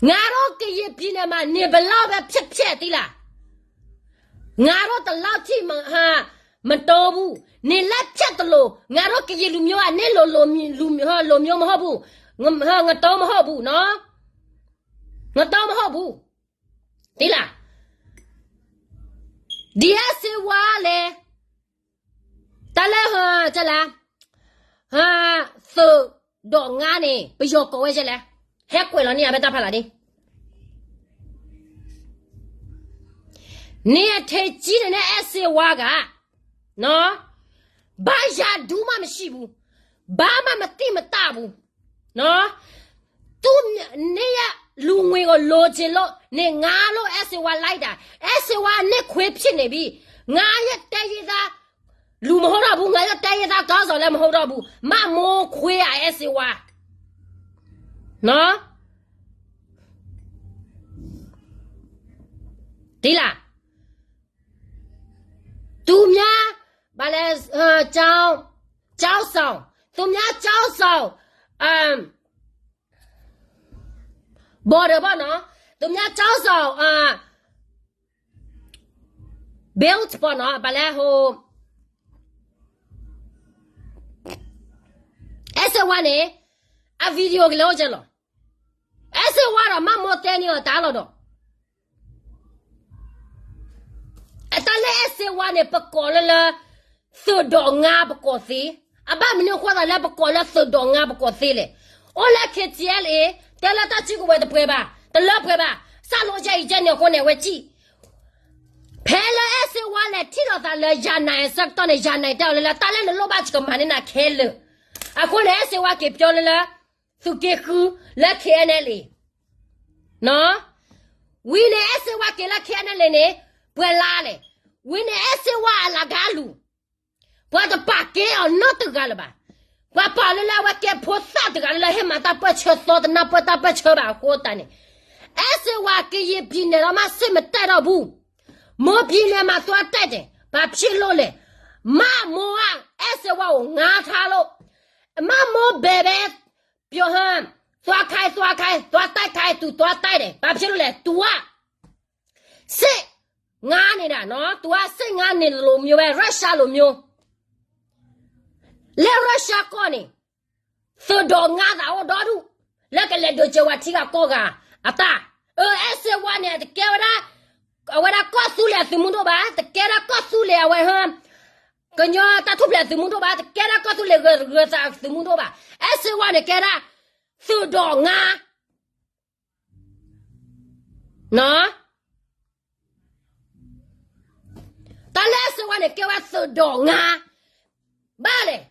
ငါတို့ကရင်ပြည်နယ်မှာ နေဘယ်လောက်ပဲဖြစ်ဖြစ် သ့လၢ ငါတို့ဒီလောက်ထိ မ ဟာ မတိုးဘူး. နေလက်ဖြတ်သလို ငါတို့ကရင်လူမျိုးက နေလိုလို လူ လူမျိုးမဟုတ်ဘူး. ငတိုးမဟုတ်ဘူးနော်. ငတိုးမဟုတ်ဘူး. သ့လၢ ဒီး အဲးစ့ဝါလဲၣ်, တၢ်လၢ ဟ ကလၢ ဟ သုးဒီးငါန့ၣ် ပယီၤကိးဝဲကလဲၣ်, ဟဲကွဲးလီၤန့ၢ်ယၤဖဲတၢ်ဖးလၢ်ဒ် န့ၣ်အထံးကံန့ၣ်န့ၣ် အဲးစ့ဝါဂၤ ဘာရာဒူးမှမရှိဘူး, ဘာမှမသိမတတ်ဘူး. သူ့နေရလူငွေကိုလိုချင်လို့ နေငါလို့ အဲးစ့ဝါ လိုက်တာ, အဲးစ့ဝါ နှစ်ခွေဖြစ်နေပြီ. ငါရဲ့တိုင်းရင်းသား လူမဟုတ်တော့ဘူး, ငါရဲ့တိုင်းရင်းသားခေါင်းဆောင်လည်းမဟုတ်တော့ဘူး. မမိုးခွေး အဲးစ့ဝါ နော်. သ့လၢ သူများ ဘာလဲ ကျောင်းဆောင်, သူများကျောင်းဆောင် အမ် border ပေါ့နော်, သူများကျောင်းဆောင် အမ် built ပေါ့နော်, ဘာလဲ ဟို အဲးစ့ဝါန့ၣ် အ video ကလဲၤအိၣ်ကဲလီၤ. အဲးစ့ဝါဒီး မမိုးတဲန့ၢ်အီၤတၢ်လီၤဒီး အတၢ်လၢအဲးစ့ဝါန့ၣ် ပကိးလၢလၢ သုးဒီးငါပကိးသ့, အဘၣ်မနုၤအဃိသတးလၢပကိးလၢသုးဒီးငါပကိးသ့လဲၣ်. အိၣ်လၢ KTLA တဲလၢတၢ်စုကဝဲၤတပှဲၤဘၣ်, တလၢပှဲၤဘၣ်, စးလိယဲအံၤကဲန့ၣ်အဃိန့ၣ် အဝဲစံး ဖဲလၢအဲးစ့ဝါလဲၤထံၣ်လိာ်သးလၢယၤနၤအဆၢကတီၢ်န့ၣ် ယၤနၤတဲအီၤလၢလၢ တၢ်လၢနလိၣ်ဘၣ် ယကမၤန့ၢ်နၤခဲလၢာ်. အဃိန့ၣ် အဲးစ့ဝါက့ၤပၠီလၢလၢ သုးက့ဃု လၢ KNLA ဝံၤန့ၣ် အဲးစ့ဝါက့ၤလၢ KNLA န့ၣ် ပှဲၤလါလဲၣ်. ဝံၤန့ၣ် အဲးစ့ဝါအလၤကါလူၤ ပှၤတပာ်ကဲအီၤနီတဂၤလၢၤဘၣ်. ပှၤပာ်လၢလၢအဝဲကဲဖိသၣ်တဂၤလၢလၢ ဟဲမၤတၢ်ပၢၢ်ဆၢသီ တနၢ်ပၢၢ်တၢ်ပၢၢ်ဆၢဘၣ်အဃိသတးန့ၣ်, အဲးစ့ဝါ ကရင်ပြည်နယ် တော့မှစစ်မတက်တော့ဘူး, မွန်ပြည်နယ်မှာသွားတိုက်တယ်, ဘာဖြစ်လို့လဲ. မမိုးက အဲးစ့ဝါကိုငါးထားလို့, မမိုးဘယ်ပဲ ပြောဟမ် သွားခိုင်း သွားခိုင်း သွားတိုက်ခိုင်း သူသွားတိုက်တယ်, ဘာဖြစ်လို့လဲ သူက စစ်ငါးနေတာနော်, သူက စစ်ငါးနေသလိုမျိုးပဲ ရုရှားလိုမျိုး, လၢ ရုရှားကီၢ်န့ၣ် သုးဒီးငါသးအိၣ်ဒီဒူၣ်, လၢကလဲၤဒိးစၢၤဝဲထံဂၤကီၢ်ဂၤအတၢ်, အ အဲးစ့ဝါန့ၣ် တကဲဝဲဒၣ်, အဝဲဒၣ်ကီၢ်သူလ့ၤအသုးမုၢ်ဒိၣ်ဘၣ်, တကဲဒၣ်ကီၢ်သူလ့ၤအဝဲဟ ကညီတၢ်ထူၣ်ဖျဲးသုးမုၢ်ဒိၣ်ဘၣ်, တကဲဒၣ်ကီၢ်သူလ့ၤဂၢၤဂၢၤသးသုးမုၢ်ဒိၣ်ဘၣ်. အဲးစ့ဝါန့ၣ်ကဲဒၣ် သုးဒီးငါ တၢ်လၢအဲးစ့ဝါန့ၣ် ကဲဝဲသုးဒီးငါ ဘၣ်လဲၣ်.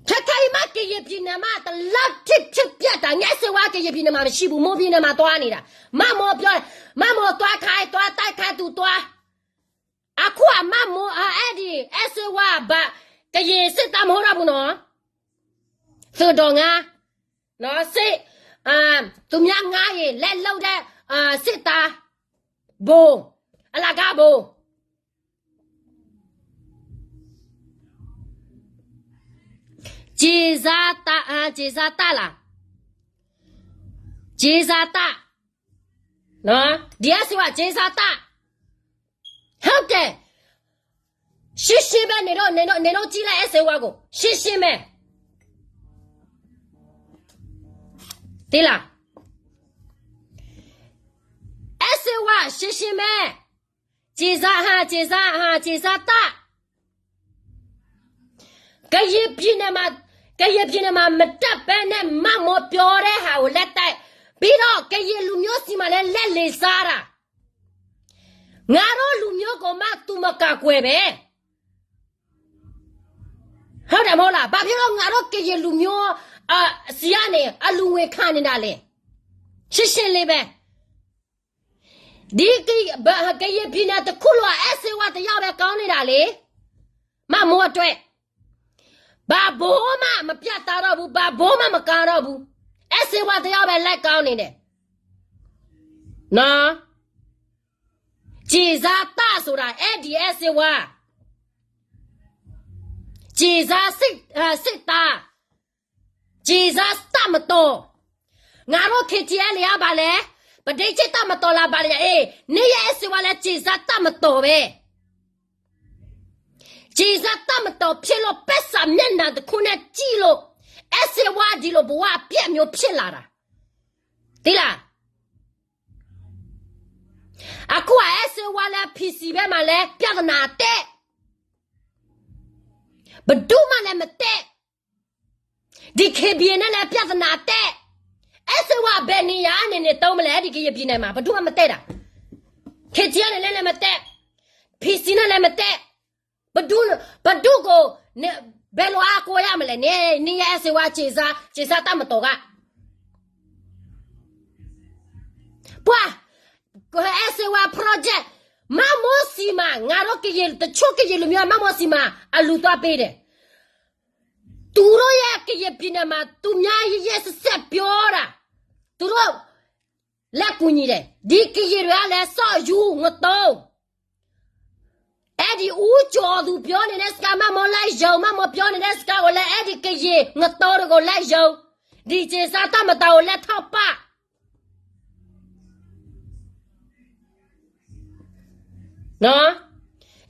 ခဲခဲအံၤမ့ၢ် ကရင်ပြည်နယ် မ့ၢ်တလၢထံၣ်ထံၣ်ပျဲၢ်တၢ် အဲးစ့ဝါ ကရင်ပြည်နယ် မ့ၢ်မရှိဘူး, မွန်ပြည်နယ် မ့ၢ်သွားနေတာ, မ့ၢ်မိၢ်ပြော, မ့ၢ်မိၢ် သွားခိုင်း သွားတိုက်ခိုင်း သူသွား, အခုအမ့ၢ်မိၢ် အ အဲၣ်ဒိး အဲးစ့ဝါ ဘၣ် ကရင်စစ်သား မဟုတ်တော့ဘူးနော်, သုးဒီးငါ စစ်, သူများငါးရင် လက်လုပ်တဲ့ စစ်သား ဗိုလ်, အလကားဗိုလ် ကြေးစားတပ်, အာ, ကြေးစားတပ်လား, ကြေးစားတပ်, နော်, ဒီး အဲးစ့ဝါ ကြေးစားတပ်, ဟုတ်တယ်, ရှင်းရှင်းပဲ နင်တို့, နင်တို့, နင်တို့ကြည့်လိုက် အဲးစ့ဝါကို, ရှင်းရှင်းပဲ, သိလား, အဲးစ့ဝါ ရှင်းရှင်းပဲ, ကြေးစား, ဟာ, ကြေးစား, ဟာ, ကြေးစားတပ် ကရင်ပြည်နယ်မှာ, ကရင်ပြည်နယ်မှာ မတက်ဘဲနဲ့ မ့ၢ်မိၢ်ပြောတဲ့ဟာကို လက်တိုက်, ပြီးတော့ ကရင်လူမျိုးဆီမှာလည်း လက်လီစားတာ, ငါတို့လူမျိုးကိုမှ သူမကာကွယ်ပဲ, ဟုတ်တယ်မဟုတ်လား, ဘာဖြစ်လို့ ငါတို့ ကရင်လူမျိုး ဆီကနေ အလူငွေခံနေတာလဲ, ရှင်းရှင်းလေးပဲ, ဒီကရင်ပြည်နယ်တစ်ခုလုံး အဲးစ့ဝါတစ်ယောက်ပဲ ကောင်းနေတာလေ, မ့ၢ်မိၢ် အတွက်, ဘာဘိမှ မပြတ်သားတော့ဘူး, ဘာဘိမှ မကောင်းတော့ဘူး, အဲးစ့ဝါတစ်ယောက်ပဲ လက်ကောင်းနေတယ်, နော်, ကျိၣ်စ့တၢ်ဆိုတာ အဲၣ်ဒိးအဲၣ်စ့ဝါ, ကျိၣ်စ့, စ့တာ, ကျိၣ်စ့တၢ်မတီၤ. ငါတို့ ခဲထံအဲလ့အါဘၣ်လဲၣ်, ပဒ့ဆ့တၢ်မတီၤလၢဘၣ်လဲၣ်, အ့, န့ၢ်ယအဲၣ်စ့ဝါလၢကျိၣ်စ့တၢ်မတီၤဝဲ. ကျိၣ်စ့တၢ်မတီၤဖြစ်လို့ ပက်ဆာမျက်နှာတစ်ခုနဲ့ကြည့်လို့ အဲၣ်စ့ဝါဒီလိုဘဝအပျက်မျိုးဖြစ်လာတာ. သိလား? အခုကအဲၣ်စ့ဝါလၢ ဖံစံဘဲမးလဲ ပြဿနာအတဲ, ဘဒူမးလဲမတဲ, ဒံၣ်ခ့ဘံန့ၣ်လဲ ပြဿနာအတဲ, အဲၣ်စ့ဝါဘဲန့ၣ်ယၤန့ၣ်န့ၣ် တမလဲၣ် ဒံၣ်ကယဲၢ်ဘံန့ၣ်မး ဘဒူမးမတဲတၢ်, ခဲထံန့ၣ်လဲလဲမတဲ, ဖံစံန့ၣ်လဲမတဲ, ပဒူ, ပဒူကိး, ဘဲလိာ်အါကိးယၤမလဲၣ်န့ၣ် န့ၢ်ယအဲၣ်စ့ဝါ ကျိၣ်စ့တၢ်မတီၤဂၤ ပှၤ, အဲၣ်စ့ဝါ project, မၤမီၢ်စံမး, ငါတို့ကယဲၢ်, တချို့ကယဲၢ်လူမျိုး မၤမီၢ်စံမး, အလူၤသွားပေးတယ်. သူတို့ရဲ့ကရင်ပြည်နယ်မှာ သူများရက်ရက်စက်စက်ပြောတာ, သူတို့ လက်ကူညီတယ်. ဒီကယဲၢ်တွေကလည်း စော့ယူငတုံး, အဲၣ်ဒိး ဦးကျော်သူ ပြောနေတဲ့စကား, မၤမီၢ်လၢယုံ, မၤမီၢ်ပြောနေတဲ့စကားကိုလည်း အဲၣ်ဒိးကယဲၢ်ငတုံးတွေကိုလည်းယုံ, ဒီကျိၣ်စ့တၢ်မတီၤကိုလည်းထောက်ပံ့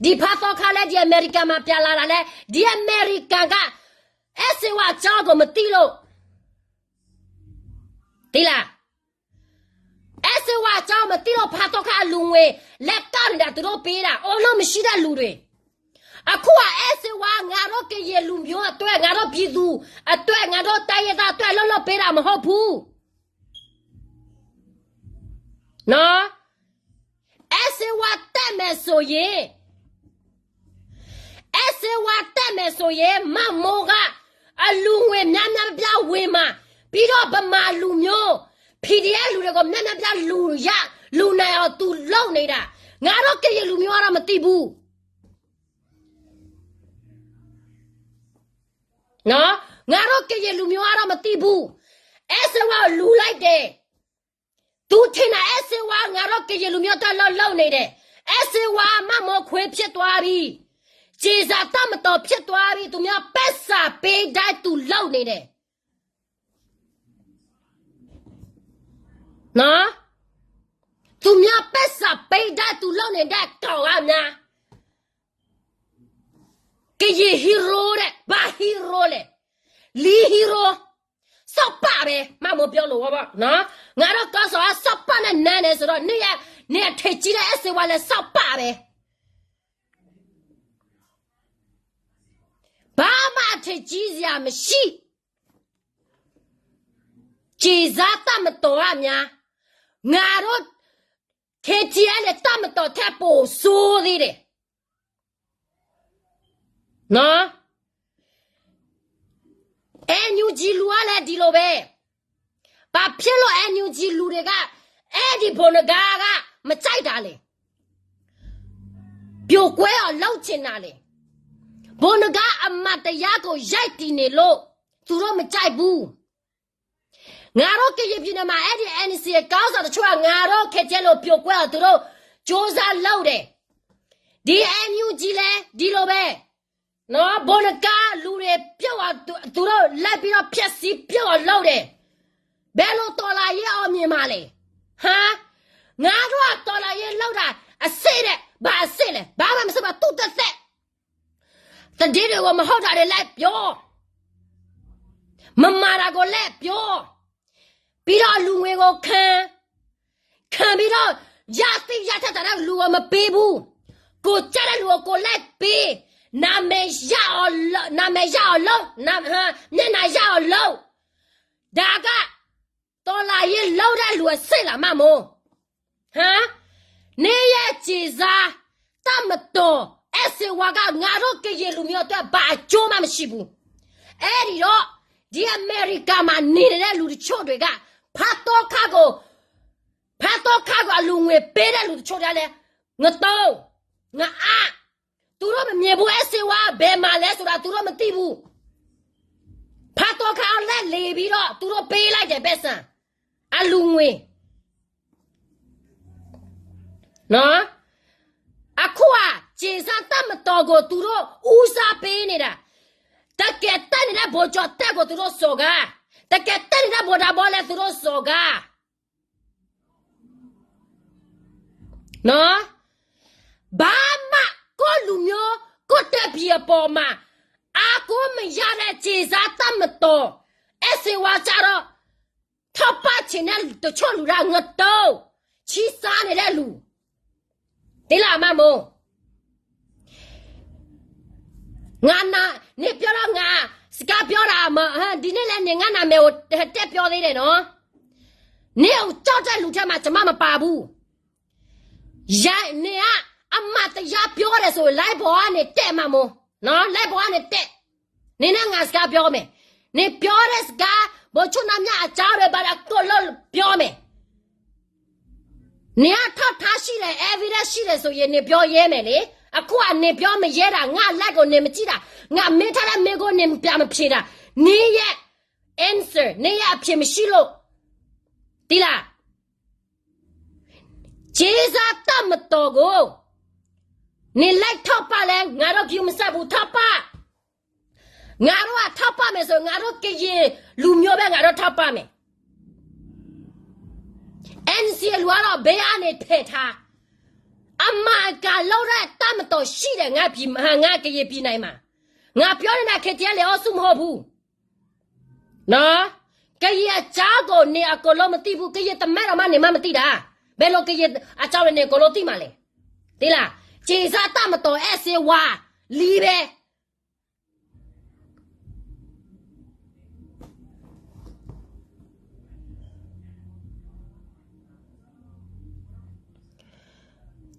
ဒီဖးသီခါလဲၣ်, ဒီအမဲရကၤမၤပျးလၢ်တၢ်လဲၣ်, ဒီအမဲရကၤက အဲၣ်စ့ဝါအကြောင်းကိုမသိလို့, သိလား? အဲၣ်စ့ဝါအကြောင်းမသိလို့ ဖးသီခါအလူငွေ လဲၤကၢ်န့ၣ်ဒီး သူတို့ပေးတာ, အိၣ်လို့မရှိတဲ့လူတွေ. အခုကအဲၣ်စ့ဝါ ငါတို့ကယဲၢ်လူမျိုးအတွက်, ငါတို့ပြည်သူအတွက်, ငါတို့တိုင်းရင်းသားအတွက် လုပ်လုပ်ပေးတာမဟုတ်ဘူး. နော်, အဲၣ်စ့ဝါတက်မယ်ဆိုရင်, အဲၣ်စ့ဝါတက်မယ်ဆိုရင်, မၤမီၢ်က အလူငွေများများပြားဝေမှာ, ပြီးတော့ဗမာလူမျိုး, PDF လူတွေကို များများပြားလူရ, လူနိုင်အောင်သူလုပ်နေတာ, ငါတို့ကရင်လူမျိုးကတော့မသိဘူး. နော်, ငါတို့ကရင်လူမျိုးကတော့မသိဘူး. အဲၣ်စ့ဝါကိုလူလိုက်တယ်. သူထင်တာ အဲၣ်စ့ဝါ ငါတို့ကရင်လူမျိုးအတွက် လုပ်လုပ်နေတယ်. အဲၣ်စ့ဝါ မၤမီၢ်ခွဲဖြစ်သွားပြီ. ကျိၣ်စ့တၢ်မတီၤဖြစ်သွားပြီ. သူများပိုက်ဆံပေးတိုင်း သူလုပ်နေတယ်. နော်, သူများပိုက်ဆံပေးတိုင်း သူလုပ်နေတဲ့ကောင်ကများ. ကရင် hero တဲ့, ဘာ hero လဲ, လံ hero, စီၤပၤပဲ, မၤမီၢ်ပြောလို့, ငါတို့ကီၢ်စီၤ စီၤပၤနဲ့နန်းတယ်ဆိုတော့ နင်က, နင်ကထံးကြီးတဲ့ အဲၣ်စ့ဝါ လဲၤစီၤပၤပဲ. ဘာမှအထင်ကြီးစရာမရှိ. ကျိၣ်စ့တၢ်မတီၤကများ, ငါတို့ KTLA တပ်မတော်ထက်ပိုဆိုးသေးတယ်. နော်, NUG လူကလည်းဒီလိုပဲ. ဘာဖြစ်လို့ NUG လူတွေက အဲၣ်ဒိး ဗိုလ်နဂါက မကြိုက်တာလဲ. ပြိုကွဲအောင်လုပ်ချင်တာလဲ. ဗိုလ်နဂါအမှန်တရားကို ရပ်တည်နေလို့ သူတို့မကြိုက်ဘူး. ငါတို့ကရင်ပြည်နယ်မှာ အဲၣ်ဒိး NCA ခေါင်းဆောင်တချို့က ငါတို့ KTLA ပြိုကွဲအောင် သူတို့ကြိုးစားလုပ်တယ်. ဒီ NUG လည်း ဒီလိုပဲ. နော်, ဗိုလ်နဂါလူတွေပြုတ်အောင် သူ, သူတို့လိုက်ပြီးတော့ ဖျက်ဆီးပြုတ်အောင်လုပ်တယ်. ဘယ်လိုတော်လှန်ရေးအောင်မြင်မှာလဲ. ဟမ်, ငါတို့က တော်လှန်ရေးလုပ်တာ အစစ်နဲ့ ဘာအစစ်လဲ, ဘာမှမစစ်ပါ, သူ့သက်သက် သတင်းတွေကို မဟုတ်တာတွေ လိုက်ပြော, မမှန်တာကို လိုက်ပြော, ပြီးတော့ လူငွေကိုခံ, ခံပြီးတော့ ရသင့်ရထိုက်တာတဲ့လူကို မပေးဘူး. ကိုယ်ကြိုက်တဲ့လူကို ကိုယ်လိုက်ပေး, နာမည်ရအောင်လုပ်, နာမည်ရအောင်လုပ်, နာ, ဟမ်, မျက်နှာရအောင်လုပ်. ဒါက တော်လှန်ရေးလုပ်တဲ့လူအစစ်လား မမို့. ဟမ်, နေရဲ့ကျိၣ်စ့, တပ်မတော်, အဲၣ်စ့ဝါက ငါတို့ကရင်လူမျိုးအတွက် ဘာအကျိုးမှမရှိဘူး. အဲဒီတော့ ဒီအမေရိကမှာနေနေတဲ့လူတချို့တွေက ဖားတောခါကို, ဖားတောခါကို အလူငွေပေးတဲ့လူတချို့တွေကလည်း ငတုံ, ငအါ, သူတို့မမြင်ဘူး, အဲၣ်စ့ဝါဘယ်မှာလဲဆိုတာ သူတို့မသိဘူး. ဖားတောခါအလှည့်လည်ပြီးတော့ သူတို့ပေးလိုက်တယ် ပိုက်ဆံ, အလူငွေ. နော်, အခုဧါ, ကၠ့ၣ်စၢတၢ်မတီၢ်ကိး သူတို့ဦးစားပေးနေတာ, တကဲတၢ်န့ၣ်ဒၣ် ဗိုလ်ချုပ်တဲကိး သူတို့စော်ကား, တကဲတၢ်န့ၣ်ဒၣ် ဗိုလ်ချုပ်ဘိလဲ သူတို့စော်ကား နော်, ဘာမှ ကိုယ့်လူမျိုး ကိုယ့်တိုင်းပြည်အပေါ်မှာ အားကိုးမရတဲ့ ကၠ့ၣ်စၢတၢ်မတီၢ်, အဲၣ်စ့ဝါကျတော့ ထောက်ပံ့ချင်တဲ့ တချို့လူတွေက ငတုံ, ချီစားနေတဲ့လူ, သိလား မမို, ငါနာ, နပြောတော့ ငါစကားပြောတာမ, ဒီနေ့လည်း နင် ငါနာမည်ကို တက်ပြောသေးတယ်နော်, နင်ကိုကြောက်တဲ့လူထဲမှာ ကျွန်မမပါဘူး, ယ, နင်က အမှန်တရားပြောတယ်ဆိုရင် live ပေါ်ကနေ တက် မမို, နော်, live ပေါ်ကနေ တက်, နင်နဲ့ ငါ စကားပြောမယ်, နင်ပြောတဲ့စကား ဗိုလ်ချုပ်နမ်ညါ အကြောင်းတွေ ဘာတွေ အကုန်လုံး ပြောမယ်, နင်က ထောက်ထားရှိတယ် evidence ရှိတယ်ဆိုရင် နင်ပြောရဲမယ်လေ, အခုက နင်ပြောမရဲတာ, ငါ live ကို နင်မကြည့်တာ, ငါမေးထားတဲ့ မေးခွန်း နင်ပြန်မဖြေတာ, နင်ရဲ့ answer နင်ရဲ့ အဖြေမရှိလို့, သိလား, ကၠ့ၣ်စၢတၢ်မတီၢ်ကိး, နင် like ထောက်ပံ့လဲ ငါတို့ ဂရုမစိုက်ဘူး, ထောက်ပံ့, ငါတို့က ထောက်ပံ့မယ်ဆိုရင် ငါတို့ ကရင်လူမျိုးပဲ ငါတို့ ထောက်ပံ့မယ်, NCA လူကတော့ ဘယ်ကနေ ဖယ်ထား, အမှန်အကန်လုပ်တဲ့ တပ်မတော်ရှိတယ် ငါပြည်, ငါ ကရင်ပြည်နယ်မှာ, ငါပြောနေတာ KTLA အုပ်စု မဟုတ်ဘူး, နော်, ကရင်အကြောင်းကို နင် အကုန်လုံး မသိဘူး, ကရင်တမိုင်းတောင်မှ နင် မသိတာ, ဘယ်လို ကရင်အကြောင်းတွေ နင် အကုန်လုံး သိမှာလဲ, သိလား, ကၠ့ၣ်စၢတၢ်မတီၢ် အဲၣ်စ့ဝါ လံပဲ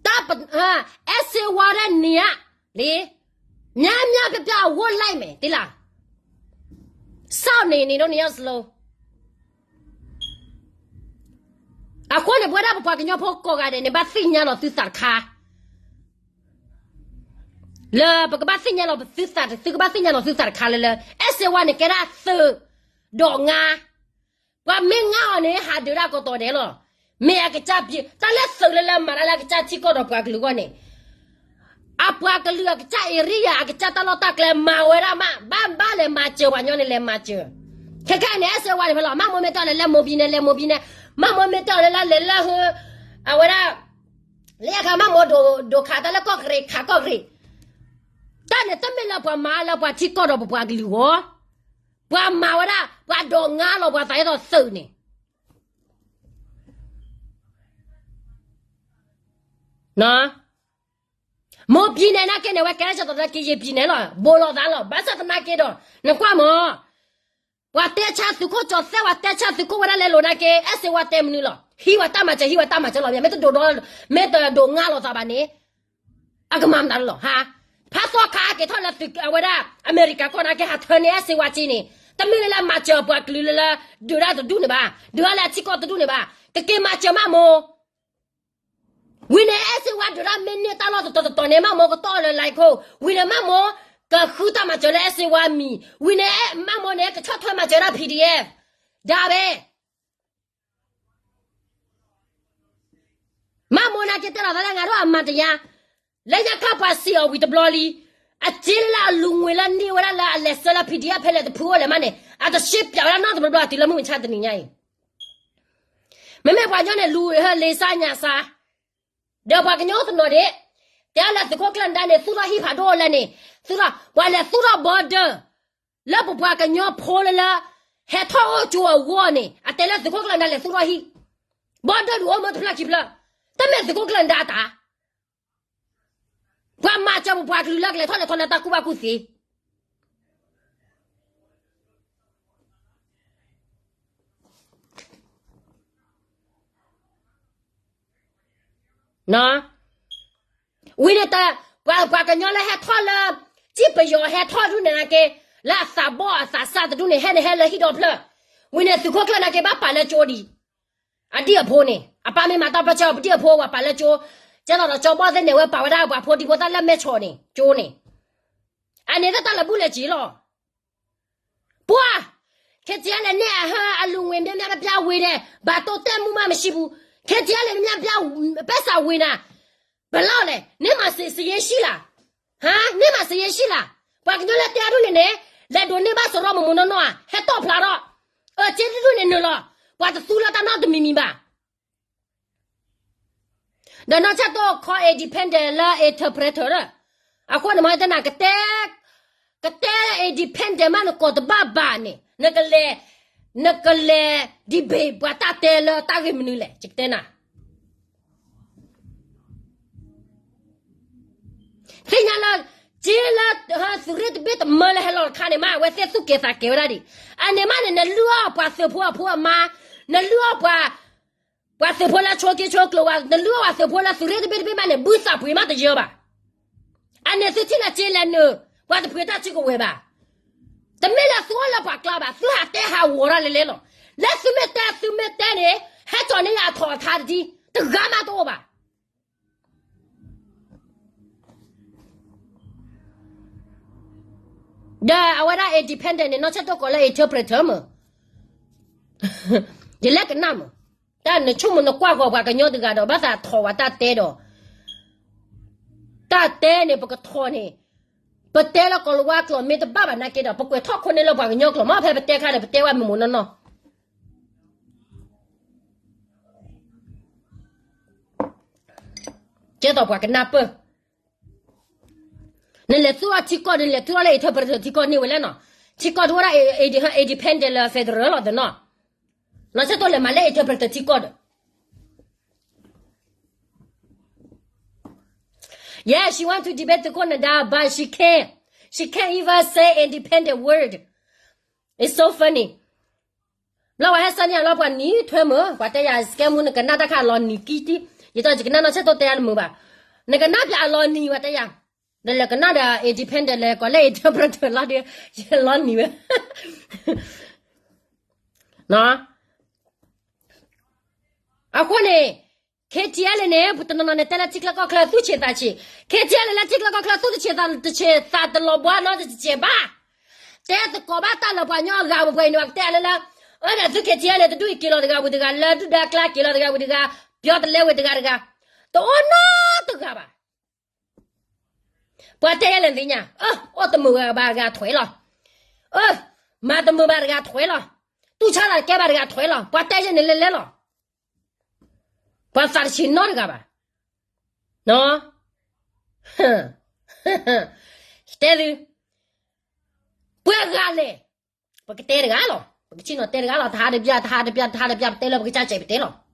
တၢ်ပ, အဲၣ်စ့ဝါ တဲ့ နင်က လံ, များများပြပြ ဝတ်လိုက်မယ်, သိလား, စောင့်နေနေတော့ နှစ်ယောက်စလုံး, အဃိန့ၣ် ပဝဲဒၣ် ပပှၤကညီဖိကိးဂၤဒဲးန့ၣ် ဘၣ်သ့ၣ်ညါလီၤသုသးတခါ, လၢပကဘၣ်သ့ၣ်ညါလီၤသုသး, သုကဘၣ်သ့ၣ်ညါလီၤသုသးတခါလၢလၢ အဲၣ်စ့ဝါန့ၣ် ကဲဒၣ်သုးဒီးငါ, ပှၤမ့ၢ်ငါအီၤန့ၣ် ဟးဒုးဒၣ်ကတီၤဒဲးလီၤ, မ့ၢ်အကစၢ်ပ, တၢ်လၢသုးလၢလၢမၤတၢ်လၢအကစၢ်ထံကီၢ်ဒီးပှၤကလုာ်အဂီၢ်န့ၣ်, အပှၤကလုာ်အကစၢ် area အကစၢ်တၢ်လီၢ်တၢ်ကျဲ မၤဝဲဒၣ်မး, ဘၣ်ဘၣ်လဲၤမၤစၢၤပှၤကညီန့ၣ် လဲၤမၤစၢၤ, ခဲခဲအံၤန့ၣ် အဲၣ်စ့ဝါန့ၣ် ဖဲလီၤ, မၢ်မိၢ်မ့ၢ်တဲအီၤလဲၤလဲၤမိၢ်ဘံန့ၣ် လဲၤမိၢ်ဘံန့ၣ်, မၢ်မိၢ်မ့ၢ်တဲအီၤလဲၤလၢလဲၤလၢဟၢ, အဝဲဒၣ်, လၢယခါ မၢ်မိၢ်ဒိၣ်ခးတၢ်လၢကီၢ်ကရ့ၣ် ခးကီၢ်ကရ့ၣ်, တၢ်န့ၣ်တမ့ၢ်လၢပှၤမၤလၢပှၤထံကီၢ်ဒီးပပှၤကလုာ်ဂီၢ်, ပှၤမၤဝဲဒၣ် ပှၤဒိးငါလီၤပှၤသးဒ်သိးသုးန့ၣ် မိၢ်ဘံန့ၣ် နာ်က့န့ၣ် ဝဲကဲဒ်သိးဒီး ကရင်ပြည်နယ်လီၤ, ဘူးလိာ်သးလီၤ, ဘၣ်ဆၣ်သနာ်က့ဒီး နကွၢ်မး, ပှၤတဲဆါသုးခိၣ်ကၠီၤသဲး ပှၤတဲဆါသုးခိၣ်ဝဲဒၣ်လဲၤလိာ်နာ်က့ အဲၣ်စ့ဝါတဲမနုၤလီၤ, ဟံးဝဲတၢ်မၤစၢၤ ဟံးဝဲတၢ်မၤစၢၤလီၤ, မ့ၢ်တဒိးဒီး, မ့ၢ်တဒိးငါလိာ်သးဘၣ်န့ၣ်, အကမၤမနုၤလီၤ, ဟါ, ဖးသီခါက့ၤထီၣ်လၢသုးအဝဲဒၣ် အမဲရကၤကီၢ်နာ်က့ ဟးထၢန့ၢ်အဲၣ်စ့ဝါက့န့ၣ်, တမ့ၢ်လၢလၢမၤစၢၤပှၤကလုာ်လၢလၢ, ဒုးဒၣ်တဒူၣ်န့ၣ်ဘၣ်, ဒုးဒၣ်လၢအထံကီၢ်တဒူၣ်န့ၣ်ဘၣ်, ကက့ၤမၤစၢၤမၢ်မိၢ် ဝံၤန့ၣ် အဲၣ်စ့ဝါဒုးဒၣ်မ့ၢ်န့ၢ်တၢ်လီၢ်တတီၤတတီၤန့ၣ် မၢ်မိၢ်ကတီၢ်လၢ လဲခိၣ်, ဝံၤန့ၣ် မၢ်မိၢ်ကဃုတၢ်မၤစၢၤလၢအဲၣ်စ့ဝါမံၤ, ဝံၤန့ၣ် မၢ်မိၢ်န့ၣ် ကဆီၣ်ထွဲမၤစၢၤဒၣ် PDF, ဒါပဲ, မၢ်မိၢ်နာ်က့တဲလီၤသးလၢ ငါတို့အမၤတယါ, လၢညါခါပှၤစံးအီၤဝံၤတဘျီလံ, အစ့လၢအလူၤငွေလၢန့ၢ်ဝဲဒၣ်လၢအလဲၤဆှၢလၢ PDF ဖဲလဲၣ်တဖုအိၣ်လဲၣ်မးန့ၣ် အတရှင်းပြဝဲဒၣ်နီတဘျီဘျီ တုၤလၢမုၢ်မဆါတနံၤညါအံၤ, မ့မ့ၢ်ပှၤကညီန့ၣ် လူၤဟၢလ့ၤဆါညၣ်ဆါ, ဒီးပှၤကညီတနီၤန့ၣ်, တဲလၢသုးခိၣ်ကျၢၢ်နဒါန့ၣ် သူၣ်ထီၣ်ဟံၣ်ဖးဒိၣ်လဲၣ်န့ၣ်, သူၣ်ထီၣ်, ပှၤလဲၤသူၣ်ထီၣ် border, လၢပပှၤကညီဖိလၢလၢ, ဟဲထီၣ်အိၣ်ကၠိအဂီၢ်န့ၣ် အတဲလၢသုးခိၣ်ကျၢၢ်နဒါလဲၤသူၣ်ထီၣ်ဟံၣ်, border ဒုးအိၣ်မ့ၢ်တဖျၢၣ်ခံဖျၢၣ်, တမ့ၢ်သုးခိၣ်ကျၢၢ်နဒါတၢ် ပှၤမၤစၢၤပပှၤကလုာ်လၢကလဲၤထီၣ်လဲၤထီလၢတၢ်ကူၣ်ဘၣ်ကူၣ်သ့ ဝံၤန့ၣ်တၢ်, ပှၤကညီလၢဟဲထီၣ်လၢ, စံၣ်ပယီၤဟဲထီၣ်ဒုးန့ၣ်နာ်က့, လၢအသးဘီၣ်အသးစၢ်တဒုန့ၣ် ဟဲန့ၣ်ဟဲလၢဟံၣ်ဒီဖျၢၣ်, ဝံၤန့ၣ်သုးခိၣ်ကျၢၢ်နာ်က့ဘၣ်ပာ်လၢကၠိဒံး, အဒံၣ်အဖိန့ၣ် အပၢ်မ့ၢ်မၤတၢ်ပၢဆှၢ ပဒံၣ်အဖိဝဲပာ်လၢကၠိ, ကဲသိးဒီးကၠီဘီၣ်သ့ၣ်န့ၣ် ဝဲပာ်ဝဲဒၣ်ပှၤဖိဒံဖိသၣ်လၢမဲၢ်ဆီးန့ၣ် ကၠိန့ၣ်, အန့ၣ်သ့ၣ်တၢ်လၢာ်ဘူၣ်လၢာ်စ့ၤလီၤ. ပှၤ, ခဲကဲလဲၣ်န့ၣ် အဟၢအလူၤငွေ များများပြားပြားဝံၤန့ၣ် ဘာတိုးတက်မှုမှမရှိဘူး, ခဲကဲလဲၣ် များများပြားပြား ပိုက်ဆံဝင်တာ, ဘာတိုးတက်မှုမှမရှိဘူး, ပလီၢ်လဲၣ်, န့ၣ်မၤစ့စ့ယဲၢ်ဆံလၢ်, ဟါ, န့ၣ်မၤစ့ယဲၢ်ဆံလၢ်, ပှၤကညီလၢတဲအဒိၣ်န့ၣ်န့ၣ်, လဲၤဒိးန့ၢ်ဘၣ်စရီမိၢ်မိၢ်နီၢ်နီၢ်ဧါ, ဟဲတီၣ်ဖျါထီၣ်, အၢ က့ဒုၣ်ဒုၣ်န့ၣ်နုာ်လီၤ, ပှၤတသူလၢတၢ်နီတမံၤမံၤဘၣ်. ဒီးနီၢ်ဆၢၣ်တိၣ် call independent လၢ interpreter လၢ, အဃိန့ၣ်မ့ၢ်တဲနၤ ကတဲ, ကတဲ independent မးနကိးတဘၣ်ဘၣ်န့ၣ်, နကလဲၤ, နကလဲၤ debate ပှၤတၢ်တဲလၢတၢ်ဂ့ၢ်မနုၤလဲၣ်, ယကတဲနၤ သ့ၣ်ညါလၢ, က့လၢ, သုးရ့ၣ်တဘ့ၣ်တမၢလၢဟဲလီၤတခါန့ၣ်မး အဝဲသ့ၣ်သူၣ်ကဲၤသးကဲၤဝဲဒၣ်ဒံး, အန့ၣ်မးန့ၣ် နလုၢ်အီၣ်ပှၤသုးဖိအဖိအမါ, နလုၢ်အီၣ်ပှၤ, ပှၤသုးဖိလၢဆိက့ဆိကျိၤဝဲ, နလုၢ်အီၣ်ပှၤသုးဖိလၢသုးရ့ၣ်တဘ့ၣ်တဘ့ၣ်မးန့ၣ် ဘုသးပှ့ၤမးတယၢဘၣ်. အန့ၣ်သုထံၣ်လၢက့လဲၤနုာ်, ပှၤတပှ့ၤတၢ်စုကဝဲၤဘၣ်. တမ့ၢ်လၢသုအိၣ်လၢပှၤကျါဘၣ်, သုဟးတဲဟးဂီၤတၢ်လဲၤလဲလီၤ. လၢသုမ့ၢ်တဲသုမ့ၢ်တဲန့ၣ်, ဟဲကၠီၤန့ၢ်ယၤအထီၣ်အထါတဒံ, တဂၤမးတအိၣ်ဘၣ်. ဒီးအဝဲဒၣ် independent န့ၣ် နီၢ်ဆၢၣ်တိၣ်ကိးလၢ interpreter မး, ယလဲၤကနၣ်မး, တၢ်နဆိကမိၣ်နကွၢ်ဃီၤပှၤကညီတဂၤဒီး ဘၣ်သးထီၣ်ဝဲတၢ်တဲဒီး, တၢ်တဲန့ၣ် ပကထီၣ်န့ၣ်, ပတဲလၢကီၢ်လၤဝါကျိာ်မ့ၢ်တဘၣ်ဘၣ်နာ်က့ဒီး ပကွဲးထီၣ်ခိၣ်န့ၢ်လၢပှၤကညီကျိာ်မး, ဖဲပတဲခါဒီး ပတဲဝဲမိၢ်မိၢ်နီၢ်နီၢ် ကဲသိးပှၤကနၢ်ပၢၢ်, နလဲၤသူၣ်ထီၣ်ထံကီၢ်, နလဲၤသူၣ်ထီၣ်လၢ interpreter ထံကီၢ်န့ၢ်ဝဲလဲၣ်နီၤ, ထံကီၢ်တအိၣ်ဒၣ် independent လၢ federal လီၤသနီၤ, နီၢ်ဆၢၣ်တိၣ်လဲၤမၤလၢ interpreter ထံကီၢ်ဒီး Yeah, she want to debate သုးခိၣ်နဒါ, but she can't. She can't even say independent word. It's so funny. ဘျီဝဲဟဲစၢန့ၢ်အလီၢ်ပှၤနံၤထွဲမုာ်, ပှၤတဲယၤ စကဲမူ နကနၣ်တၢ်ခါအလီၤနံၤကံတံၢ်, ယတီယကနၣ်နီၢ်ဆၢၣ်တိၣ်တဲယၤတမုာ်ဘၣ်, နကနၣ်ပၠးအလီၤနံၤဝဲတဲယၤ, ဒီးလဲၤကနၣ်ဒီး independent လဲၤကိးလၢ interpreter လီၤဒီး, ယလီၤနံၤဝဲ အဃိန့ၣ် KTLA န့ၣ် ပတနီၤနီၤန့ၣ် တဲလၢထံချၢကီၢ်ချၢသူၣ်ဆံးသးဆံး, KTLA လၢထံချၢကီၢ်ချၢသူၣ်တဆံးသးတဆံး သးတလီၤဘှါနီတစဲးဘၣ်, တဲသကိးဘၣ်တၢ်လၢပှၤကညီအဂၤပှဲၤပှဲၤအံၤန့ၣ် ပှၤကတဲလၢလၢ, အၢ ဒီးသု KTLA န့ၣ် တဒူၣ်အံၤက့ၤလီၤတဂၤဝံၤတဂၤ, လၢဒုၣ်ဒါကျါက့ၤလီၤတဂၤဝံၤတဂၤ, ပျီတလဲဝံၤတဂၤတဂၤ, တအိၣ်နီတဂၤဘၣ်. ပှၤတဲယဲလဲၣ်သ့ၣ်ညါ, အၢ အိၣ်တမုာ်ဘၣ်တဂၤထွဲလီၤ, အၢ မၤတမုာ်ဘၣ်တဂၤထွဲလီၤ, တူၢ်ဆါသးတကဲဘၣ်တဂၤထွဲလီၤ, ပှၤတဲယဲန့ၣ်လဲၤလဲၤလီၤ, ပှၤသးတဆံးနီတဂၤဘၣ်, တဲသု, ပှၤဂၤလဲၣ်, ပကတဲတဂၤလီၤ, ပကဆ့ၣ်နီၤတဲတဂၤလီၤ, တဟါတပျၢ် တဟါတပျၢ် တဟါတပျၢ် ပတဲလၢပကစၢ်စဲးပတဲလီၤ.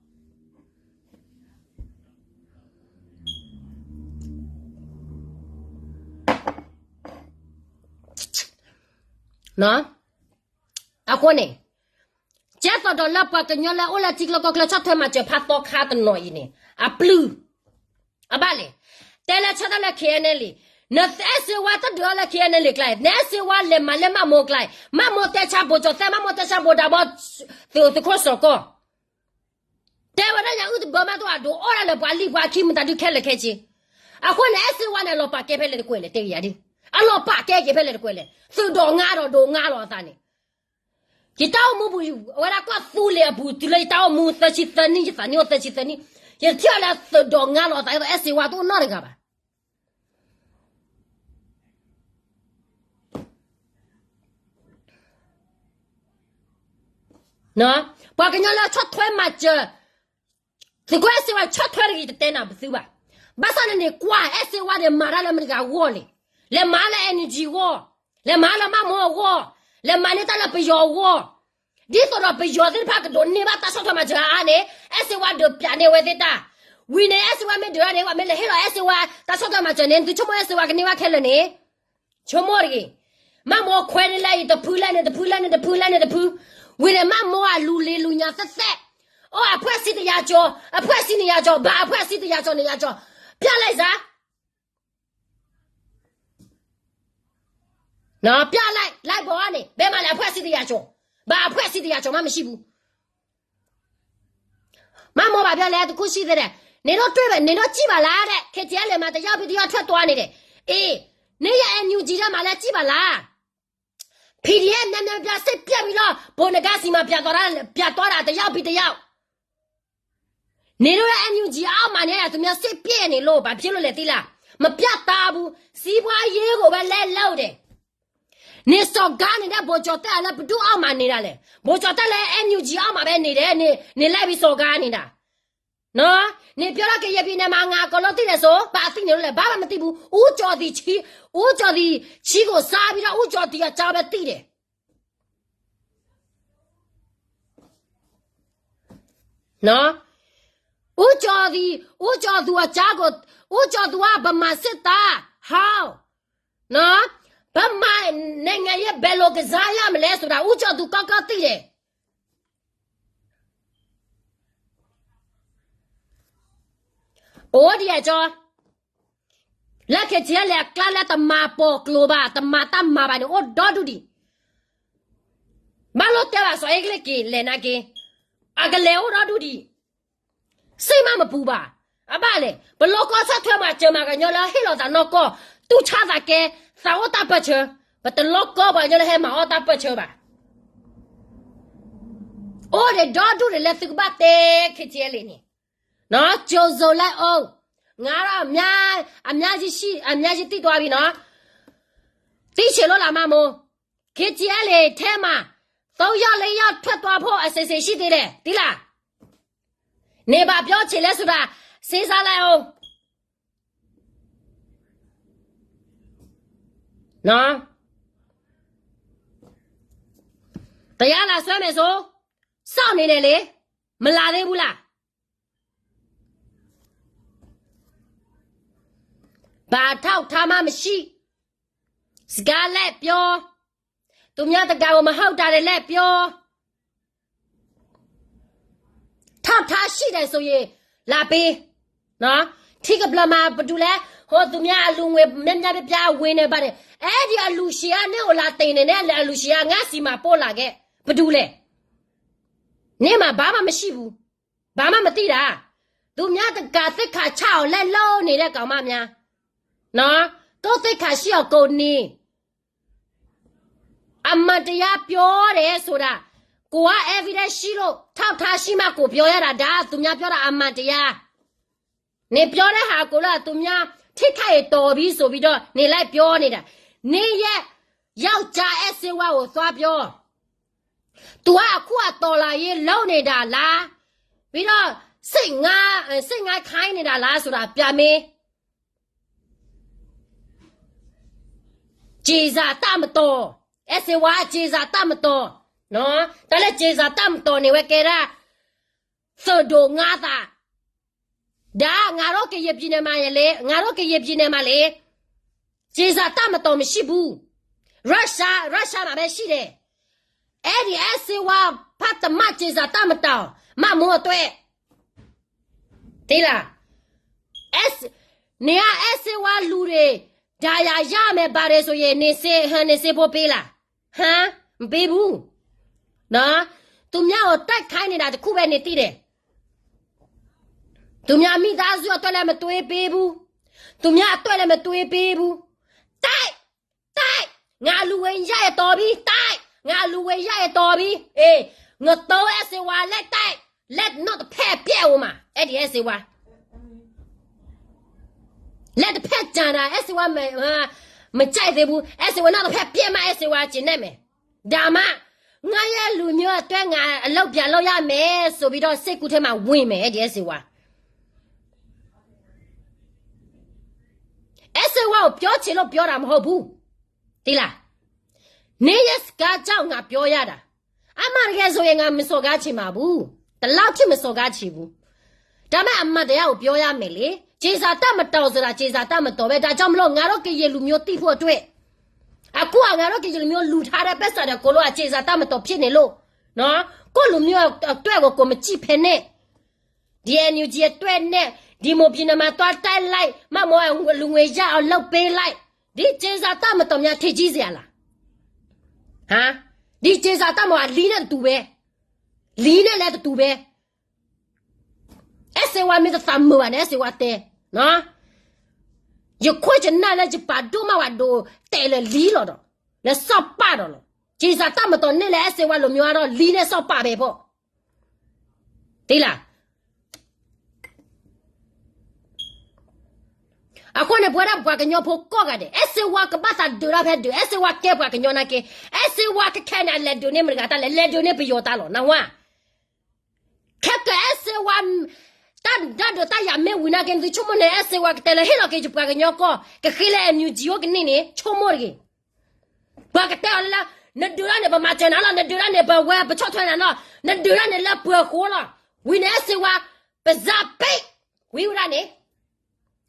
အဃိန့ၣ်, ကဲသိးဒီးလၢပှၤကညီလၢအိၣ်လၢထံချၢကီၢ်ချၢဆီၣ်ထွဲမၤစၢၤဖးသီခါတနီၤအံၤန့ၣ် အပျုၢ် အဘၣ်လဲၣ်, တဲလၢဆၢထၢၣ်လၢ KNLA, နအဲၣ်စ့ဝါတဒုးအီၤလၢ KNLA ကျါ, နအဲၣ်စ့ဝါလဲၤမၤလၢမးမိၢ်ကျါ, မးမိၢ်တဲဆါဘိၣ်ကၠီၤသဲး, မးမိၢ်တဲဆါဘိၣ်ဒးဘီ, သုးခိၣ်စီၤကီၢ် တဲဝဲဒၣ်ညါအုၣ်တဘၢမးတအိၣ် ဒိးအီၣ်ဒၣ်လၢပှၤလံၣ်ပှၤခံမတၤဒုးခဲလၢာ်ခဲဆ့, အဃိန့ၣ် အဲၣ်စ့ဝါန့ၣ် အလီၤပာ်ကဲဖဲလဲၣ်တကွဲးလဲၣ် တဲကယၤဒ်, အလီၤပာ်ကဲက့ၤဖဲလဲၣ်တကွဲးလဲၣ်, သုးဒိးငါဒီးဒိးငါလီၤအသးန့ၣ် ယတၢ်အိၣ်မူပူၤ အဝဲဒၣ်ကွၢ်သူလ့ၤအပူၤတုၤလၢယတၢ်အိၣ်မူသၢဆံသၢနံၣ် ယသးနံၣ်အိၣ်သၢဆံသၢနံၣ်, ယထံၣ်အီၤလၢသုးဒိးငါလီၤအသး အဲၣ်စ့ဝါတအိၣ်နီတဂၤဘၣ်. ပှၤကညီလၢဆီၣ်ထွဲမၤစၢၤ, သုးခိၣ်အဲၣ်စ့ဝါဆီၣ်ထွဲတဂ့ၤ တတဲနၤပသုဘၣ်. ဘၣ်ဆၣ်န့ၣ်န့ၣ် ကွၢ်အဲၣ်စ့ဝါန့ၣ် မၤတၢ်လၢမတၤတဂၤအဂီၢ်လဲၣ်, လဲၤမၤလၢ NUG အဂီၢ်, လဲၤမၤလၢမးမိၢ်အဂီၢ်, လဲၤမၤန့ၢ်တၢ်လၢပယီၤအဂီၢ်, ဒ်သိးဒီးပယီၤသ့ၣ်တဖၣ်ကဒိးန့ၢ်ဘၣ်တၢ်ဆီၣ်ထွဲမၤစၢၤအါအါန့ၣ် အဲၣ်စ့ဝါဒုးပျးန့ၢ်ဝဲသ့ၣ်တၢ်, ဝံၤန့ၣ် အဲၣ်စ့ဝါမ့ၢ်ဒုးန့ၣ် ပှၤမ့ၢ်လဲၤဟ့ၣ်လီၤအဲၣ်စ့ဝါတၢ်ဆီၣ်ထွဲမၤစၢၤန့ၣ် သုဆိကမိၣ်အဲၣ်စ့ဝါကန့ၢ်ဘၣ်ခဲလၢာ်န့ၣ် ဆိကမိၣ်တဂ့ၤ. မးမိၢ်ခွဲးန့ၢ်လၢအံၤတဖု လၢန့ၣ်တဖု လၢန့ၣ်တဖု လၢန့ၣ်တဖု, ဝံၤန့ၣ် မးမိၢ်အလူၤလ့လူၤညါသ့ၣ်သ့ၣ်, အိၣ် အဖွဲ့အစည်းတစ်ရာကျော်,အဖွဲ့အစည်းနှစ်ရာကျော်, ဘၣ် အဖွဲ့အစည်းတစ်ရာကျော် နှစ်ရာကျော်, ပြလိုက်စမ်း, ပြလိုက်, လိုက်ပေါ်ကနေ ဘယ်မှာလဲ အဖွဲ့အစည်းတစ်ရာကျော်, ဘာအဖွဲ့အစည်းတစ်ရာကျော်မှမရှိဘူး. မးမိၢ် ဘာပြောလဲ တစ်ခုရှိသေးတယ်, နင်တို့တွေ့ပဲ နင်တို့ကြည့်ပါလားတဲ့, KTLA မှာ တစ်ယောက်ပြီးတစ်ယောက်ထွက်သွားနေတယ်, အေး, နင်ရဲ့ NUG ထဲမှာလည်းကြည့်ပါလား, PDF များများပြား စိတ်ပျက်ပြီးတော့ ဗိုလ်နဂါးဆီမှာ ပြန်သွားတာ ပြန်သွားတာ တစ်ယောက်ပြီးတစ်ယောက်, န့ၣ်ဒ်ဝဲ NUG အီၣ်မးန့ၣ် သူများစစ်ပစ်နေလို့ ဘာဖြစ်လို့လဲသိလား, မပြတ်သားဘူး, စီးပွားရေးကိုပဲ လက်လုပ်တယ်. န့ၣ်စီၤကါန့ၣ်ဒၣ် ဗိုလ်ချုပ်သက်လၢပဒိၣ်အီၣ်မးန့ၣ်ဒၣ်လဲာ်, ဗိုလ်ချုပ်သက်လၢ NUG အီၣ်မးပဲန့ၣ်ဒဲး, န့ၣ်လဲၤဝံၤစီၤကါန့ၣ်ဒၣ်. န့ၣ်ပြောတော့ ကရင်ပြည်နယ်မှာ ငါအကုန်လုံးသိတယ်ဆို, ဘာသိနေလို့လဲ, ဘာမှမသိဘူး, ဦးကျော်သီချီ, ဦးကျော်သီချီကိုစားပြီးတော့ ဦးကျော်သီအကြောင်းပဲသိတယ်. နော်, ဦးကျော်သူ, ဦးကျော်သူအကြောင်းကို, ဦးကျော်သူက ဗမာစစ်သားဟောင်း, နော်, ဗမာနိုင်ငံရေးဘယ်လိုကစားရမလဲဆိုတာ ဦးကျော်သူ ကောင်းကောင်းသိတယ်. အိၣ်ဒံးအကၠီ, လၢခဲကဲလၢအကျါလၢတမၤပိာ်ကျိၤဘၣ်, တမၤတၢ်မၤဘၣ်န့ၣ် အိၣ်ဒီဒူၣ်ဒံး. ဘၣ်လိၣ်တဲဘၣ်စီၤအ့ကလ့ၣ်က့ၤလဲၤနာ်က့, အကလဲၤအိၣ်ဒီဒူၣ်ဒံး. စိတ်မပူဘၣ်. အဘၣ်လဲၣ်, ပလီၢ်ကီၢ်ဆီၣ်ထွဲမၤစၢၤမၤကညီလၢဟ့ၣ်လီၤသးနီၢ်ကီၢ်, တူၢ်ဆါသးကဲ, သးအိၣ်တၢ်ပၢၢ်ဆၢ, ပတလီၢ်ကီၢ်ပှၤကညီလၢဟဲမၤအီၣ်တၢ်ပၢၢ်ဆၢဘၣ်. အိၣ်ဒီးဒီဒူၣ်ဒီးလၢသုကဘၣ်တဲ ခဲကဲလံန့ၣ်, နော်, ကြိုဆိုလိုက်အောင်, ငါတော့ အများကြီးရှိ, အများကြီးသိသွားပြီနော်. သိချင်လို့လား မမိုး, ခဲကဲလံထဲမှာ သုံးယောက်လေးယောက်ထွက်သွားဖို့အစီအစဉ်ရှိသေးတယ်, သိလား. နင်ဘာပြောချင်လဲဆိုတာ စဉ်းစားလိုက်အောင်. နော်, တရားလာစွဲမယ်ဆို, စောင့်နေတယ်လေ, မလာသေးဘူးလား. ဘာထောက်ထားမှမရှိ, စကားလဲပြော, သူများတကာကို မဟုတ်တာတွေလဲပြော. ထောက်ထားရှိတယ်ဆိုရင် လာပေး, နော်, ထံကပျၢၤမှာ ပဒူလဲ, ဟိုသူများအလူငွေ များများပြားပြားဝင်နေပါတယ်, အဲဒီအလူရှင်က နင့်ကိုလာတင်နေတယ်, အလူရှင်က ငါ့ဆီမှာ ပို့လာခဲ့, ပဒူလဲ, နင့်မှာ ဘာမှမရှိဘူး, ဘာမှမသိတာ, သူများတကာသိက္ခာချအောင် လိုက်လုပ်နေတဲ့ကောင်မများ, နော်, ကိုယ့်သိက္ခာရှိအောင် ကိုယ်နေ အမှန်တရားပြောတယ်ဆိုတာ, ကိုယ်က evidence ရှိလို့ ထောက်ထားရှိမှ ကိုယ်ပြောရတာ, ဒါက သူများပြောတာ အမှန်တရား. နင်ပြောတဲ့ဟာကိုလၢ သူများထိခိုက်ရင် တော်ပြီဆိုပြီးတော့ နင်လိုက်ပြောနေတာ, နင့်ရဲ့ယောက်ျား အဲၣ်စ့ဝါကို သွားပြော. သူက အခုအတော်လှန်ရေးလုပ်နေတာလား, ပြီးတော့ စစ်ငါ, စစ်ငါခိုင်းနေတာလားဆိုတာ ပြမင်း. ကျင်စတမတော်, အဲၣ်စ့ဝါ ကျင်စတမတော်, နော်, တၢ်လၢကျင်စတမတော်န့ၣ် ဝဲကဲဒၣ် သုးဒိၣ်ငါသး, ဒါ ငါတို့ကရင်ပြည်နယ်မှာလေ, ငါတို့ကရင်ပြည်နယ်မှာလေ, ကျင်စတမတော်မရှိဘူး, ရုရှား, ရုရှားမှာပဲရှိတယ်. အဲဒီအဲၣ်စ့ဝါ ဖးတမၣ်ကျင်စတမတော်, မမိုးအသွဲၣ်, သိလား. အဲၣ်စ့, နင်က အဲၣ်စ့ဝါ လူတွေ ဒဏ်ရာရမယ် ဘာတွေဆိုရင် နင်ဆေး, ဟမ်, နင်ဆေးဖို့ပေးလား, ဟမ်, မပေးဘူး, နော်. သူများကို တိုက်ခိုင်းနေတာ တစ်ခုပဲ နင်သိတယ်. သူများမိသားစုအတွက်လည်း မတွေးပေးဘူး, သူများအတွက်လည်း မတွေးပေးဘူး. တိုက်, တိုက်, ငါလူဝင်ရရင်တော်ပြီ, တိုက်, ငါလူဝင်ရရင်တော်ပြီ, အေး, ငါသုံးအဲၣ်စ့ဝါ လက်တိုက်, လက်နောက်တစ်ဖက်ပြတ်ဦးမှာ, အဲဒီအဲၣ်စ့ဝါ လက်တစ်ဖက်ကျန်တာ, အဲၣ်စ့ဝါ မ, မကြိုက်သေးဘူး, အဲၣ်စ့ဝါ နောက်တစ်ဖက်ပြတ်မှ အဲၣ်စ့ဝါ ကျေနပ်မယ်. ဒါမှ ငါ့ရဲ့လူမျိုးအတွက် ငါအလုပ်ပြန်လုပ်ရမယ်ဆိုပြီးတော့ စိတ်ကူးထဲမှာဝင်မယ်, အဲဒီ အဲၣ်စ့ဝါ. အဲၣ်စ့ဝါကို ပြောချင်လို့ ပြောတာမဟုတ်ဘူး, သိလား. နင့်ရဲ့စကားကြောင့် ငါပြောရတာ, အမှန်တကယ်ဆိုရင် ငါမစော်ကားချင်ပါဘူး, ဒီလောက်ထိ မစော်ကားချင်ဘူး. ဒါပေမဲ့ အမှန်တရားကို ပြောရမယ်လေ. ကျင်စတမတော်ဆိုတာ ကျင်စတမတော်ပဲ. ဒါကြောင့်မလို့ ငါတို့ကရင်လူမျိုးသိဖို့အတွက်, အခုက ငါတို့ကရင်လူမျိုး လူထားတဲ့ပိုက်ဆံတွေ အကုန်လုံးက ကျင်စတမတော်ဖြစ်နေလို့, နော်, ကိုယ့်လူမျိုးအတွက်ကို ကိုယ်မကြည့်ဖဲနဲ့ ဒီ NUG အတွက်နဲ့ ဒီမိုးပြည်နယ်မှာ သွားတိုက်လိုက်, မမိုးအလူငွေရအောင် လုပ်ပေးလိုက်, ဒီကျင်စတမတော်များ ထင်ကြီးစရာလား. ဟမ်, ဒီကျင်စတမတော်က လီနဲ့တူပဲ, လီနဲ့လည်းတူပဲ. အဲၣ်စ့ဝါ မ့ၢ်တသးမုာ်ဘၣ်န့ၣ် အဲၣ်စ့ဝါတဲ, နော်, ယခွဲးကျနၢ်လၢ ယပာ်ဒိၣ်မးဝဲဒိးတဲလၢလံလီၤဒီး, လၢစီၤပၤဒီးလီၤ. ကျင်စတမတော်န့ၣ်လၢ အဲၣ်စ့ဝါ လူမျိုးအါဒီး လံန့ၣ်စီၤပၤပဲဖီ, သိလား. အဃိန့ၣ် ပဝဲဒၣ်ပှၤကညီဖိကိးဂၤဒဲး အဲၣ်စ့ဝါကဘၣ်သးဒုးတၢ်ဖဲဒုး, အဲၣ်စ့ဝါကဲပှၤကညီနာ်က့, အဲၣ်စ့ဝါခဲခဲန့ၣ် အလဲၤဒုးန့ၢ်မတၤတဂၤတၢ်လဲၣ်, လဲၤဒုးန့ၢ်ပယီၤတၢ်လီၤ နၢ်ဟူဧါ. ခဲကအဲၣ်စ့ဝါ တၢ်ဒုးတၢ်ယၤမ့ၢ်ဝံၤနာ်က့ နသုဆိကမိၣ်န့ၣ် အဲၣ်စ့ဝါကတဲလၢဟ့ၣ်လီၤက့ၤယပှၤကညီကီၢ် ကဃ့လၢ NUG အိၣ်ကန့ၢ်န့ၣ် ဆိကမိၣ်တဂ့ၤ. ပှၤကတဲအီၤလၢလၢ နဒုးတၢ်န့ၣ် ပမၤစၢၤနၤလီၤ, နဒုးတၢ်န့ၣ် ပဝဲပဆီၣ်ထွဲနၤလီၤ, နဒုးတၢ်န့ၣ်လၢပှၤဃိလီၤ. ဝံၤန့ၣ် အဲၣ်စ့ဝါ ပစးပ့ၣ် ဝံၤဝဲဒၣ်န့ၣ်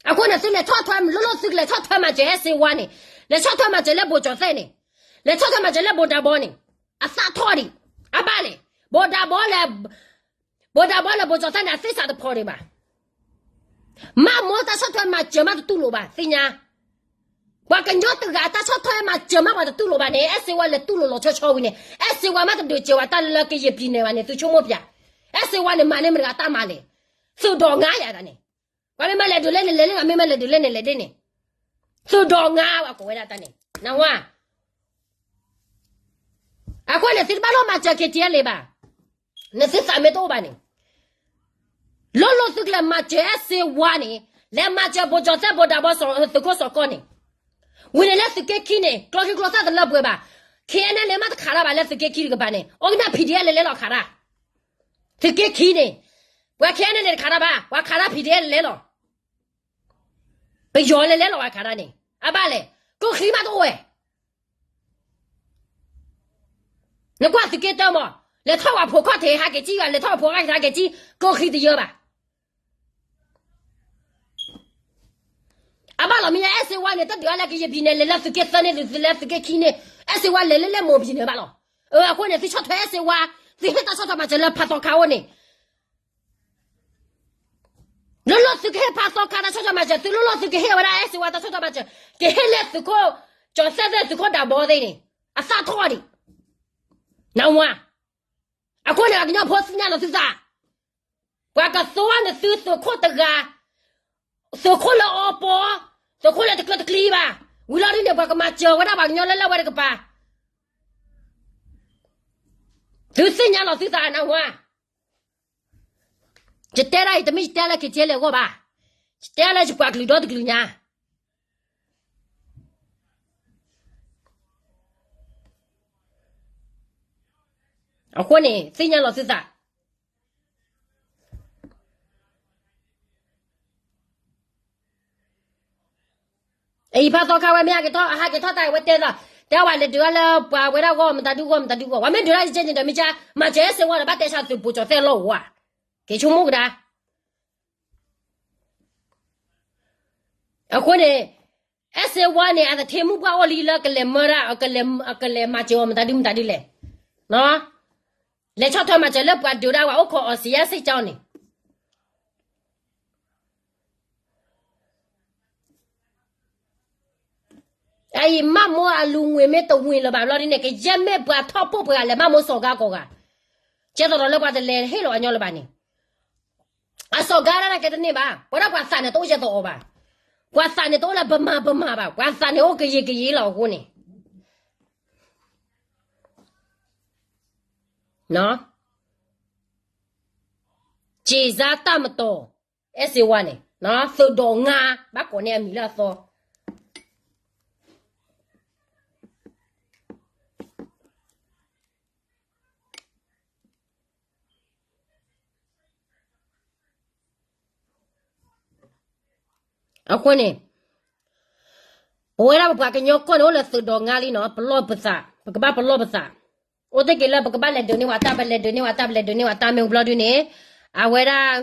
အဃိန့ၣ် သုလဲၤဆီၣ်ထွဲ လိၣ်လိၣ်သုကလဲၤဆီၣ်ထွဲမၤစၢၤအဲၣ်စ့ဝါန့ၣ်, လဲၤဆီၣ်ထွဲမၤစၢၤလၢဘိၣ်ကၠီၣ်သဲးန့ၣ်, လဲၤဆီၣ်ထွဲမၤစၢၤလၢဘိၣ်ဒၣ်ဘီန့ၣ်, အသးထီၣ်ဒံး, အဘၣ်လဲၣ်, ဘိၣ်ဒၣ်ဘီလဲၣ်, ဘိၣ်ဒၣ်ဘီလဲၣ် ဘိၣ်ကၠီၣ်သဲးန့ၣ် အသ့ၣ်စးတဖီဒံးဘၣ်. မ့ၢ်မိၢ်တၢ်ဆီၣ်ထွဲမၤစၢၤမးတတူၢ်လိာ်ဘၣ် သ့ၣ်ညါ ပှၤကညီတဂၤတၢ်ဆီၣ်ထွဲမၤစၢၤမးပှၤတတူၢ်လိာ်ဘၣ်န့ၣ် အဲၣ်စ့ဝါလဲၤတူၢ်လိာ်လီၤဆီဆီဝံၤန့ၣ် အဲၣ်စ့ဝါမးတဒုးစၢၤဝဲတၢ်လၢကယဲၢ်ပံၤနဲၣ်ဘၣ်န့ၣ် သုဆိကမိၣ်ပျၢ်, အဲၣ်စ့ဝါန့ၣ် မၤန့ၢ်မတၤတဂၤတၢ်မၤလဲၣ်, သုးဒီးငါယၤတၢ်န့ၣ်, ပှၤမ့ၢ်မၤလဲၤဒုးလဲၣ်န့ၣ်လဲၤလၢလီၤ, မ့ၢ်မၤလဲၤဒုးလဲၣ်န့ၣ်လဲၤဒ်န့ၣ်, သုးဒီးငါဝဲကိးဝဲဒၣ်တၢ်န့ၣ် နၢ်ဟူဧါ. အဃိန့ၣ် သုတဘၣ်လီၤမၤစၢၤ KTLA ဘၣ်, နသုသးမ့ၢ်တအိၣ်ဘၣ်န့ၣ် လိၣ်လိၣ်သုကလဲၤမၤစၢၤအဲၣ်စ့ဝါန့ၣ်, လဲၤမၤစၢၤဘိၣ်ကၠီၣ်သဲး ဘိၣ်ဒၣ်ဘီ သုးခိၣ်စီၤကီၢ်န့ၣ်, ဝံၤန့ၣ်လၢသုးက့ခံန့ၣ် ကျီခံကျီသၣ်တလၢပှဲၤဘၣ်, KNLA မးတခးတၢ်ဘၣ်လၢသုးက့ခံတကပၤန့ၣ် အိၣ်ကနၣ် PDF လဲၤလဲၤလီၤခးတၢ်, သုးက့ခံန့ၣ်, ပှၤ KNLA တခးတၢ်ဘၣ်, ပှၤခးတၢ် PDF လဲၤလဲၤလီၤ, ပယီၤလဲၤလဲၤလီၤဝဲခးတၢ်န့ၣ် အဘၣ်လဲၣ်, ကျိချံမးတအိၣ်ဝဲ နကွၢ်သုးက့တၢမး, လဲၤထီၣ်ဝဲဖိခီၣ်ထံးဟးက့ၤကံၣ်ဘၣ်, လဲၤထီၣ်ဝဲဖိခီၣ်ထံးဟးက့ၤကံၣ်, ကျိချံတယၢဘၣ်. အဘၣ်လီၤမ့ၢ်ညါ အဲၣ်စ့ဝါန့ၣ် တၢ်ဒုးအါလၢကယဲၢ်ပံၤနဲၣ်လဲၤလၢသုးက့သၢန့ၣ် သုးလၢသုးက့ခံန့ၣ်, အဲၣ်စ့ဝါလဲၤလၢလၢမိၢ်ပံၤနဲၣ်ဘၣ်လီၤ. အဃိန့ၣ် သုဆီၣ်ထွဲအဲၣ်စ့ဝါ, သုဟ့ၣ်တၢ်ဆီၣ်ထွဲမၤစၢၤလၢဖးသီခါအိၣ်န့ၣ် လိၣ်လိၣ်သုကဟ့ၣ်ဖးသီခါတၢ်ဆီၣ်ထွဲမၤစၢၤ, သုလိၣ်လိၣ်သုကဟ့ၣ်ဝဲဒၣ်အဲၣ်စ့ဝါတၢ်ဆီၣ်ထွဲမၤစၢၤ, ကဟ့ၣ်လၢသုးခိၣ်ကၠီၣ်သဲးသ့ၣ် သုးခိၣ်ဒၣ်ဘီသ့ၣ်န့ၣ်, အသးထီၣ်ဒံး, နၢ်ဟူဧါ. အဃိန့ၣ် ပှၤကညီဖိသ့ၣ်ညါလီၤသုသး, ပှၤကသိန့ၢ်သုသုးခိၣ်တဂၤ, သုးခိၣ်လၢအီပီ, သုးခိၣ်လၢတကျၢၤတကျံဘၣ်, ဝံၤလီၤဒ်န့ၣ် ပှၤကမၤစၢၤဝဲဒၣ်ပှၤကညီလၢလၢဝဲတကပၤ, သုသ့ၣ်ညါလီၤသုသး နၢ်ဟူဧါ. ယတဲဒၣ်အံၤ တမ့ၢ်ယတဲလၢ KTLA အဂီၢ်ဘၣ်, ယတဲလၢယပှၤကလုာ်ဒီတကလုာ်ညါ, အဃိန့ၣ် သ့ၣ်ညါလီၤသုသး. အံၤဖးသီခါဝဲမ့ၢ်ဟဲက့ၤထီၣ် ဟဲက့ၤထီၣ်တၢ်ဝဲတဲလီၤ, တဲဝဲလဲၤဒုးအါလၢပှၤဝဲဒၣ်ဂီၢ်မတၤဒုဂီၢ်မတၤဒုဂီၢ်, ပှၤမ့ၢ်ဒုးဒၣ်ယကဲန့ၣ်ဒီးမ့ၢ်ကါ, မၤစၢၤအဲၣ်စ့ဝါဒီး ဘၣ်တဲဆါသုးပိာ်ကၠီၣ်သဲးလီၢ်အိၣ်ဧါ, က့ၤဆိကမိၣ်ကဒါ အဃိန့ၣ် အဲၣ်စ့ဝါန့ၣ် အတထံမူပှၢ်အိၣ်လံလၢကလဲၤမၢဒၣ်, ကလဲၤမၤစၢၤအီၤမတၤဒုမတၤဒုလဲၣ်, လဲၤဆီၣ်ထွဲမၤစၢၤလၢပှၤဒုးဒၣ်ဝဲအိၣ်ခိးအီၤစံးယါစ့ၢ်ကီးန့ၣ် အအံၤမးမိၢ်အလူၤငွေမ့ၢ်တဝင်လၢၤဘၣ် ဘျီဒ်န့ၣ် ကယဲၢ်မ့ၢ်ပှၤထီၣ်ပိၢ်ပှၤဂၤလဲၤမးမိၢ်စီၤဂါကိးဂၤ, ကဲသိးဒီးလၢပှၤတလဲၤဟ့ၣ်လီၤအညီလၢၤဘၣ်န့ၣ်, အစီၤဂါဒၣ်န့ၣ်ကဲတန့ၢ်ဘၣ်, ပဝဲဒၣ်ပှၤသးန့ၣ်တအိၣ်ယဲၢ်သီအီၤဘၣ်, ပှၤသးန့ၣ်တအိၣ်လၢပမၤပမၤဘၣ်, ပှၤသးန့ၣ်အိၣ်ကယံာ်ကယံာ်လီၤအဃိန့ၣ် က့ၤစါတၢ်မတီၤ, အဲၣ်စ့ဝါန့ၣ်, သုးဒီးငါ, ဘၣ်ကိးန့ၢ်အမံၤလၢအသီ အဃိန့ၣ်, ပဝဲဒၣ်ပပှၤကညီကီၢ်န့ၣ် အိၣ်လၢသုးဒီးငါလံနီၤ, ပလီၢ်ပသး, ပကဘၣ်ပလီၢ်ပသး, အိၣ်တ့ၢ်က့ၤလၢပကဘၣ်လဲၤဒုးန့ၢ်ဝဲတၢ်, ပလဲၤဒုးန့ၢ်ဝဲတၢ်, ပလဲၤဒုးန့ၢ်ဝဲတၢ်မ့ၢ်ဘျီဒုန့ၣ်, အဝဲဒၣ်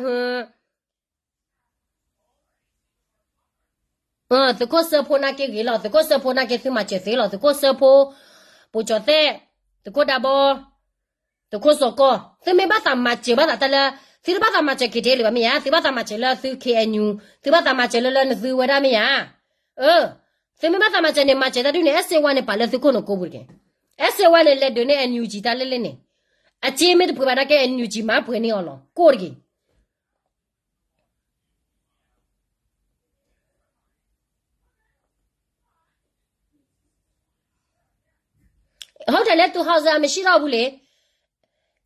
သုးခိၣ်စၢဖှိၣ်နာ်က့ဂ့ၤလီၤ, သုးခိၣ်စၢဖှိၣ်နာ်က့သုမၤစၢၤသ့လီၤ, သုးခိၣ်စၢဖှိၣ်, ပိာ်ကၠီၤသဲး, သုးခိၣ်ဒၢဘီ, သုးခိၣ်စီၤကီၢ်, သုမ့ၢ်ဘၣ်သးမၤစၢၤဘၣ်သးတၢ်လၢ, သုတဘၣ်သးမၤစၢၤ KTLA ဘၣ်မ့ၢ်ဧါ, သုဘၣ်သးမၤစၢၤလၢသု KNU, သုဘၣ်သးမၤစၢၤလၢလၢနသုဝဲဒၣ်မ့ၢ်ဧါ, အ, သုမ့ၢ်ဘၣ်သးမၤစၢၤန့ၣ် မၤစၢၤတၢ်ဒုန့ၣ် အဲၣ်စ့ဝါန့ၣ် ပာ်လၢသုခိၣ်နူာ်ကိးပူၤတက့ၢ်, အဲၣ်စ့ဝါန့ၣ် လဲၤဒုးန့ၢ် NUG တၢ်လၢလၢန့ၣ်, အစ့မ့ၢ်တပှဲၤဘၣ်နာ်က့ NUG မၤပှဲၤန့ၢ်အီၤလီၤ, ကိၢ်တက့ၢ်. ဟုတ်တယ်လေ, သူဟောက်စရာမရှိတော့ဘူးလေ,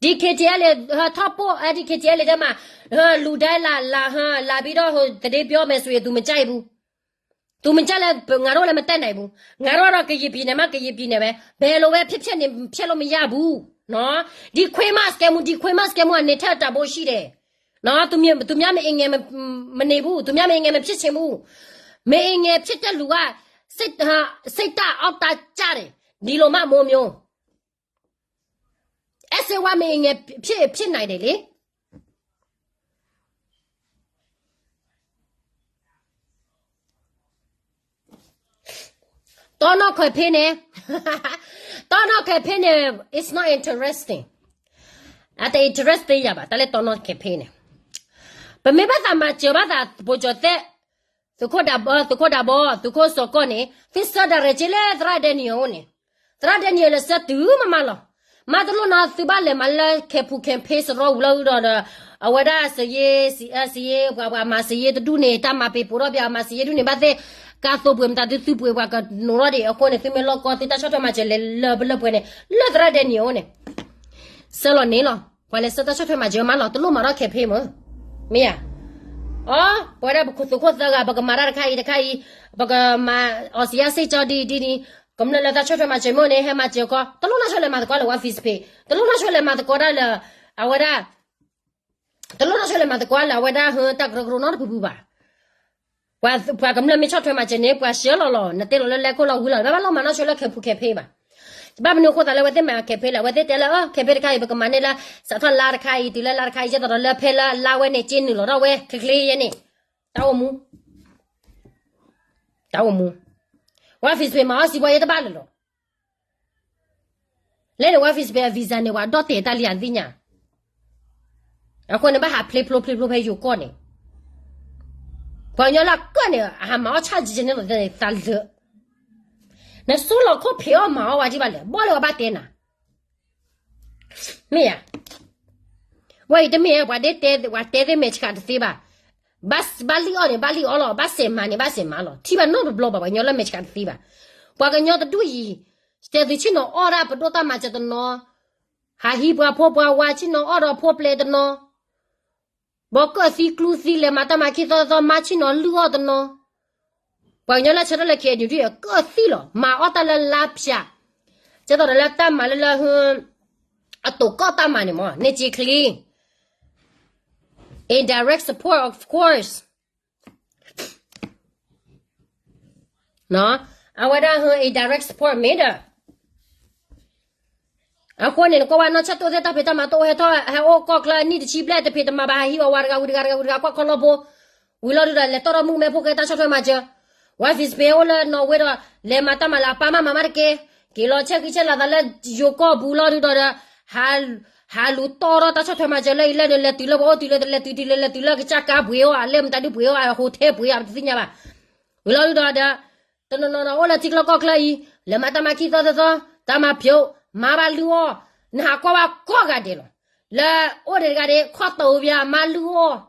ဒီ KTLA ထီၣ်ပိၢ်, ဒီ KTLA ထဲမှာ, လူတိုင်းလာ, လာ, လာပြီးတော့ ဟို သတင်းပြောမယ်ဆိုရင် သူမကြိုက်ဘူး. သူမကြိုက်လဲ ငါတို့လည်းမတတ်နိုင်ဘူး ငါတို့ကတော့ကရင်ပြည်နယ်မှကရင်ပြည်နယ်ပဲ ဘယ်လိုပဲဖြစ်ဖြစ်နေ ဖျက်လို့မရဘူးနော် ဒီခွေးမစကဲမူ ဒီခွေးမစကဲမူ အနေထက်တာဘိရှိတယ်နော် သူများမအင်ငယ်မနေဘူး သူများမအင်ငယ်မဖြစ်ချင်ဘူး မအင်ငယ်ဖြစ်တဲ့လူက စိတ်စိတ်ဓာတ်အောက်တန်းကျတယ် ဒီလိုမှမိုးမျိုး အဲစေဝါမင်းငယ်ဖြစ်ဖြစ်နိုင်တယ်လေ တောနော်ခဲဖဲန့ၣ် တောနော်ခဲဖဲန့ၣ် it's not interesting အတ interest သေးရပါ တလဲတောနော်ခဲဖဲန့ၣ် ပမ့ၢ်ဘၣ်သးမၤစၢၤဘၣ်သး ဗိုလ်ချုပ်သက် သုးခိၣ်ဒၢဘီ သုးခိၣ်ဒၢဘီ သုးခိၣ်စီၤကီၢ်န့ၣ် သုဆၢဒၣ်ရဲၣ်က့ၤလၢသရၣ်ဒဲနံၣ်အိၣ်န့ၣ် သရၣ်ဒဲနံၣ်လၢဆၢတုၤမမၤလီၤ မၤတလိၣ်နီၤ သုဘၣ်လဲၤမၤလၢ campaign စရီဝံၤလီၤအုဒီး အဝဲဒၣ်စယ့ စယ့ ပှၤပှၤမၤစယ့တဒူၣ်န့ၣ် တၢ်မၤပ့ၤပိာ်ထီၣ်ပှၤမၤစယ့ဒူၣ်န့ၣ် ဘၣ်သ့ၣ် ကါသိပှ့ၤမတၤဒုးသုပှ့ၤပှၤကနိးထီၣ်ဒံးအဃိန့ၣ် သုမ့ၢ်လီၢ်ကီၢ်သုတၢ်ဆီၣ်ထွဲမၤစၢၤလဲၤလၢပလၢပှဲၤန့ၣ် လၢသရၣ်ဒဲနံၣ်အိၣ်န့ၣ် ဆၢလီၤန့ၣ်လီၤ ပှၤလဲၤဆၢတၢ်ဆီၣ်ထွဲမၤစၢၤမၤလီၤ တလိၣ်မၤထီၣ် campaign မ့ၢ်ဧါ အီ ပဝဲဒၣ်ပသုးခိၣ်သၢဂၤ ပကမၤတၢ်တခါအံၤတခါအံၤ ပကမၤ အီစံယါစ့ၣ်ကၠီဒ်အံၤဒ်န့ၣ် ကမျၢၢ်လၢတၢ်ဆီၣ်ထွဲမၤစၢၤမ့ၢ်န့ၣ် ဟဲမၤစၢၤခီ တလိၣ်နီၢ်ဆိလဲၤမၤသကိးလၢ ဝါ Facebook တလိၣ်နီၢ်ဆိလဲၤမၤသကိးတၢ်လၢ အဝဲဒၣ် တလိၣ်နီၢ်ဆိလဲၤမၤသကိးလၢအဝဲဒၣ်ဟၢတၢ်ကရၢကရိနီတပူၤပူၤဘၣ် ပှၤကမျၢၢ်မ့ၢ်ဆီၣ်ထွဲမၤစၢၤန့ၣ် ပှၤဆှၢလီၤလီၤ နတဲလီၤလၢလဲၤခိၣ်လီၤဝံၤလီၤ ဘၣ်ဘၣ်လီၢ်မၤနီၢ်ဆိလၢ campaign ဘၣ် ဘၣ်မနုၤအဃိသးလၢအဝဲသ့ၣ်မၤ campaign လဲၣ် အဝဲသ့ၣ်တဲလၢ အ campaign တခါအံၤ ပကမၤန့ၢ်လၢ စးထီၣ်လါတခါအံၤ တုၤလၢလါတခါအံၤ ယဲသိးဒီးလၢဖဲလၢလါဝဲန့ၣ် က့နုာ်လီၤထီၣ်ဝဲ ချ့ချ့ယဲန့ၣ် တၢ်အိၣ်မူ တၢ်အိၣ်မူ ဝါ Facebook မၤအီၣ်စံးဘီယဲတဘၣ်လၢၤလီၤ လဲၣ်န့ၣ် ဝါ Facebook အ visa န့ၣ် ပှၤဒီၣ်တဲာ်တၢ်လံအသ့ၣ်ညါ အဃိန့ၣ် ဘၣ်ဟးဖျ့ဖျိဖျ့ဖျိဖဲယိၤကီၢ်န့ၣ် ပှၤကညီလၢအကၢၣ်န့ၣ် အဟးမၤအီၣ်ဆၣ်ကၠဲန့ၣ်လီၤသးလၢ နဆိလီၤခိၣ်ဖံးအီၣ်မၤအီၣ်ဝဲဒံးဘၣ်လဲၣ် ဘီၣ်လၢပှၤဘၣ်တဲနၤ မ့ၢ်ဧါ ဝဲအံၤတမ့ၢ် ပှၤဒ်တဲ ပှၤတဲသ့ၣ်မဲာ်ဆှးတသ့ဘၣ် ဘၣ်လံၣ်အီၣ်န့ၣ် ဘၣ်လံၣ်အီၣ်လီၤ ဘၣ်စဲးမၤန့ၣ် ဘၣ်စဲးမၤလီၤ ထံၣ်ဘၣ်နီတဘျီဘၣ် ပှၤကညီလၢမဲာ်ဆှးတသ့ဘၣ် ပှၤကညီတဒူၣ်အံၤ တဲသုဆ့ၣ်နီၤအီၣ်ဒၣ် ပဒိၣ်တၢ်မၤစၢၤတနီၤ ဟးဟံးပှၤဖိပှၤဝါဆ့ၣ်နီၤအီၣ်ဒီးဖိပျဲတနီၤ ဘီကၢၣ်သံကျူသံလဲၤမၤတၢ်မၤခံသီသီ မါဆ့ၣ်နီၤလုၢ်အီၣ်တနီၤ ပှၤကညီလၢဆၢထၢၣ်လၢ KNU ဒ်အကၢၣ်သံလီၤ မၤအီၣ်တၢ်လၢလါဖၠး ကဲသိးဒီးလၢတၢ်မၤလၢလၢ အတိာ်ကီၢ်တၢ်မၤန့ၣ်မ့ၢ် န့ၢ်က့ချ့ indirect support of course အဝဲဒၣ် indirect support မ့ၢ်ဒီး အဃိန့ၣ် နကွၢ်ဝဲနီၢ်ဆၢၣ်တိၢ်သ့ၣ်တၢ်ဖံးတၢ်မၤတအိၣ်ဟဲထီၣ် ဟဲအိၣ်ကီၢ်ချၢနံၣ်တဆံဘျဲၣ်တဖံးတမၤဘၣ် ဟးဟံးဝဲဝၤတဂၤဝံၤတဂၤတဂၤဝံၤတဂၤကွၢ်ခီလီၤဖိ ဝံၤလီၤဒုဒီး လဲၤတီၣ်ထီၣ်မုၣ်ကမဲဖိဃဲတၢ်ဆီၣ်ထွဲမၤစၢၤ ဝါ Facebook အိၣ်လၢနီၣ်ဝ့ဒီး လဲၤမၤတၢ်မၤလၢအပၢ်မၤမၤမးတက့ၢ် က့ၤလီၤဆဲးဃံဆဲးလၤသးလၢယိၤကီၢ်ပူၤလီၤဒုဒီး ဟးလူၤတီၢ်ထီၣ်တၢ်ဆီၣ်ထွဲမၤစၢၤလၢအံၤလၢန့ၣ် လဲၤတုၤလၢပအိၣ်တုၤလၢလဲၤတုၤတုၤလၢလဲၤတုၤလၢကစၢ်ကါပှ့ၤအီၤ အလဲၤမတၤဒုပှ့ၤအီၤ အ hotel ပှ့ၤအီၤ ပတသ့ၣ်ညါဘၣ် ဝံၤလီၤဒုဒီး တနီၤနီၤနီၤအိၣ်လၢထံကျိကီၢ်ချၢအံၤ လဲၤမၤတၢ်မၤခံသီသီသီ တၢ်မၤဖျိး မၤဘၣ်လုၢ်အီၣ် နဟးကွၢ်ဘၣ်ကိးဂၤဒဲးလီၤ လၢအိၣ်ဒံးတဂၤဒဲး ခီၣ်တိၢ်ပၠး မၤလုၢ်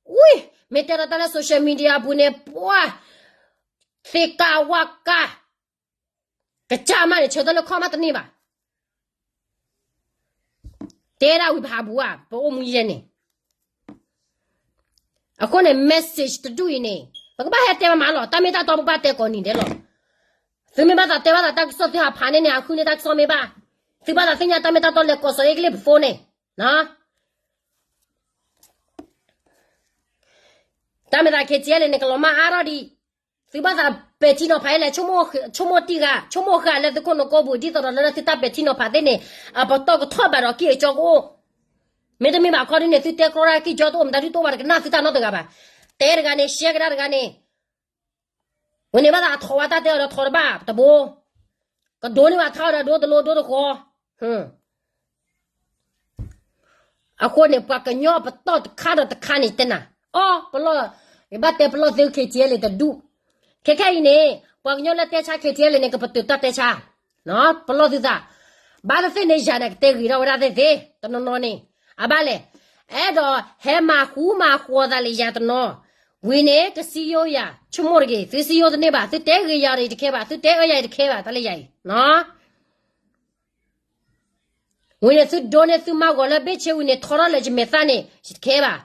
အီၣ် ဝံၤ မ့ၢ်တဲဒီးတၢ်လၢ social media အပူၤန့ၣ် ပှၤ သ့ၣ်ကးဝၣ်ကး ကစၢ်မးန့ၣ် ဆၢထၢၣ်လၢခီၣ်မးတန့ၢ်ဘၣ် တဲဒၣ်ဝံၤပဟးဘူးဧါ ပအိၣ်မူယဲန့ၣ် အဃိန့ၣ် message တဒူၣ်အံၤန့ၣ် ပကဘၣ်ဟဲတဲမးမးလီၤ တၢ်မ့ၢ်တၢ်တီပကဘၣ်တဲကိးနံၤဒဲးလီၤ သုမ့ၢ်ဘၣ်သးတဲဘၣ်သးတၢ်ကစီၣ်သုဟးဖးန့ၢ်န့ၣ် ဟးဃုန့ၢ်တၢ်ကစီၣ်မ့ၢ်ဘၣ် သုဘၣ်သးသ့ၣ်ညါတၢ်မ့ၢ်တၢ်တီလဲၤကိးစီၤအ့ကလ့ၣ်ပသိန့ၣ် တၢ်မ့ၢ်သး KTLA န့ၣ် ကလီၤမၢ်အါထီၣ်ဒံး သုဘၣ်သးပဲာ်ထံနီၤဖးလဲၣ် ဆိကမိၣ်တံၢ်ဂၤ ဆိကမိၣ်ဃာ်လၢသုခိၣ်နူာ်ကိးပူၤ ဒ်သိးဒီးလၢသုတၢ်ပဲာ်ထံနီၤဖးသ့ၣ်န့ၣ် အပတီၢ်ကထီၣ်ဘၣ်ဒီးကံၢ်အကၠီကအိၣ် မ့တမ့ၢ်ဘၣ်ခီဒ်န့ၣ် သုတဲကြီဒၣ်ကံၢ်ကၠီတအိၣ် မတၤဒုတအိၣ်ဘၣ်တကနၣ်သုတၢ်နီတဂၤဘၣ် တဲတဂၤန့ၣ် ရှဲကဒါတဂၤန့ၣ် ဝဲန့ၣ်ဘၣ်သးအထီၣ်ဝဲတၢ်တဲအီၤဒီးထီၣ်တဘၣ်တဘိ ကဒိးန့ၢ်ဘၣ်ထါအီၤဒီးဒိတလိဒိတဃီ အဃိန့ၣ် ပှၤကညီပတီၢ်တခါဒီးတခါန့ၣ် တဲနၤ အီ ပလီၢ် ယဘၣ်တဲပလီၢ်သ့ KTLA တဒူၣ် ခဲခဲအံၤန့ၣ် ပှၤကညီလၢတဲဆါ KTLA န့ၣ် ကပတုာ်တၢ်တဲဆါ ပလီၢ်သုသး ဘၣ်သ့ၣ်သ့ၣ်န့ၣ် ယၤန့ၣ် ကတဲဂ့ၤထီၣ်ဝဲဒၣ်သ့ၣ်သ့ၣ် တနီၤနီၤန့ၣ် အဘၣ်လဲၣ် အဲၣ်ဒိးဟဲမၤဃူမၤဃီၤသးလၢယၤတနီၤ ဝံၤန့ၣ် ကစံယိယၤ ဆိကမိၣ်တဂ့ၤ သုစံယိတန့ၢ်ဘၣ် သုတဲဂ့ၤယၤဒီးယတခဲဘၣ် သုတဲအၢယၤယတခဲဘၣ် တၢ်လၢယၤအံၤ ဝံၤန့ၣ် သုဒိးန့ၢ်သုမါဂီၤလၢဘ့ၣ်ဆ့ဝံၤန့ၣ် ထီထီၣ်လၢယမဲာ်သၣ်န့ၣ် ယတခဲဘၣ်.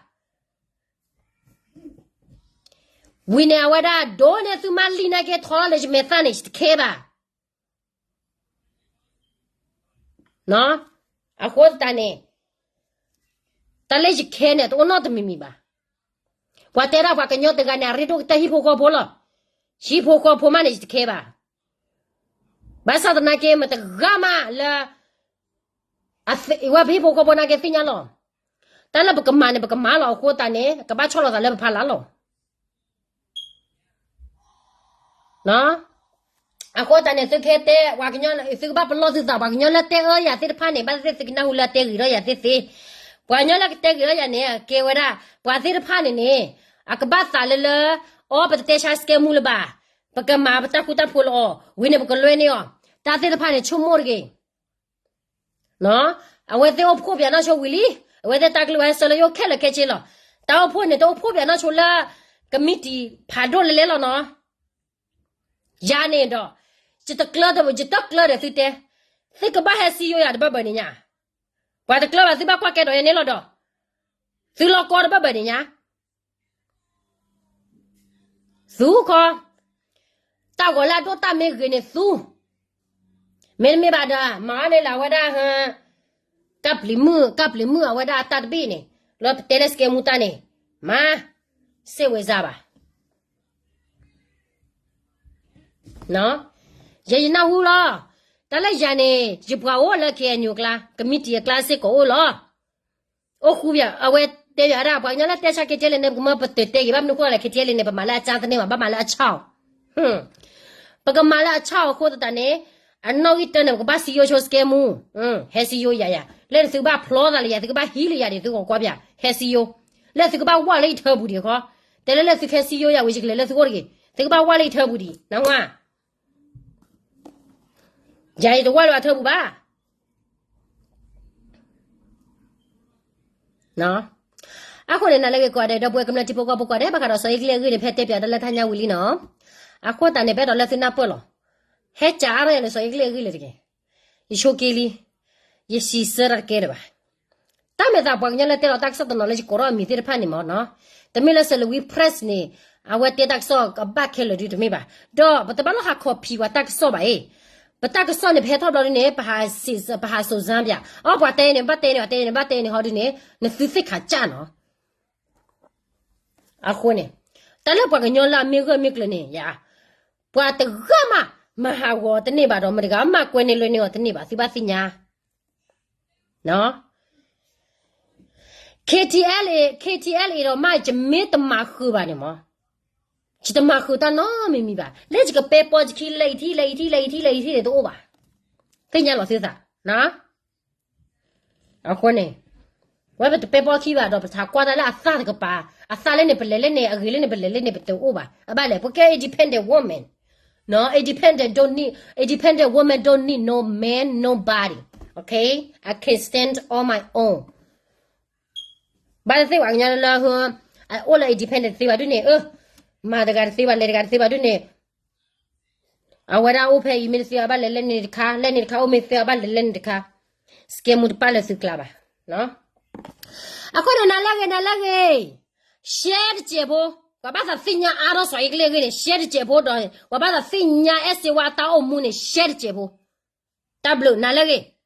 ဝံၤန့ၣ် အဝဲဒၣ်ဒိၣ်န့ၢ်သုမါလံနာ်က့ ထီလီၤလၢယမဲာ်သၣ်န့ၣ် ယတခဲဘၣ်. အဃိသတးန့ၣ် တၢ်လၢယခဲန့ၣ် တအိၣ်နီတမံၤမံၤဘၣ်. ပှၤတဲဒၣ်ပှၤကညီတဂၤန့ၣ် အရ့ဒိၣ်ကတၢၢ်ဟံၣ်ဖိဃီဖိလီၤ. ဟံၣ်ဖိဃီဖိမးန့ၣ် ယတခဲဘၣ်. ဘၣ်ဆၣ်သနာ်က့ မတဂၤမးလၢ အဝဲပဟံၣ်ဖိဃီဖိနာ်က့သ့ၣ်ညါလီၤ. တၢ်လၢပကမၤန့ၣ် ပကမၤလီၤ. အဃိသတးန့ၣ် ကဘၣ်ဆီၣ်လီၤသးလၢပဖီလာ်လီၤ. အဃိသတးန့ၣ် သုခဲတဲ ပှၤကညီ သုကဘၣ်ပလီၢ်သုသး ပှၤကညီလၢတဲအၢယၤသ့ၣ်တဖၣ်န့ၣ် ဘၣ်သ့ၣ်သ့ၣ်သုကနၢ်ဟူလၢအတဲဂ့ၤထီၣ်ယၤသ့ၣ်သ့. ပှၤကညီလၢကတဲဂ့ၤထီၣ်ယၤန့ၣ် ကဲဝဲဒၣ် ပှၤသ့ၣ်တဖၣ်န့ၣ်န့ၣ် အကဘၣ်သးလၢလၢ အီ ပတတဲဆါစကဲမူလၢၤဘၣ်. ပကမၤပတၢ်ဃူတၢ်ဖိးလီၤအီၤ ဝံၤန့ၣ် ပကလွဲန့ၢ်အီၤ တၢ်သ့ၣ်တဖၣ်န့ၣ် ဆိကမိၣ်တဂ့ၤ. အဝဲသ့ၣ်အိၣ်ဖှိၣ်ပၠးနီၢ်ဆိဝံၤလံ. အဝဲသ့ၣ်တၢ်ကလုၢ်ဝဲဆၢလၢယအိၣ်ခဲလၢာ်ခဲဆ့လီၤ. တၢ်အိၣ်ဖှိၣ်န့ၣ် တအိၣ်ဖှိၣ်ပၠးနီၢ်ဆိလၢ ကမံးတံာ်ဖးဒိၣ်လဲၣ်လဲၣ်လီၤနီၤ. ယၤန့ၣ်ဒီး ယတကျၢၤဒီး ယတကျၢၤဒီးသုတဲ, သုကဘၣ်ဟဲစံယိယၤတဘၣ်ဘၣ်န့ၣ်ညါ, ပှၤတကျၢၤဘၣ် သုဘၣ်ကွၢ်ကဲဒီးယၤန့ၣ်လီၤဒီး, သုလီၤကီတဘၣ်ဘၣ်န့ၣ်ညါ သူခီ, တၢ်ဂီၤလၢအဒိၣ်တၢ်မ့ၢ်ဂ့ၤန့ၣ်သူ, မ့တမ့ၢ်ဘၣ်ဒီး မၤအီၤန့ၣ်လၢအဝဲဒၣ်, ကပျံၤမုၣ် ကပျံၤမုၣ်အဝဲဒၣ်အတၢ်တဘ့ၣ်န့ၣ်, လၢပတဲလၢစကဲမူတၢ်န့ၣ်, မၤ, စ့ဝဲစၢ်ဘၣ်. ယဲယနၢ်ဟူလီၤ, တၢ်လၢယၤန့ၣ် ယပှၤအိၣ်လၢ K N U အကျါ, ကမံးတံာ်အကျါစ့ၢ်ကီးအိၣ်လီၤ. အိၣ်ဃူပၠး အဝဲတဲပၠးဒၣ် ပှၤကညီလၢတဲဆါ K T L A န့ၣ် ပကမၢပတတဲက့ၤ ဘၣ်မနုၤဃိလဲၣ် K T L A န့ၣ် ပမၤလၢအကၠါသန့ဘၣ် ဘၣ်မၤလၢအဆီ, ပကမၤလၢအဆီအဃိသတးန့ၣ်, အနီၣ်ဂံၢ်တၢန့ၣ် ပကဘၣ်စံယိဆိစကဲမူ, ဟဲစံယိယၤယၤ, လၢသုကဘၣ်ဖျီသးလၢယၤ သုကဘၣ်ဟံးလၢယၤဒံး သုဂီၤကွၢ်ပၠး ဟဲစံယိ, လၢသုကဘၣ်ဝၢ်လၢယထၢပူၤဒံးဃီ, တဲလၢလၢသုကဟဲစံယိယၤဝံၤ ယကလဲၤလၢသုအိၣ်တဂ့ၤ, သုကဘၣ်ဝၢ်လၢယထၢပူၤဒံး နဝါ ယၤယတဝၢ်လၢအထၢပူၤဘၣ်. အဃိန့ၣ် နၤလၢဂ့ၤကိးဂၤဒဲး ဒီပုၢ်ဝဲၢ်ကမျၢၢ်ထံဖိကီၢ်ဖိကိးဂၤဒဲး ဘၣ်ဃးဒီးစီၤအ့ကလံၢ်အဂ့ၢ်န့ၣ် ဖဲတဲပၠးတၢ်လၢတဟါညါဝံၤလံနီၤ, အဃိသတးန့ၣ် ပအဲၣ်ဒိးလၢသုနၢ်ပၢၢ်လီၤ, ဟဲကးအါထီၣ်ယၤလၢစီၤအ့ကလံၢ်အဂ့ၢ်လၢတက့ၢ်, ယဆိးက့လံ, ယစံးဆၢတၢ်တကဲလၢၤဘၣ်. တၢ်မဲာ်သးပှၤကညီလၢတဲလီၤတၢ်ကစီၣ်တနီၤလၢယကိးထီၣ်အမံၤသ့ၣ်တဖၣ်န့ၣ်မ့ၢ်နီၤ, တမ့ၢ်လၢ Salween Press န့ၣ်, အဝဲတဲတၢ်ကစီၣ်ကဘၣ်ခဲလၢာ်ဒုတမ့ၢ်ဘၣ်, ဒီးပတဘၣ်လီၤဟး copy ပှၤတၢ်ကစီၣ်ဘၣ်အံၤ, ပတၢ်ကစီၣ်န့ၣ် ပဟဲထီၣ်ဘျီဒ်န့ၣ် ပဟးစိးစၢ်ပၠး, အီ ပှၤတဲန့ၣ် ဘၣ်တဲန့ၣ် ပှၤတဲန့ၣ် ဘၣ်တဲန့ၣ်ဟီဒ်န့ၣ် နသုသ့ၣ်ခးကၢ်နီၤ. အဃိန့ၣ်, တၢ်လၢပှၤကညီလၢအမ့ၢ်ဂၢၢ်မ့ၢ်ကျၢၤန့ၣ်ယါ, ပှၤတဂၤမး မၤဟးဂီၤတန့ၢ်ဘၣ်ဒီး မတဂၤမးကွဲန့ၢ်လွဲန့ၢ်အီၤတန့ၢ်ဘၣ် သုဘၣ်သ့ၣ်ညါ KTLA, KTLA ဒီးမး ယမ့ၢ်တမၤဃုာ်ဘၣ်န့ၣ်မး, ယတမၤဃုာ်တၢ်နီတမံၤမံၤဘၣ်. လၢယကပဲပီယခံ လဲၤအံၤထံ လဲၤအံၤထံ လဲၤအံၤထံ လဲၤအံၤထံန့ၣ်တအိၣ်ဘၣ်. သ့ၣ်ညါလီၤသုသး, အဃိန့ၣ်, ဝဲပတပဲပီခံဘၣ်ဒီး ပထးကွၢ်တၢ်လၢအသၣ်တကပၤ, အသၣ်လၢန့ၣ် ပလဲၤလၢန့ၣ် အဂ့ၤလၢန့ၣ် ပလဲၤလၢန့ၣ် ပတအိၣ်ဘၣ်. အဘၣ်လဲၣ် ပကဲ independent woman, independent don't need, independent woman don't need no man, nobody, okay, I can stand on my own. ဘၣ်သ့ၣ်သ့ၣ်ပှၤကညီလၢ အိၣ်လၢ independent သ့ဘၣ်ဒ်န့ၣ်, မၤတဂၤတသ့ဘၣ် လဲၤတဂၤတသ့ဘၣ်ဒ်န့ၣ်, အဝဲဒၣ်အိၣ်ဖဲအံၤမ့ၢ်တသ့ဘၣ် ဘၣ်လဲၤလၢန့ၣ်တခါ, လဲၤန့ၣ်တခါ အိၣ်မ့ၢ်သ့ဘၣ် ဘၣ်လဲၤလၢန့ၣ်တခါ, စကဲမူတပာ်လၢသုကျါဘၣ်. အဃိန့ၣ် နၤလၢဂ့ၤ နၤလၢဂ့ၤ, ရှဲတစဲးဖိ, ပှၤဘၣ်သးသ့ၣ်ညါအါထီၣ်စီၤအ့ကလံၢ်အဂ့ၢ်န့ၣ် ရှဲတစဲးဖိဒီး ပှၤဘၣ်သးသ့ၣ်ညါအဲၣ်စ့ဝါအတၢ်အိၣ်မူန့ၣ် ရှဲတစဲးဖိ. တၢ်ဘျုး နၤလၢဂ့ၤ.